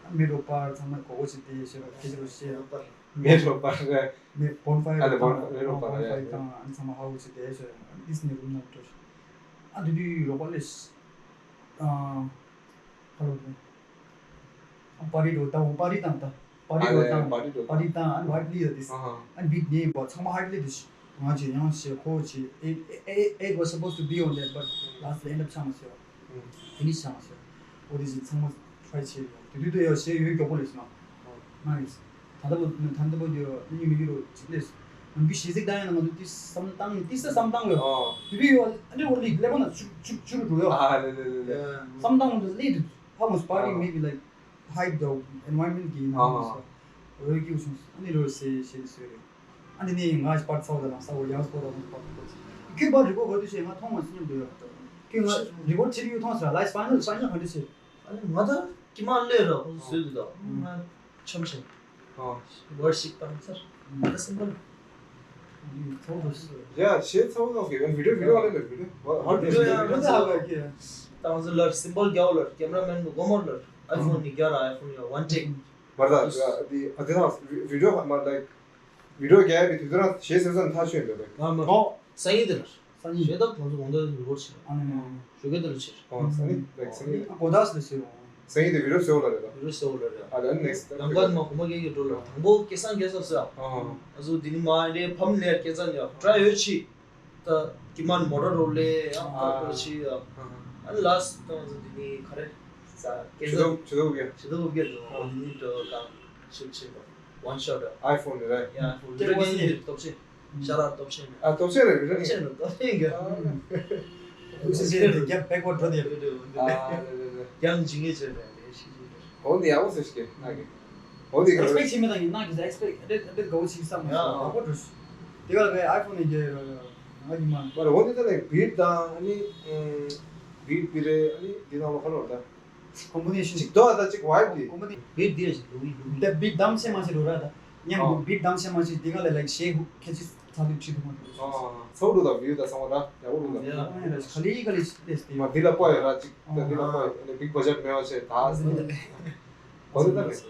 ཨ་མེ་རོ་པར་ཚང་མ་གོ་གོ་བྱེད་དེ་ཞེས་པ་ཁྱེད་ཚོ་ཞེས་ར། མེ་རོ་པར་རེད། མེ་བོན་ཕ་ཡར་ཨ་ལེ་བོན་བོན་ཕ་ཡར་བོན་ཕ་ཡར་བཏང་ཨ་ནི་ཚང་མ་ཧ་གོ་བྱེད་དེ་ཞེས་ར། ཨ་ནི་ཌི་སི་ནི་རུམ་ནང་འགྲོ་ཞེས། ཨ་དེ་དུས་རོགས་པ་ལས། ཨ། ཧ་ལོ། ཨ། པར་རིས་འགྲོ་དང་། པར་རིས་དང་ད། པར་རིས་འགྲོ་དང་། པར་རིས་འགྲོ་དང་། པར་རིས་དང་། ཨན་ཝའིཌ་ལི་ཡ་དིས། ཨ་ཧ། ཨན་བིཊ་ནི་བ་ཚང་མ་ཧའི་ལི་དིས། ང་ཅི་ཡང་ཞེ་ཁོ་ཅི། It, it, it was supposed to be on that, but last end up ཆགས་མ་སོང་། ཧྥི་ནིཤ་ཆགས་མ་སོང་། འོ་དེ་ཅི་ཚང་མ་ཊ་རའི་བྱས་ཡོད། དེ་དུས་དུ་ཡོད་ཞེ་ཡོད་མགྱོགས་པོ་ལས་སོང་། ང་ཡིས། ད་ལྟ་བུ་ད་ལྟ་བུ་ཡོད་ནི་མི་ཡོད་རོ་ཅིག་ལས། ང་གི་ཞེ་གཟིགས་ད་ཡང་ང་ཚོ་ཏི་བསམ་སྟངས་ཏི་ས་བསམ་སྟངས་ཡོད། ཨོ། དེ་དུས་ཡོད་ཨ་ནི་འོ་ལི་ལེ་མ་ན་ཆུ་ཆུ་ཆུ་རུ་འགྲོ་ཡོད། ཨ་ལེ་ལེ་ལེ་ལེ། བསམ་སྟངས་ང་ཚོ་ལི་དུ་how much party maybe like hype the environment གི་ན་ཨ་ཧ། རོ་ཀྱི་བྱུང་ཨ་ནི་རོ་ཟེ་ཞེ་ཟེ་རེད། ཨ་ནི་ནི་ང་པར་ཚའོ་ད་ལ་ས་འོ་ཡང་སྐོར་ར་ཁོང་པར་ཁོ་ཚི་ཁྱོད་པར་རི་པོར་ག་དུས་ཤེས་ང་མཐོང་མ་སི་མཉམ་དུ་ཡོད། ཁྱོད་ང་རི་པོར་ཕྱིར་ཡོད་མཐོང་ས་ལ་ཕའི་ནལ་ཕའི་ནལ་ག་འདྲ་ཟེར། ཨ་ནི་ང་ད་ཀྱི་མ་ལས་ར་ཁོང་ཚོ་ཟོས་འདུག་ད་ང་འཆམ་ཞིང་ཨ། ཝར་ཤིབ་བཏང་ཚར་ང་ད་སིམ་པལ། ཚོགས་འདུ་ཡ་ཞེས་ཚོགས་འདུ་གི་བི་ཌིའོ་བི་ཌིའོ་ཨ་ལེ་ལེ་བི་ཌིའོ་ཧར་ཌི་སི་ཀི་བི་ཌིའོ་ཡ་ད་ཧ་ལ་ཀི་བཏང་ཚར་ལར་སིམ་པལ་རྒྱག་ལར་ཀེམ་ར་མེན་གོ་མར་ལར་ཨའི་ཕོན་ནི་རྒྱག་ར་ཨའི་ཕོན་ཡ་ཝན་ཊེག་མར་ད་དེ་ཨ་དེ་དང་བི་ཌིའོ་མར་ལའིག་བི་ཌིའོ་རྒྱག་ཡ་བི་དུས་དུ་རང་ཞེས་ཟེར་ཙམ་ཐག་ཆོད་འདོད་པས། ཨ་མ། ཨོ། སང་ཉིན་དེ་ལ། སང་ཉིན། ཞེས་ད་ཁོང་ཚོ་དགོང་དག་རི་པོར་ཊི་བྱེད། ཨ་ནི་ནི། ཞོགས་ཀས་དེ་ལ་ཕྱིར། ཨོ་སང་ཉིན་ལའིག་སང་ཉིན། ཨ་གོ་ད་སི་ལ་ཕྱིར་འོང་། སང་ཉིན་དེ་བི་ཌིའོ་སེ་ཝོ་ལ་རེད་ད། བི་ཌིའོ་སེ་ཝོ་ལ་རེད། ཨ་ད་ནེག་སི་ལམ་ཀ་མ་གོ་མ་གེ་གེ་འགྲོ་ལ་དང་པོ་སྐལ་བཟང་རྒྱལ་ཚབ་ཟེར། ཨ་ཨ་ཟུ་དེ་ནི་མ་རེད་ཕམ་ལས་སྐལ་བཟང་ཡ་ཏྲ་ཡོད་ཆི། ད་ཀི་མན་མོ་ཊ་རོ་ལེ་ཡང་ཨ་ཁ་ཁ་ཆི་ཡ། ཨ་ཨ་ཨ་ལ་སི་ད་ང་ཚོ་དེ་ནི་ག་རེ། ས་སྐལ་ཆི་ཏོ་བཟང་ཆི་ཏོ་བུ་གེ་ཆི་ཏོ་བུ་གེ་འགྲོ་ཨ་དེ་ནི་འགྲོ་ག་ཤུག་ཆེ་བ། ཝན་ཤོ་ཊ་ཨའི་ཕོན་རེད། ཡ་ཕོན་ཀེ་རེད་ཝན་ཀེ་ནི་ནི་སྟོབས་ཆེ། ཤ་ར་སྟོབས་ཆེ་ནི། ཨ་སྟོབས་ཆེ་རེད་རེད། སྟོབས་ཆེ་ནི་སྟོབས་ཆེ་གི། ཨ། སྟོབས་ཆེ་རེད་རྒྱབ་བེག་ཝར་ཌི་འགྲོ་དེ་རེད། ཨ་རེད་རེད་རེད། ཡང་ཇི་ངེ་ཆེ་རེད་རེད་ཤི་ཤི་རེད། འོ་འདི་ཡག་པོ་ཟེར་ཤི་ན་གི། འོ་འདི་ག་རེད། ཨེག་སི་པེག་བྱེད་མི་དང་ཡིན་ན་གི་ཨེག་སི་པེག་ཨ་འདྲ་ཨ་འདྲ་དགའ་བོ་ཞིག་བསམ་མ་ཡ། སོང་ཡག་པོ་འགྲོ་ཤི། དེ་ག་ལ་བའི་ཨའི་ཕོན་ནི་རྒྱལ་ཡོད་ཡོད་ང་ཡིན་མ། མ་རེད། འོ་འདི་ད་ལས་བིཊ་དང་ཨ་ནི་བིཊ་བི་རེད་ཨ་ནི་འདི་ནང་ལོ་ཁ་ལོ་ད། ཀོམ་པོ་ནེ་ཤན་ཅིག་དོ་ཨ་ད་ཅིག་ཝའིབ་དེ། ཀོམ་པོ་ནེ་བིཊ་དེ་ཞིག་ལུག་ལུག་ད་བིཊ་དམ་ཆེ་མ་ཆེ་རོ་ར་ད། མཉམ་དུ་བིཊ་དམ་ཆེ་མ་ཆེ་དེ་ག་ལས་ལའིག་ཤེ་ཧུ་ཁེ་ཆི་ཚ་དུ་ཁྲི་དུ་མ་དུ། ཚོགས་འདུ་དང་བིའུ་དང་ཚང་མ་ར་ཡག་པོ་འདུག་ད། ཁ་ལི་ཁ་ལི་ཤི་ཏེ་སྟེ། མ་འདི་ལ་པོ་ཡོད་ར་ཅིག་ད་འདི་ལ་པོ་ཡོད་ནས་བིག་བ་ཇེཊ་མེད་པ་ཆེ་ད་ཟེར་ནས། གོ་ནི་ད་རེད།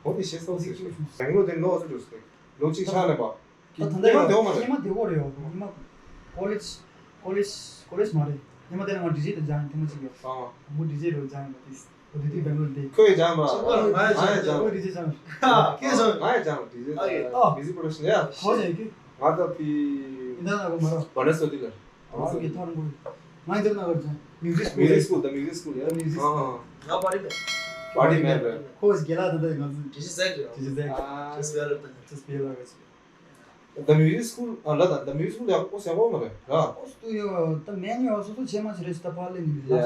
གོ་ནི་ཤེས་སོང་ཟེར་ཞིག་བེང་ལོར་དེ་ལོ་ཨ་ཚོ་འགྲོ་ཟེར་ལོ་གཅིག་ཆགས་ལས་པ། ད་ད་ལྟ་ཉི་མ་དེ་འོ་མ་རེད། ཉི་མ་དེ་འོ་རེད་ཡོད། ཉི་མ་ཀོ་ལེཇ་ཀོ་ལེཇ་ཀོ་ལེཇ་མ་རེད། ཉི་མ་དེ་ན་ང་ཌི་ཇེ་དང་སྦྱང་ཐེངས་མ་གཅིག་ཡོད། ཨ། ཨ་མོ་ཌི་ཇེ་རོ་སྦྱང་ཡོད་དེ། འོ་དེ་དུས་བེང་ལོར་འདི། ཁོས་སྦྱང་བ། ང་ཡང་སྦྱང་། ཁོས་ཌི་ཇེ་སྦྱང་། ཁྱེད་སོང་། ང་ཡང་སྦྱང་ཌི་ཇེ། ཨ་ཡེ། ཨ། མིའུ་ཟིག་པྲོ་ཌག་ཤན་ཡ། ཧོ་ཡེ་ཁྱེད། ང་ད་ཕི། ཡིན་ད་ན་གོ་མ་རོ། བ་ན་སོ་ཏི་ལ། ཨ་ཀི་ཐར་འགུལ། ང་ཡིན་ད་ན་གོ་ཅང་། མིའུ་ཟིག་སྐུལ། མིའུ་ཟིག་སྐུལ་ད་མིའུ་ཟིག་སྐུལ་ཡ། མིའུ་ཟིག་སྐུལ། ཨ། ང་པར་ཊི་མེད། པར་ཊི་མེད་རེད། ཁོས་རྒྱལ་ལ་ད་ད་ང་ཚོ། ཌི་ཇེ་ཟེག་རེད། ཌི་ཇེ་ཟེག་ཨ། ཇེ་སི་པི་ཨེལ་ལ་ད་ཇེ་སི་པི་ཨེལ་ལ་ག་ཅི། ད་མིའུ་ཟིག་སྐུལ་ཨ་ལ་ད་ད་མིའུ་ཟིག་སྐུལ་ཡག་པོ་ཟེར་གོ་མ་རེད་ར། ཨོ་སི་ཏུ་ཡོ་ད་མེན་ཡོ་སོ་སོ་བྱེད་མ་བྱེད་རེད་ད་པར་ལེན་ནི་ལ། ཡ།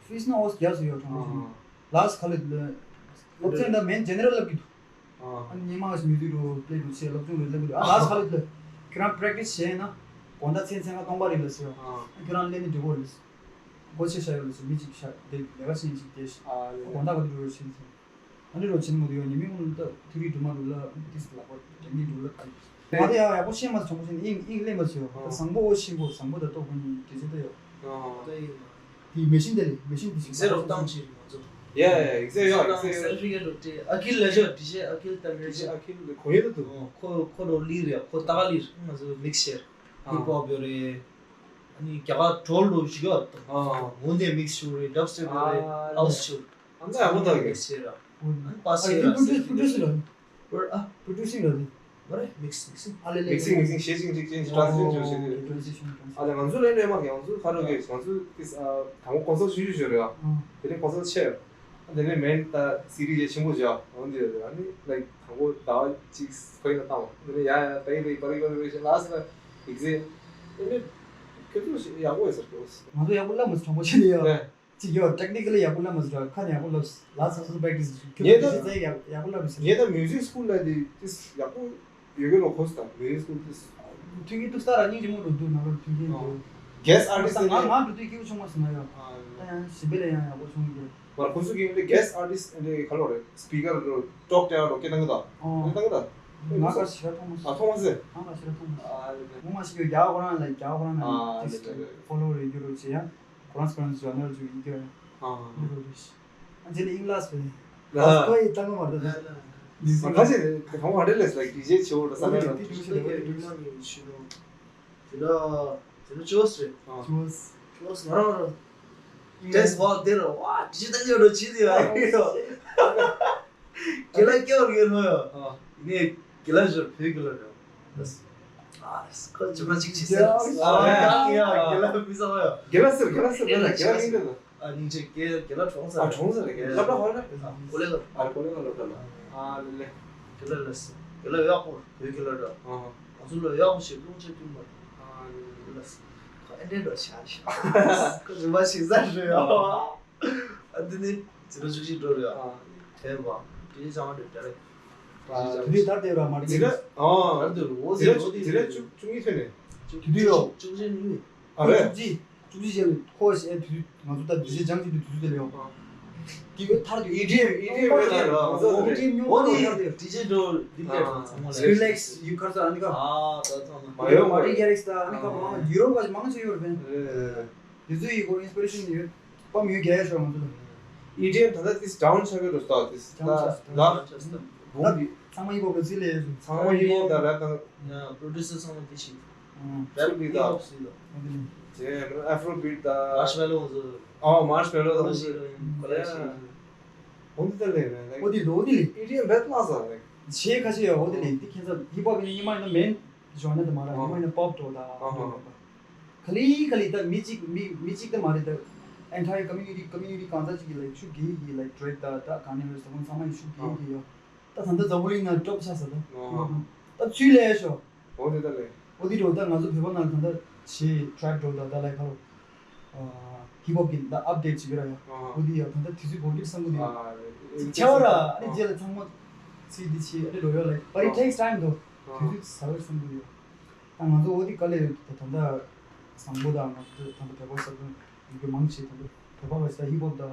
ཧྥིས་ན་ཨོ་སི་རྒྱ་སུ་ཡོ་ཁྲང་ཨ། ལ་སི་ཁ་ལི་ལ། སློབ་ཚན་ད་མེན་ཇེ་ནེ་རལ་ལབ་ཀྱི་འདུག་ཨ། ཨ་ནི་ཉི་མ་ཨོ་སི་མི་དུ་རུ་པླེ་རུ་ཆེ་སློབ་སྦྱོང་རུ་ལབ་ཀྱི་འདུག་ཨ་ལ་སི་ཁ་ལི་ལ། ཁྱེད་རང་པྲེག་ཊི་སི་བྱས་ན། དགོང་དག་མཚན་མཚན་ཁ་སྟོང་པ་རེད་ལ་ཟེར་བ། ཨ། ཁྱེད་རང་ལེན་ནི་འགྲིག་གོ་རེད། སྒོ་ཕྱེ་ཤ་ཡོད་ལ་ཟེར་མི་གཅིག་ཤ་དེ་ལས་ཀ་བྱེད་མཁན་གཅིག་དེ་ཤ། ཨ་ལེ་ལེ། དགོང་དག་ག་དུས་འགྲོ་རེད་ཟེར་ནས། ཨ་ནི་རོ་ཆེན་མོ་དེ་ཡོད་ཉི་མའི་ངོ་ལ་ད་ཐུ་རི་དུ་མ་རུ་ལ་ཏིས་ལ་པོ་དེ་ནི་རུ་ལ་ཁ་ལི། ང་དེ་ཡང་ཡག་པོ་ཤེས་མ་སོང་བཞིན་ཨིང་ཨིང་ལེན་པ་ཚོ་ད་བཟང་པོ་འོ་ཤེས་གོ་བཟང་པོ་ད་ཏོག་ཁོ་ནི་དེ་ཚོ་ད་ཡོད། ཨ། དེ་མེ་ཤིན་དེ་ལས་མེ་ཤིན་དེ་ཤིག་ཟེར་རོགས་བཏང་ཕྱིར་ང་ཚོ། ཡ་ཡ་ཡ་ཨིག་ཟེར་ཡ་ཨིག་ཟེར་ཡ། སེར་ཕི་གེ་འགྲོ་དེ་ཨ་ཁིལ་ལ་ཞོ་དེ་ཤེ་ཨ་ཁིལ་ད་དེ་ལ་ཤེ་ཞོ། ཨ་ཁིལ་ཁོ་ཡོད་ད་དུ། ཁོ་ཁོ་རོ་ལི་རེད་ཁོ་ད་ག་ལི་རེད་ང་ཚོ་མིག་སི་ཤེར། ཨ། ཧིབ་ཧོབ་ཡོད་རེད། ཨ་ནི་རྒྱ་གར་ཌོལ་ལོ་ཞིག་ཡོད་ད། ཨ། འོན་ཏེ་མིག་སི་ཤོར་རེད་ཌབ་སི་ཊེབ་ཡོད་རེད་ཨ་ཧའུ་སི་ཤོར། ཨ་ནི་ཡག་པོ་འདུག་གི། ཨ། ཨ་ནི་པ་སི་ཡ་ར་སེ་ཕྲོ་ཌུ་སི་ར། ཨ། ཕྲོ་ཌུ་སིང་ར་དེ། མ་རེད་མིག་སི་མིག་སི། ཨ་ལེ་ལེ། མིག་སིང་མིག་སིང་ཤེས་ཅིང་ཅིག་ཅིང་ཊྲན་སི་ལེ་ཤན་བྱོས་ཤེས་ཏེ། ཨ་ལེ་ང་ཚོ་ལེན་རེད་མ་རེད་ང་ཚོ་ཁ་རོག་གི་ང་ཚོ་ཏིས་ཨ་དང་པོ་ཁོང་ཚོ་ཤུ་ཤུ་བྱོས་རེད་ཨ། དེ་ནས་ཁོང་ཚོ་ཆེ། ཨ་དེ་ནས་མེན་ད་སི་རི་ཇེ་ཆེན་པོ་བྱོས་ཨ་འོན་ཏེ་ཨ་ནི་ལའིག་དང་པོ་ཟླ་བ་གཅིག་ཁོ་ཡིན་ན་བཏང་བ་དེ་ནས་ཡ་ཡ་ད་ཡི་ལའིག་པ་རིག་པ་རིག་པ་ཤེས་ལ་སི་ལ་ཡིག་ཚད་དེ་ནས་ཁྱོད་ཚོ་ཡག་པོ་ཡོད་ཟེར་གི། ང་ཚོ་ཡག་པོ་བསླབ་མ་སོང་གྲོང་པོ་ཆེ་ནས་ཡོད། ཅིག་ཡོད་ཊེག་ནི་ཀལ་ལི་ཡག་པོ་བསླབ་མ་ཟེར་ཁ་ནས་ཡག་པོ་བསླབ་ལ་སོ་སོ་པེག་ཊི་སི་ཁྱོད་ངས་ད་ཀྱི་ཟེ་ཡག་ཡག་པོ་བསླབ་ཟེར། ངས་ད་མིའུ་ཟིག་སྐུལ་ལ་དེ་ཏིས་ཡག་པོ་ཡོད་གི་ལོ་ཁོ་སི་ད་མིའུ་ཟིག་སྐུལ་ཏིས། མཐུན་རྐྱེན་ཏུ་སྟ་ར་སྙིང་རྗེ་མོ་རུ་འདུག་ན་རུ་མཐུན་རྐྱེན་འདུག་གེ་སི་ཨར་ཊིསི་ང་ང་འགྲོ་དུས་སྐྱིད་པོ་ཆུང་མ་སོང་ན་ཡོད། ད་ཡང་ཞིམ་པེ་ལ་ཡང་ཡག་པོ་ཆུང་གི། མར་ཁོ་ཚོ་གི་འདི་གེ་སི་ཨར་ཊིསི་འདི་ག་ལོ་རེད་སི་པི་ཀར་རུ་ཊོག་ཊེ་རུ་སྐད་བཏང་གི་ད། ཨོ། སྐད་བཏང་གི་ད། ང་ག་ཞིག་ར་མཐོང་མ་སོང་། ཨ་མཐོང་མ་སོང་། ང་ག་ཞིག་ར་མཐོང་མ་སོང་། ཨ་རེད། ངོ་མ་ཞིག་ཡོད་རྒྱ་གར་ཁོ་རང་ལ་རྒྱ་གར་ཁོ་རང་ལ་ཨ་ཏིས་རེད་རེད། ཕོ་ལོ་རེ་རྒྱུ་རུ་བྱེད་ཡ། ཁོ་རང་སི་པན་ཇོ་ནལ་ཇུ་ཡི་གེ་ཨ། ཨ་ནི་རོ་རིས། ཨ་ཇེ་ནི་ཨིང་ལ་སི་པེ། ཨ། ཁོ་ཡི་ཏང་མར་ད་ད། མ་ཁ་ཅིག་རེད་ཁོང་ཨ་འདྲ་ལས་ལ་ཌི་ཇེ་ཆེ་བོ་ར་ས་ནས་ར། ཏི་ཏུ་ཤི་རེ་ཏི་ཏུ་ཤི། དེ་ལ་དེ་ལ་ཅོས་རེད། ཨ། ཅོས། ཅོས་ང་རང་རང་། ཏེས་བ་དེར་བ་ཇི་ལྟར་ཡོད་རོ་ཆི་དེ་ཡོད། དགེ་ལགས་སྐྱེ་བར་ཡོད་ནོ་ཡོད། ཨ། ཡིན་ནའི་དགེ་ལགས་ཞོར་བོད་དགེ་ལགས་རེད། ཨ་ཁོ་ཇི་མ་ཅིག་ཅི་ཟེར། ཨ་ཡ་ཡ་དགེ་ལགས་མི་ཟ་བ་ཡོད། དགེ་ལགས་ཟེར་དགེ་ལགས་ཟེར་དགེ་ལགས་དགེ་ལགས་ཡིན་དེ། ཨ་སྙིང་རྗེ་དགེ་དགེ་ལགས་གྲོངས་ཚར། ཨ་གྲོངས་ཚར་རེད། སློབ་གྲྭ་ཧོལ་རེད། ཨ་ཀོ་ལེ་ག་ཀོ་ལེ་ག་སློབ་གྲྭ་ལ། ཨ་ལེ་ལེ། དགེ་ལགས་ལགས་སེ། དགེ་ལགས་ཡག་པོ་བོད་དགེ་ལགས་ར། ཨ་ང་ཚོ་ལ་ཡག་པོ་ཞིག་རླུང་ཆེ་བསྟུན་པ། ཨ་ལེ་ལེ། ལགས་སེ། ཁོ་ཨེ་འདྲས་འགྲོ་ཤག་ཤག་ཁོ་རིམ་པ་ཞིག་ཟ་རེད་ཡ། ཨ་འདི་ནི་ཛི་རོ་བཅུ་གཅིག་འགྲོ་རེད་ཡ། ཨ་དེ་བ་དེ་ཚང་མ་འདྲ་རེད། ཨ་དེ་དུས་ད་ལྟ་ར་མ་རེད། ཛི་རོ། ཨ་ད་ལྟ་འོ་ཛི་རོ་ཛི་རོ་ཛི་རོ་བཅུ་བཅུ་གཉིས་ཐོན་ནས། དེ་དུས་ཡོ། བཅུ་གཅིག་ནི། ཨ་རེད། བཅུ་གཅིག་བཅུ་གཅིག་ཅན་ཁོ་ཞེས་དུས་ང་ཚོ་ད་དུས་ཚོད་སྦྱང་གི་དུས་ཚོད་དེ་ལ་ཡོང་། དེ་ཡོད་ཐར་དུ་ཨི་ཌི་ཨེམ་ཨི་ཌི་ཨེམ་ཡོད་ཐར་ལ་ང་ཚོ་ཨི་ཌི་ཨེམ་ཉུང་བ་ལ་ཐར་དེ། ཌི་ཇེ་ཌོ་ལ་ཌི་ཇེ་ཌོ་ལ་ཚང་མ་ལ། སི་ཀི་རི་ལེག་སི་ཡུ་ཁར་ས་ཨ་ནི་ཀ། ཨ་ད་ཚང་མ། མ་ཡོང་མ་ཊི་རི་གེ་རེག་སི་ད་ཨ་ནི་ཀ་མང་ཡུ་རོབ་ཀ་མང་ཆེ་ཡོད་རེད། རེད། དེ་ཚོ་ཡི་སྐོར་ཨིན་སི་པི་རེ་ཤན་ཡོད། པམ་ཡོད་རྒྱ་ཡ་ཤོར་ང་ཚོ་ལ། ཨི་ཌི་ཨེམ་ད་ལྟ་ཏིས་ཌའུན་ཆགས་ཀྱི་འགྲོ་སྟངས་ཏིས་ཌའུན་ཆགས་སྟངས། ལ་ལ་ལ་ཚང་མ་ཧིབ་ཧོབ་ལ་རྩིས་ལས་ཡོད་སོང་། ཚང་མ་ཧིབ་ཧོབ་དང་རེབ་དང་། ཡ་པྲོ་ཌུ་སར་ཚང་མ་དེ་ཤི། རེབ་ཧིབ་ཧོབ་ཟེར་ལ། ཨ་ནི་ཨེ་ཕྲོ་བིཊ་དང་། མར་ཤི་མེ་ལོ་ཟེར། ཨོ་མར་ཤི་མེ་ལོ་དང་ཨོ་ཟེར། ཁོ་ལ་ཤི། འོ་འདི་ལྟར་ལས་རེད། ཨོ་དེ་འདྲ་འོ་དེ་ལས། ཨི་ཌི་ཨེམ་རེད་ལ་ཟེར་རེད། ཆེ་ཁ་ཤས་ཡོད་འོ་དེ་ལས་འདི་ཁྱེད་ཚོ་ཧིབ་ཧོབ་ཡིན་ན་ཉི་མ་ཡིན་ན་མེན། ཇོན་ནད་མ་ར་ཉི་མ་ཡིན་ན་པོབ་འགྲོ་ད། ཨ་ཧ། ག་ལེ་ག་ལེ་ད་མི་གཅིག་མི་མི་གཅིག་ད་མ་རེད་ད། ཨེན་ཊ་ཡར་ཀོ་མིའུ་ནི་ཊི་ཀོ་མིའུ་ནི་ཊི་གང་ཚ་གཅིག་གི་ལའིག་ཤུགས་རྒྱས་ཡི་ལའིག་ཌེ་རེག་ད་ད་གང་ནས་རེད་ད་ཁོང་ཚང་མ་ཡི་ཤུགས་རྒྱས་ཡི་ཡོད། ད་ད་ལྟ་འཛམ་བུ་གླིང་ན་ཀྲོབ་ཆགས་ས་ད། ཨ་ཧ། ད་ཚུལ་ལས་ཤོ། འོ་དེ་ད་ལས། འོ་དེ་འགྲོ་ད་ང་ཚོ་བོད་པ་ནང་ད་ད་ཞེས་ཊེག་འགྲོ་ད་ད་ལའིག་ཧ་རོ། ཧིབ་ཧོབ་ཀྱི་ད་ཨབ་ཌེཊ་བྱེད་ཀྱི་ར་ཡ། ཨ་ཧ། འོ་དེ་ཡ་ད་ད་དུས་ཚོད་འགོར་གྱི་བསམ་གི་འདུག་ཨ་ཡ། ཆེ་བ་ར་ཨ་ནི་རྗེས་ལ་ཚང་མ་ཚིག་འདི་ཆེ་ཨ་ནི་འགྲོ་ཡོད་ལ་but it takes time though། དུས་ཚོད་ཟ་བར་བསམ་གི་ཡོད། ད་ང་ཚོ་འོ་དེ་དཀའ་ལས་ཡོད་ད་ད་ད་བཟང་པོ་དང་ང་ཚོ་ད་ད་བོད་པ་ས་ཁུལ་ཡི་གེ་མང་ཆེ་ད་ད་བོད་པ་བ་ས་ཧིབ་ཧོབ་ད།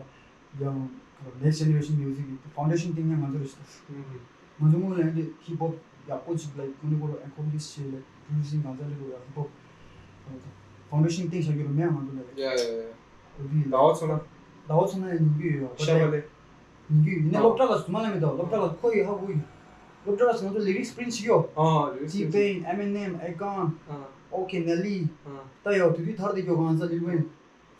ཡང་next generation music གི་foundation བཏིང་ཡང་ང་ཚོ་རེད་ཤག་ཧུམ་ཧུམ། ང་ཚོ་སྔོན་ལ་ཡང་ཧིབ་ཧོབ་ཡག་པོ་ཅིག་ལ་ཁོང་ཚོ་ཁོ་ལ་accomplish བྱས་ལ་producing གང་ཚ་ལེ་རུ་ཡང་ཧིབ་ཧོབ་foundation བཏིང་བཞག་རྒྱུ་རུ་མེད་ང་ཚོ་ལ་ཡ། ཡ་ཡ་ཡ། འོ་དེ་ཟླ་བ་ཚོ་ན། ཟླ་བ་ཚོ་ན་ཡང་ཉན་གྱི་ཡོད་ཡོད་ཤ་བ་ལེ། ཉན་གྱི་ཡོད་ཡིན་ནའི་སློབ་གྲྭ་ལ་སུ་མ་ལ་མི་འདུག་སློབ་གྲྭ་ལ་ཁོ་ཡི་ཧ་གོ་ཡོད། སློབ་གྲྭ་ལ་སུ་ང་ཚོ་ལི་རིག་སི་པི་རིན་ཊི་ཞིག་ཡོད། ཨ་ལི་རིག་སི་པི་རིན་ཊི། T-Pain Eminem Akon ཨ་ཨོ་ཁེ་ནེ་ལི། ཨ་ད་ཡོད་དུས་དུས་ཐར་དེ་ཁྱོད་གང་ཚ་ལི་ཝེན།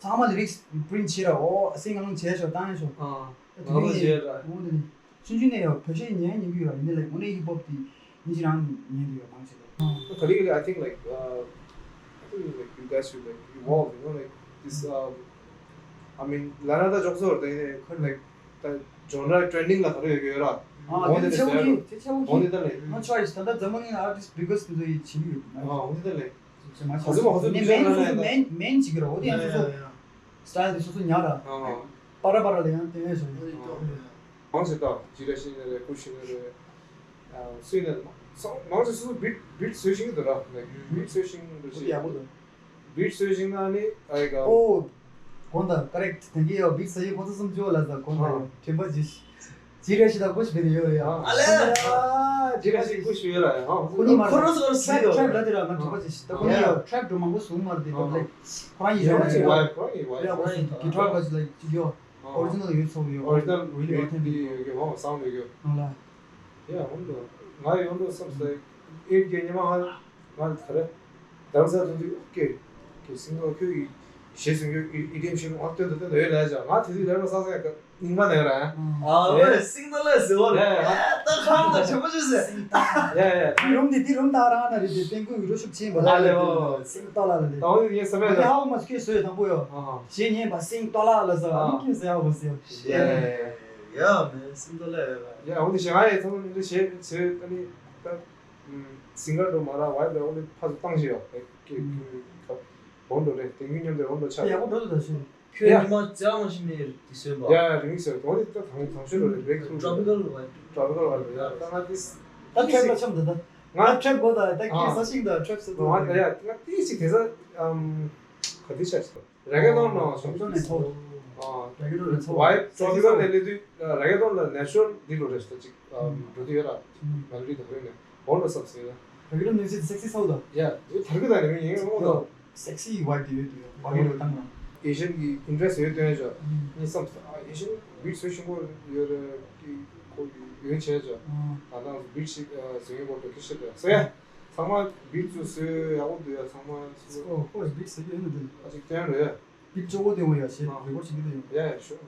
ཚང་མ་ལི་རིག་སི་པི་རིན་ཊི་བྱེད་ར་ཨོ་སིང་ཨ་ལོང་བྱས་ཤོག་བཏང་ཡ་ཤོག་ཨ་ད་ང་ཚོ་བྱས་ར། འོ་དེ་ནི་ཆུང་ཆུང་ནས་ཡོད་བོད་ཆས་ཉན་ཉན་གི་ཡོད་ཡིན་ནའི་ལའིག་འོ་ནས་ཧིབ་ཧོབ་དེ་ཡིན་གཅིག་རང་ཉན་གི་ཡོད་མང་ཆེ་ལ། ག་ལེ་ག་ལེ། I think like uh, I think like you guys should like evolve, you know, like this um, I mean ལ་ན་ད་ཇོག་སོར་དེ་ནས་like ད་ཇོན་ར་ཊྲེན་ཌིང་ལ་ག་རེ་ཡོད་ཡོད་ར། ཨ་འོ་དེ་དེ་ཆེ་བོ་ཞིག་དེ་ཆེ་བོ་ཞིག་འོ་དེ་ད་ལེ། No choice ད་ལྟ་འཛམ་བུ་གླིང་ལ་artist biggest འདི་ཡི་ཆེ་ཡོད། ཨ་འོ་དེ་ད་ལེ། ཅིག་མ་ཆགས། ཨ་ཙི་མ་ཧོ་ཙི་ནི་མེན་སོ་སོ་མེན་མེན་ཅིག་ར་འོ་དེ་ཡང་སོ་སོ་སི་ཊལ་དེ་སོ་སོ་ཉར་ར། ཨ་པ་ར་པ་ར་ལ་ཡང་དེ་ཡང་སོ་ཡིན། མང་ཆེ་ད་ཇི་ར་ཤི་ནི་རེད་ཀུ་ཤི་ནི་རེད། ཨ་སུ་ཡིན་ནི་མང་ཆེ་སོ་སོ་བིཊ་བིཊ་བཟོས་ཤིང་གི་འདུག་ར། བིཊ་བཟོས་ཤིང་འདུག་ཤི་ཡག་པོ་འདུག་བིཊ་བཟོས་ཤིང་ན་ནི་ཨ་ཡི་ག་ཨོ། གོང་དང་ཀ་རེག་ཊི་དེང་གི་ཡོད་བིཊ་ཟ་ཡི་ཁོ་ཚོ་སུམ་ཅུ་ལ་ཟ་གོང་དང་ཡོད་དྲན་པ་ཇི་ཞིག་ཇི་རེ་ཞིག་དང་ཀུ་ཤི་བེ་ནི་ཡོད་ཡ། ཨ་ལེ། ཇི་རེ་ཞིག་ཀུ་ཤི་ཡོད་ར་ཡ། ཁོ་ནི་མ་ཁོ་ར་སོ་སི་ཊྲེག་ཊྲེག་ལ་དེ་ར་མ་གྲུབ་པ་ཅི་ཞིག་ད་ཁོ་ནི་ཡ་ཊྲེག་འགྲོ་མང་པོ་བཟུང་མ་རེད་དེ་ལེགས་ཁོ་རང་ཡི་ཡོད་ཡ་ཅི་ཁོ་ཡི་ཡ་ཁོ་ཡི་ཡ་ཡ་ཁོ་ཡི་གི་ཊྲེག་ལ་ཅི་ལེགས་ཅི་ཡོད། ཨོ་རི་ཇི་ནལ་ཡོད་ཚོགས་ཡོད། ཨོ་རི་ཇི་ནལ་རི་ལི་ཨོ་ཐེན་ཊིག་ཡོད་ཡོད་ཡོད་ཧོ་སའུན་ཌི་ཡོད་ཡོད། ནོ་ལ། ཡ་ཧོན་དུ་ང་ཡོང་དུ་བསམ་སོ་ཡིད་ཀྱི་ཉི་མ་ང་ང་ག་རེ་རྡ་རམ་ས་ལ་དུ་དུ་ཀེ་ཀེ་སིང་ལོ་ཁྱོད་ཀྱི་ཞེས་སིང་ལོ་ཨི་ཨི་ཌི་ཨེམ་ཤེས་ང་སྟོན་དུ་སྟོན་དུ་ཡོད་ལ་ཡ་ང་དེ་དུས་རེ་བ་ས་ས་ཡ་ག་ཉིན་མ་ནས་ར། ཨ་ཨོ་སིང་ལོ་ལ་ཟེར་བ་རེད། ད་ཁང་ད་ཆེན་པོ་ཅིག་ཟེར། ཡ་ཡ། དེ་རུམ་དེ་དེ་རུམ་ད་རང་ན་རེད་དེ་ཏན་ཀུན་ཡུ་རོ་ཤུབ་ཆེན་པ་ལ་ཨ་ལེ་ཧོ། སིང་ཏོ་ལ་ལ་ལེ། ད་འོ་ཡིན་ས་མེད་ད་ལ། ཧ་མ་ཁྱོད་སོས་དང་པོ་ཡོ། ཞེས་ཉན་པ་སིང་ཏོ་ལ་ལ་ཟེར་བ་ཨ་ནི་ཁྱོད་ཟེར་ཡ་བ་ཟེར། ཡ་ཡ་ཡ་མེ་སིང་ཏོ་ལ་ཡ། ཡ་འོ་དེ་ཞེ་ང་ཡི་ཚང་མ་འདི་ཞེ་ཚོས་ཨ་ནི་ད་སིང་གར་འགྲོ་མ་ར་བའི་བའི་འོ་དེ་ཕ་ཚོ་བཏང་ཞེ་ཡོ། ཀེ་ཀེ་ཀ་བོན་འགྲོ་རེད་དེང་གི་མཉམ་དུ་བོན་འགྲོ་ཆ་ཡག་པོ་འགྲོ་འདུག་ད་ཞེ། ཁྱོད་ཉི་མ་ཅང་མ་ཤི་ནས་དེ་སོན་པ། ཡ་ཡ་རིང་སོན་གོང་ནས་ད་དང་དང་ཤོད་རོ་རེད་བེག་ཐུ། ཊོ་པི་ཀལ་ཝའི་ཊོ་པི་ཀལ་ཝའི་ཡ་ད་ང་ཏིས། ད་ཁྲེབ་ལ་ཆམ་ད་ད། ང་ཁྲེབ་གོ་ད་ད་ཁྱི་ས་ཤིང་ད་ཁྲེབ་སོ་ད། ང་ཡ་ང་ཏིས་ཅིག་དེ་ས་ཨམ་ག་དུས་ཆ་ཞིག་རེ་གེ་ཏོན་ནང་ཆམ་ད་ནས་ཐོ། ཨ་རེ་གེ་ཏོན་ནས་ཐོ། ཝའི་ཊོ་པི་ཀལ་ནས་ལེ་དུས་རེ་གེ་ཏོན་ལ་ནེ་ཅུ་རལ་འདི་ལོ་རེ་ཞིག་ད་ཅིག་འགྲོ་དུས་ཡོད་ར་མེ་ལོ་ཌི་ད་ཧོ་ནས་བོ་ལ་སབ་སེ་ཡོད་ར། རེ་གེ་ཏོན་ནས་ཅིག་སེག་སི་སོ་ད། ཡ་ཡོད་ཐར་གི་ད་ནས་མི་ཡིན་ངོ་ད། སེག་སི་ཝའི་བྷི་ཡོད་དུ་ཡོད་བ་གི་རོ་བཏང་ན། ཨེ་ཤན་གྱི་ཨིན་ཊི་རེ་སི་ཡོད་དོན་ཅོ། ཨིན་སམ་ཨེ་ཤན་བིཊ་སུ་ཤིང་གོ་ཡོད་རེ་ཀི་ཁོ་ཡོད་ཆེ་ཅོ། ཨ་ད་བིཊ་ཤིག་ཟིང་གོ་དོ་ཁི་ཤི་དོ་སོ་ཡ། ཚང་མ་བིཊ་སུ་སུ་ཡག་པོ་འདུག་ཡ་ཚང་མ་སུ། ཨོ་ཁོ་བིཊ་སུ་ཡོད་ནི་འདུག་ཨ་ཅིག་བསྟན་རེད། འདི་གཙོ་བོ་དེ་འོ་ཡ་ཞེས་རེ་སྐུལ་བྱེད་ཀྱི་འདུག་ཡོང་། Yeah, yeah, sure.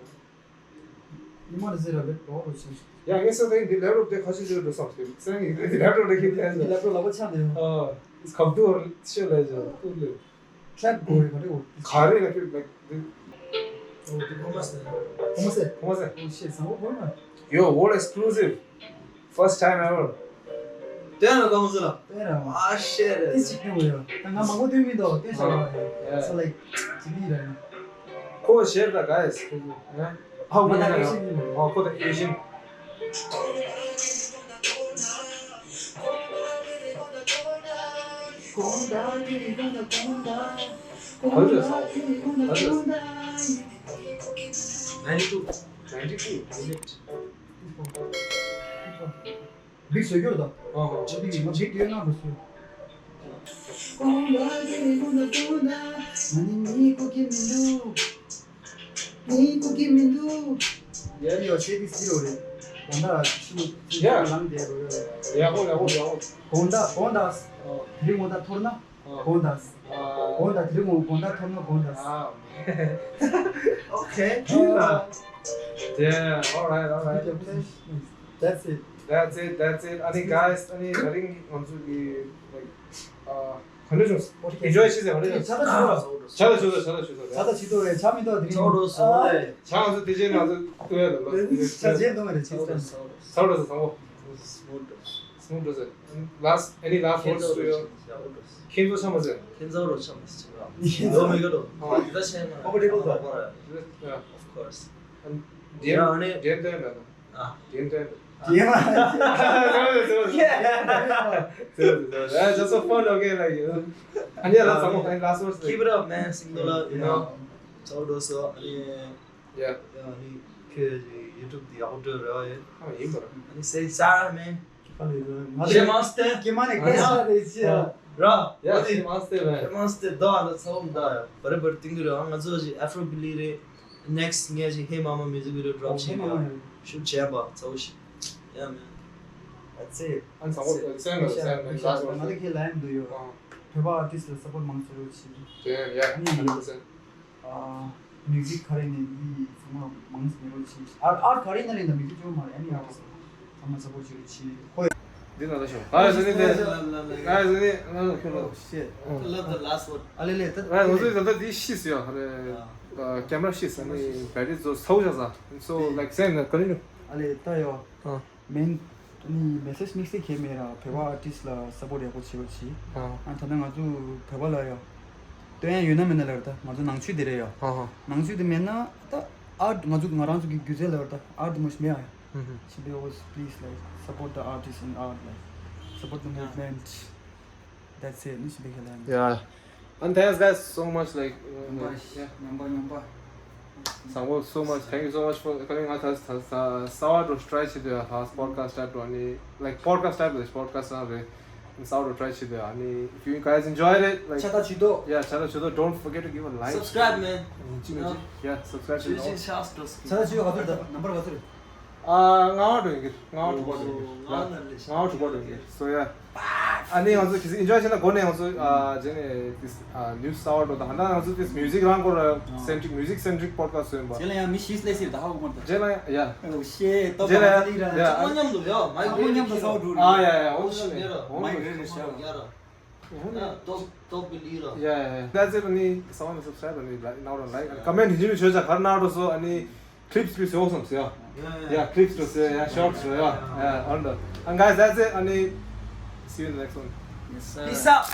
ཉི་མ་རེ་ཟེར་ར་བེད་འགྲོ་རོགས་བྱེད། ཡ་ངས་སོ་ད་ཡིན་འདི་ལེབ་ཊོབ་དེ་ཁ་ཤས་ཅིག་འགྲོ་བསམ་སོང་། སེང་གི་འདི་ལེབ་ཊོབ་དེ་ཁྱེད་ཀྱི་ལེབ་ཊོབ་ལག་པ་ཆག་འདུག་ཡོང་། ཨ་ཁབ་ཏུ་ཤོད་ལས་ཅོ་ཏུ་ལེ། ཊེག་གོ་རེ་ག་རེ་འོ། ག་རེ་ལ་ཁྱོད་ལེགས་འདི། འོ་འདི་ཁོ་མ་ཟེར། ཁོ་མ་ཟེར། ཁོ་མ་ཟེར། འོ་ཤེས་བཟང་པོ་གོ་མ། Yo, world exclusive. First time ever. དེ་ན་གང་ཟེར་ལ། དེ་ར་མ། ཨ་ཤེ་རེད། དེ་ཅིག་ནས་འོ་ཡ། ད་ང་མང་པོ་སྟོན་མི་འདུག་སྟོན་བཞག་པ་རེད། Yeah. So like ཅི་མི་ར། ཁོ་ཤེར་ད་guys. ཨ་ཁོ་ད་ཨེ་ཤིན་ཡིན། ཨ་ཁོ་ད་ཨེ་ཤིན། Ninety two. Ninety two. Minute. Big secure ད། ཨ་ཧ། Big big ཡོད་ན་རུ་སུ། Yeah. ཡོ་ཤེ་དི་སི་རོ་རེད། གོང་ད་ཤུ། Yeah. ལམ་དེ་རོ་ཡོ། ཡ་ཧོ་ཡ་ཧོ་ཡ་ཧོ། གོང་ད་གོང་ད། ཨ། དེ་རིང་གོང་ད་ཐོར་ན། ཨ། གོང་ད། ཨ། གོང་ད་དེ་རིང་གོང་ད་ཐོར་ན་གོང་ད། ཨ། Okay. Yeah, all right, all right. That's it. That's it, that's it. ཨ་ནི་guys, ཨ་ནི་ད་རིང་ང་ཚོ་གི་like ཨ། ག་འདྲ་བྱུང་། Enjoy བྱས་ཟེར་ག་འདྲ་བྱུང་། ཆ་ད་ཆུ་ར། ཆ་ད་ཆུ་ད། ཆ་ད་ཆུ་ད། ཆ་ད་ཆུ་ད་རེད། ཆ་མི་ད་དེ་རིང་། ཆ་འགྲོ་སོང་ལེ། ཆ་ང་ཚོ་དེ་རྗེས་ང་ཚོ་ལྟོས་ཡ་ལ་ལ། ཆ་རྗེས་གཏོང་བ་རེད། ཆ་ད་ཆུ་ད། ཆ་འགྲོ་སོང་བོ། Smooth འགྲོ་སོང་། Smooth འགྲོ་སོང་། Last, any last words to your ཁྱེད་ཚོ་ཆ་མ་ཟེར། ཁྱེད་ཚོ་རོ་ཆ་མ་ཟེར་ཆ་ཡོ་མི་ག་རོ། ཨ། འདི་ད་ཆ་མ། Comfortable ད། Yeah. Of course. ཡ་ཨ་ནི་ཡ་ཨ་ནི་ཌེན་ཌེན་ལ་ན། ཨ། ཌེན་ཌེན། ཌེན་ཌེན། Just for fun, okay, like, you know. ཨ་ནི་ལ་ཚང་མ་ཨ་ནི་last words. Keep it up, man. སིང་དོ་ལ། You know. ཚོགས་འགྲོ་སོ། ཨ་ནི། Yeah. ཨ་ནི་ཁྱོད་YouTube དེ་ཡག་པོ་འགྲོ་རེ་བ་ཡོད། ཨ་ཡིན་པ་ར། ཨ་ནི་say sorry, man. ང་ལ་ཇེ་མང་སྟེ། ཀྱེ་མ་ནི་ཀེ་ས་རེ་ཅི་ཡ། ར། ཡ་ཇེ་མང་སྟེ་བས། ཇེ་མང་སྟེ་ད་ལ་ཚ་བོ་མ་ད་ཡ། བར་བར་ཏིང་གི་ར་ང་ཚོ་ཇི་ཨེ་ཕྲོ་བི་ལི་རེ། Next ངས་ཇི་ཧེ་མ་མ་མི་ཟི་བི་ཌི་ཡོ་ཌོབ་བྱེད་ཡ། ཤུ་བྱས་པ་ཚ་བོ་ཞིག་ཡ་མེ། That's it. ཨ་ཚ་བོ་སེམས་ལ་སེམས་ལ་ལ་ང་ལ་ཁྱེད་ལ་ཡང་འདུག་ཡོད། བོད་པ་ཨར་ཊིསི་ལ་སབ་པོར་ཊི་མང་ཚོད་ཡོད་ཆི། དེ་ཡ་ཡ་ཧན་ཌྲེཌ་པར་སེན། ཨ། མིའུ་ཟིག་ག་རེ་ནས་འདི་ཚང་མ་མང་ཙམ་ཡོད་ཆི། ཨར་ཨར་ག་རེ་ན་ལེན་ད་མིའུ་ཟིག་ཅུང་མ་རེད། ཨ་ནི་ཨར་ཊིསི་ཚང་མ་སབ་པོར་ཊི་བྱེད་ཆི། ཧོ། འདི་ན་ད་ཤོག་ཨ་ཟི་ནི་དེ། ཨ་ཟི་ནི་ང་ལ་ཁྱོད་ལ། Oh, shit. Love the last word. ཨ་ལེ་ལེ་ད། ཨ་ང་ཚོས་ད་ལྟ་འདི་ཤི་སོང་ཡ། ཨ་རེ། ཀེམ་ར་ཤི་སོང་། ཨ་ནི་བེ་ཊི་རི་ཚོ་ཚ་བོ་བྱ་ས། So like saying that continue. ཨ་ལེ་ད་ཡོ། ཨ། མེན། ཨ་ནི་མེ་སེ་ཇི་དམིགས་བསལ་གང་ཡང་མེད་ར། བོད་པ་ཨར་ཊིསི་ལ་སབ་པོར་ཊི་ཡག་པོ་བྱེད་པ་བྱེད། ཨ། ཨ་ད་ནང་ང་ཚོ་བོད་པ་ལ་ཡ། སྟོན་ཡ་ཡོད་ན་མེད་ན་ལབ་ར། ད་ང་ཚོ་ནང་ཆོས་དེ་རེད་ཡ། ཨ་ཧ། ནང་ཆོས་དེ་མེད་ན་ད་ཨར་ཊི་ང་ཚོ་ང་རང་ཚོ་གི་སྒྱུ་རྩལ་ལབ་ར། ད་ཨར་ཊི་དེ་མོ་ཞིག་མེད་ཡ། ཧུམ་ཧུམ། Should be always please like support the artist and art, like support the movement. That's it. ནི་ཞིག་དེ་ག་ལ། Yeah. And thanks guys so much, like, uh, yeah. ཉམས་པ་ཉམས་པ། བཟང་པོ། So much, thank you so much for coming. ང་ད་ད་ད་sourdough try བྱེད་དུས་ཡ། ད་podcast type ཨ་ནི་like podcast type ལ་podcast རང་རེད། And sourdough try བྱེད་དུས་ཡ། ཨ་ནི་if you guys enjoyed it, like, ཆ་ད་ཆུ་དོ། Yeah, ཆ་ད་ཆུ་དོ། Don't forget to give a like. Subscribe, man. ཅི་ནས་ཅི། Yeah, subscribe བྱེད་དོ། ཆ་ད་ཆུ་ཡོད་ག་ཚོད་ད། ནམ་བར་ག་ཚོད་རེད། ཨ། ལྔ་བ་འགྲོ་ཡིན་གྱི། ལྔ་བ་དྲུག་པ་འགྲོ་ཡིན་གྱི། ལྔ་བ་དྲུག་པ་འགྲོ་ཡིན་གྱི། So yeah. ཨ་ནི་ང་ཚོ་གལ་སྲིད་ཨེན་ཇོའི་བྱས་ན་སྒོ་ནས་ང་ཚོ་ཨ་རྗེས་ནས་this ཨ་news sourdough དང་ཧ་ན་ང་ཚོ་this music རང་སྐོར་ཨ་སེན་ཊྲིག་མིའུ་ཟིག་སེན་ཊྲིག་པོ་ཌི་ཁ་སི་ཊི་ཡིན་པ། རྗེས་ལ་ཡང་མི་ཤི་སླེ་སི་ད་ཧ་གོ་མ་ད། རྗེས་ལ་ཡང་ཡ། Oh shit. ཏོ་རྗེས་ལ་ཡང་ཡ། ཅག་མཉམ་དུ་ཡ། མའི་ཅག་མཉམ་དུ་sourdough རེད། ཨ་ཡ་ཡ། འོ་ཤི་ནི་ར། མའི་རེད་རེད་ཤ། ཡ་ར། Yeah, yeah, yeah. That's it. ཨ་ནི་someone subscribe ཨ་ནི་like, now don't like, comment ཡིན་ཅི་མི་ཆོས་ཅག་གར་ན་འགྲོ་སོ། ཨ་ནི་clips please ཡོག་སམ་སི་ཡ། Yeah, yeah. Yeah, clips འགྲོ་སོ་ཡ། Shorts འགྲོ་ཡ། Yeah, on the. And guys, that's it. ཨ་ནི་see you in the next one. Yes, sir. Peace out.